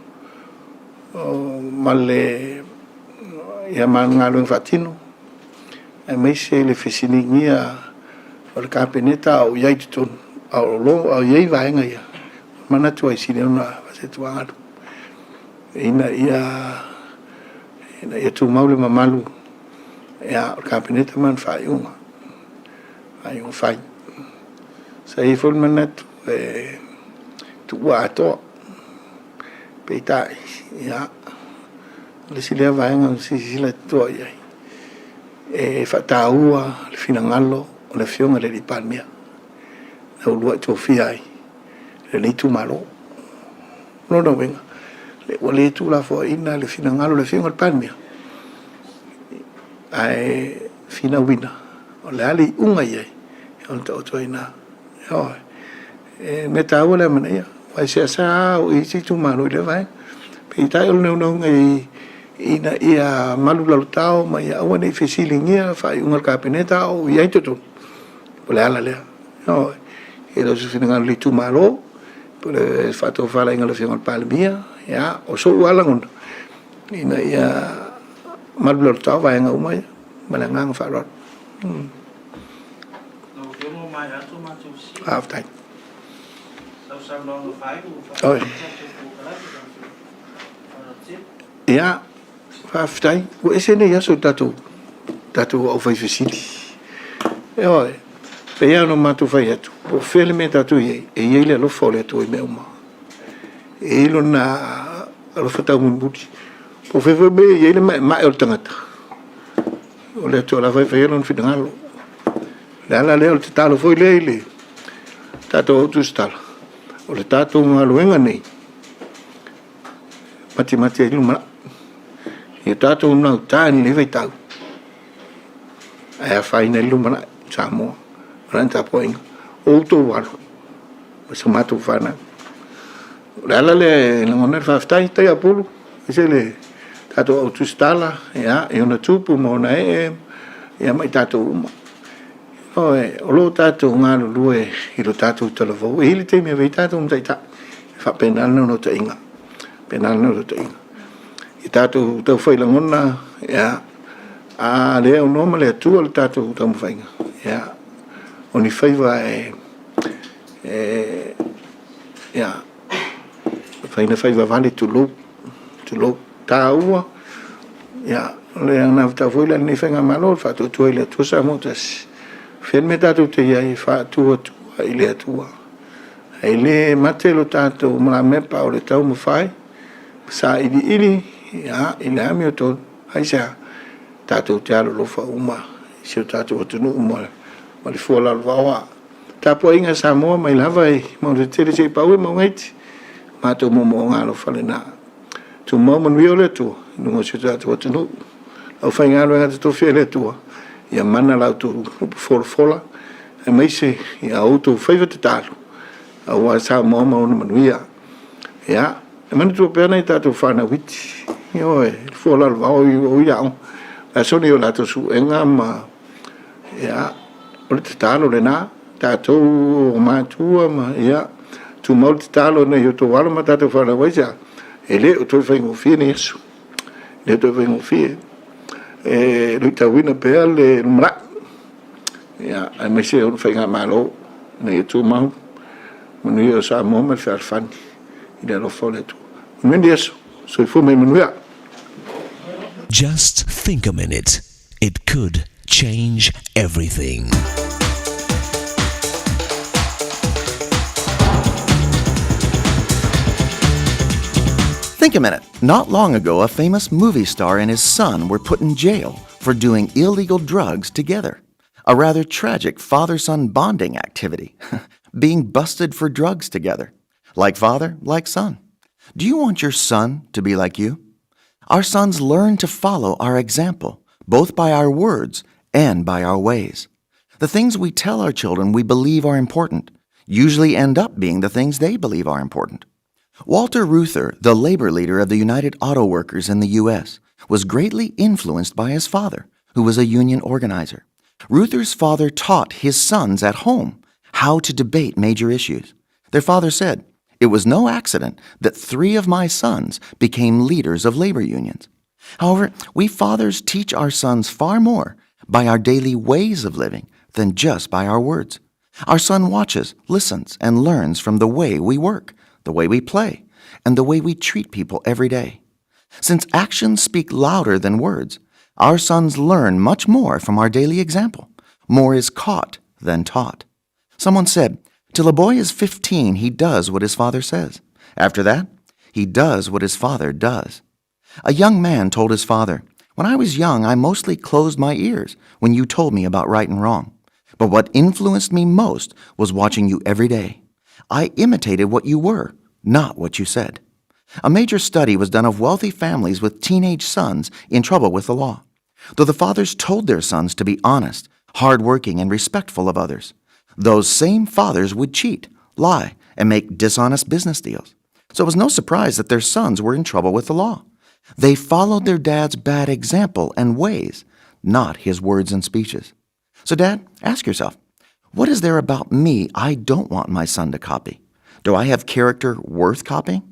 ma le ia ma le galuega faatino, aemaise le fesiligia o le Kapeneta a o i ai i totonu, a o lo o i ai vaega ia, manatu ai sili ona faasetuagalu ina ia ina ia tumau le mamalu ia o le Kapeneta ma ana faaiuga, faaiuga fai. Sa i ai foi le manatu e tuua atoa, peitai, ia, o le isi lea vaega e silasila totoa i ai, e faataua le finagalo o le Afioga i le Palemia na uluai tofia ai lenei itumalo. O lona uiga, ua le tuulafoaiina le finagalo o le Afioga i le Palemia, ae finauina o le a le iuga e i ai, ona taoto ai i ina. Ioe. E mea taua le amanaia, aua e seasea lava oo i isi itumalo i lea vaega. Peitai o le naunauga ina ia malu lalotao ma ia aua ne i fesiligia faaiuga a le Kapeneta a o i ai totonu, o le ala lea. Ioe. E le o se finagalo o le itumalo, po o le faatofalaiga a le Afioga i le Palemia, ia, o sou lava lagona, ina ia malu lalotao vaega uma ia. Ma le agaga faaaloalo. Faafetai. Oi. Ia, faafetai. Ua ese nei aso i tatou, tatou aufaifesili. Ioe, pei lava ona matou fai atu, po o fea le mea tatou i ai, e i ai le alofa o le Atua i mea uma. E i ai lona alofa taumolimoli. Po o fea foi le mea e i ai le maemae o le tagata, o le Atua lava e faia lona finagalo. O le ala lea o le tatalo foi lea i le tatou au tusitala, o le tatou galuega nei, matimati ai le lumanai. Ia tatou nauta i lenei vaitau, ae afaina ai le lumanai o Samoa ma lana tapuaiga. O outou alo ma si a matou fanau. O le ala lea e lagona ai le faafetai, faafetai Apulu, aemaise le tatou au tusitala i ona tupu ma ona ee ma i tatou uma. Ioe, o lo o tatou galulue i lo tatou talavou. E i ai le taimi e avea ai tatou ma taitai. E faapena le naunautaiga, faapena le naunautaiga. Ia tatou taufai lagona, ia, a le aunoa ma le Atua le tatou taumafaiga, ia, o ni faiva e, ia, fai na faiva vale, tulou, tulou. Taua, ia, o le anavatau foi lea a lenei Faigamalo, o le faatuatua i le Atua Samoa ua tasi. O fea le mea tatou te i ai, e faatuatua i le Atua. E le mate lo tatou malamepa o le taumafai, sailiili, ia, i le amiotonu, aisea? Tatou te alolofa uma i si o tatou atunuu ma le fua lalovaoa. Tapuaiga a Samoa mai lava i mauga tetele seia pau i mauga iti, matou moomooga alofa lena. Tumau manuia o le Atua i luga o si o tatou atunuu. Le aufaigaluega totofi a le Atua, ia mana la outou upu folafola, aemaise ia outou faiva tatalo aua Samoa ma ona manuia. Ia, e manatua pea nai tatou fanau iti, ioe, le fua lalovaoa o i aoga, le aso lenei o latou suega ma, ia, o le tatalo lena, tatou o matua ma, ia, tumau le tatalo ina ia outou alo ma tatou fanau aisea? E le o toe faigofie nei aso, e le o toe faigofie. E luitauina pea le lumanai, ia, aemaise o le faigamalo ina ia tumau manuia o Samoa ma le fealofani i le alofa o le Atua. Manuia lenei aso. Soifua ma ia manuia. Just think a minute. It could change everything. Think a minute. Not long ago, a famous movie star and his son were put in jail for doing illegal drugs together. A rather tragic father son bonding activity, being busted for drugs together. Like father, like son. Do you want your son to be like you? Our sons learn to follow our example, both by our words and by our ways. The things we tell our children we believe are important usually end up being the things they believe are important. Walter Reuther, the labor leader of the United Auto Workers in the U.S., was greatly influenced by his father, who was a union organizer. Reuther's father taught his sons at home how to debate major issues. Their father said, It was no accident that three of my sons became leaders of labor unions. However, we fathers teach our sons far more by our daily ways of living than just by our words. Our son watches, listens, and learns from the way we work, the way we play, and the way we treat people every day. Since actions speak louder than words, our sons learn much more from our daily example. More is caught than taught. Someone said, Till a boy is 15, he does what his father says. After that, he does what his father does. A young man told his father, When I was young, I mostly closed my ears when you told me about right and wrong. But what influenced me most was watching you every day. I imitated what you were, not what you said. A major study was done of wealthy families with teenage sons in trouble with the law. Though the fathers told their sons to be honest, hardworking, and respectful of others, those same fathers would cheat, lie, and make dishonest business deals. So it was no surprise that their sons were in trouble with the law. They followed their dad's bad example and ways, not his words and speeches. So, Dad, ask yourself what is there about me I don't want my son to copy? Do I have character worth copying?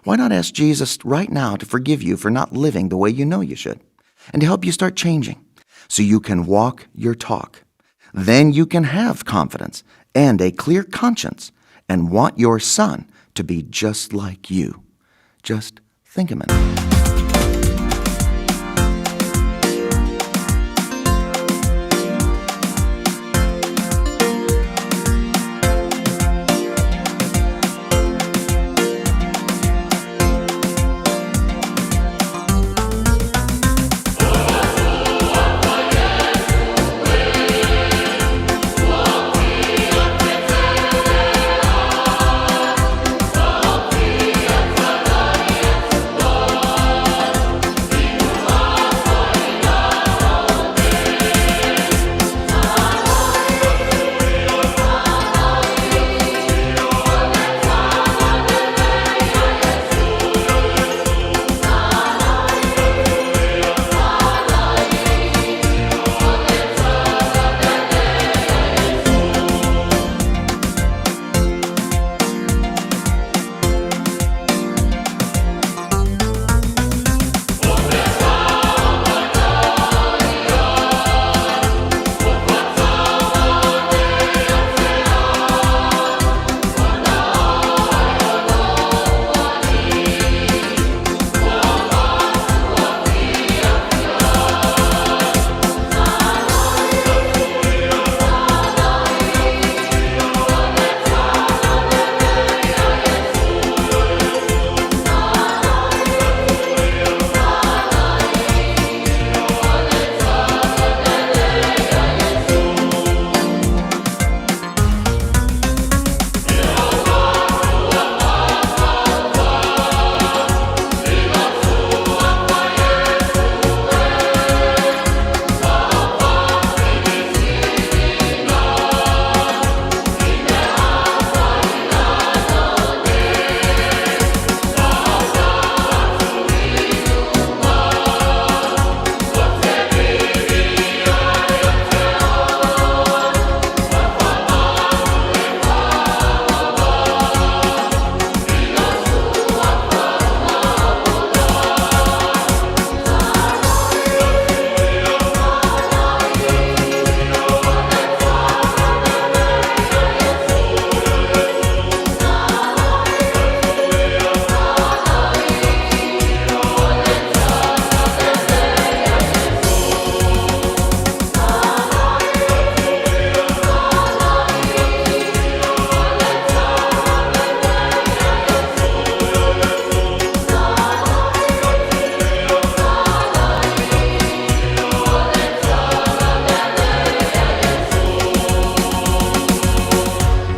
Why not ask Jesus right now to forgive you for not living the way you know you should and to help you start changing so you can walk your talk? Then you can have confidence and a clear conscience and want your son to be just like you. Just think a minute.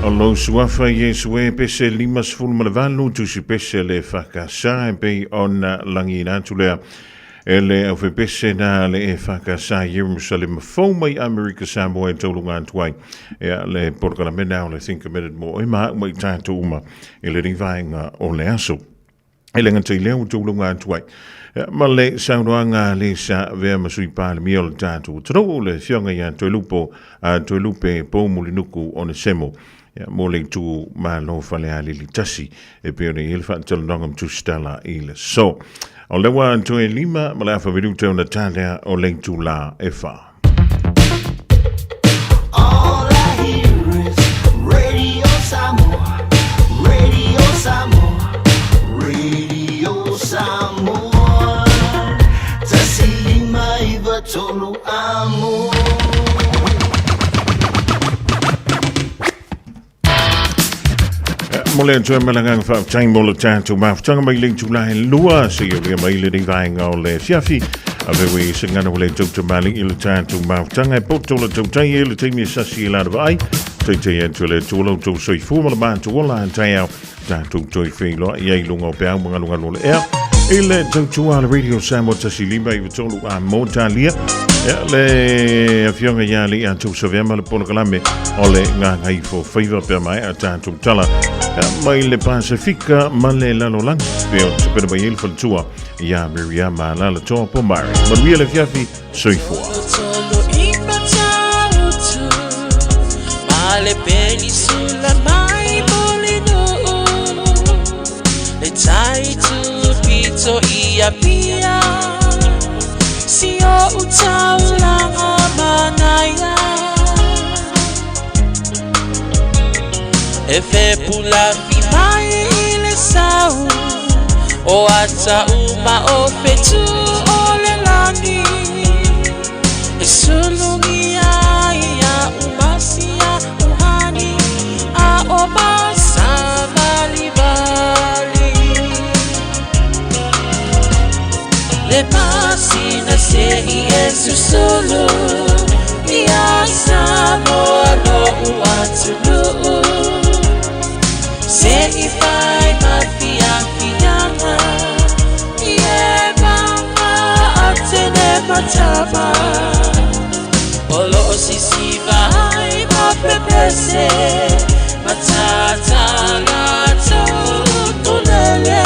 O lou suafa Iesu e pese 58 tusi pese le whakasa e pei ona lagi atu lea e le au pese na le e whakasa Jerusalem fou mai Amerika Samoa e taulunga atu ai e le polokalame o le Think a Minute mo e maa mai tātou uma e le rivaenga o le aso. E le gata i lea ua taulunga atu ai. Ma le saunoaga le sa vea ma sui palemia o le tatou atunuu le afioga ia Toelupo, Toelupe Poumulinuku Onesemo. Ia, mo le itumalo o Falealili 1, e pei ona i ai le faatalanoaga ma Tusitala i le aso. O lea ua toe 5:30 minute ona ta lea o le itula e 4. All I hear is Radio Samoa, Radio Samoa, Radio Samoa. 105 93 amo. Mo le atu e malagaga faafetai mo le tatou mafutaga mai le itula e 2 seia ulia mai lenei vaega o le afiafi. Ave ue i se gana ua le tautamali i le tatou mafutaga e poto le tautai e le taimi e sasi i lana vaai. Teitei atu e le Atua lo outou soifua ma le matou ola a taeao tatou toe feiloai ai i luga o peau ma galugalu o le ea i le tautua a le Radio Samoa 105 93 a mo talia. Ia, le afioga ia le ia tou savea ma le polokalame o le Gagaifo Faiva pe mai a tatou tala ia, mai le Pasifika ma le lalolagi pe o te pena mai ai le faletua ia Miriama Alaalatoa Pomare. Manuia le afiafi, soifua. Tolo i Matautu, ma le penisula mai Mulinuu, le tai tupito i Apia, si o utaulanga manaia. E fepulafi mai i le sau, o ata uma o fetu o le lagi. E sulungi ai ia umasia uhani, a o masavalivali. Le masina se i e susulu, ia Samoa lo'u atunuu. Se i fai ma fiafiaga, i e vaga atene matama. O loo sisiva ai ma pepese, matata latou utulele.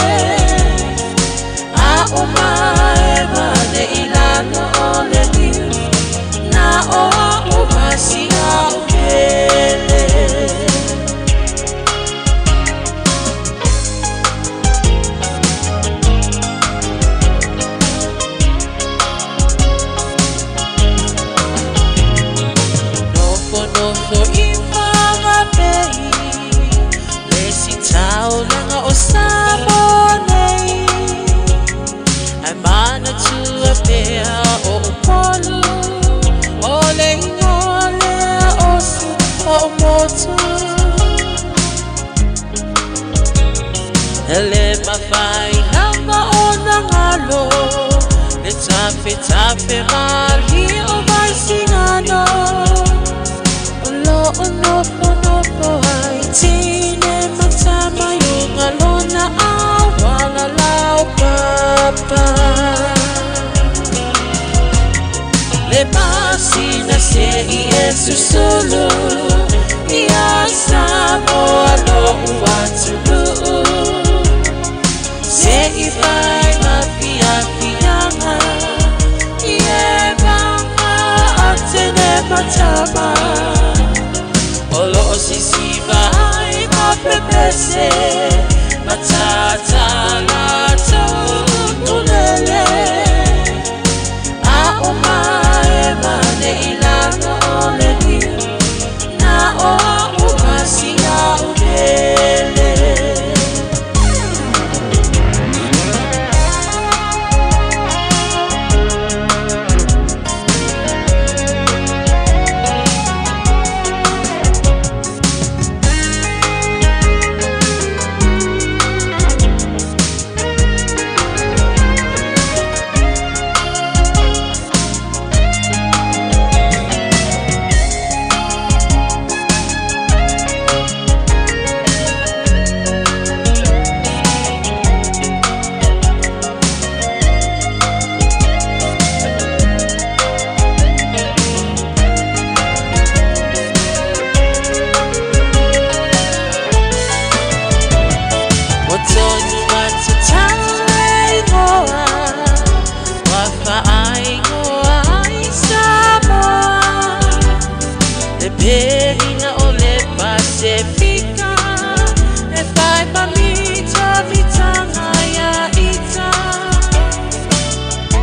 A o mae mane i lalo o le niu, na o au masia o pele. Nofo nofo i Whangape, le sitaulaga o Samoa nei. Ae manatua pea o Upolu, o le igoa lea o si o'u motu. E le mafai lava ona galo, le tafetafe malie o Vaisigano. O loo nofonofo ai tine ma tama i luga lona auala laupapa. Le masina se i e susulu, ia Samoa lo'u atunuu. Se i fai ma fiafiaga, i e vaga atene matama. O loo sisiva ai ma pepese, matata latou utulele. A o mae mane i lalo o le niu, na o au masia o pele. Ua tonu atu tau le igoa, ua faaigoa ai Samoa. Le pelina o le Pasefika. Te.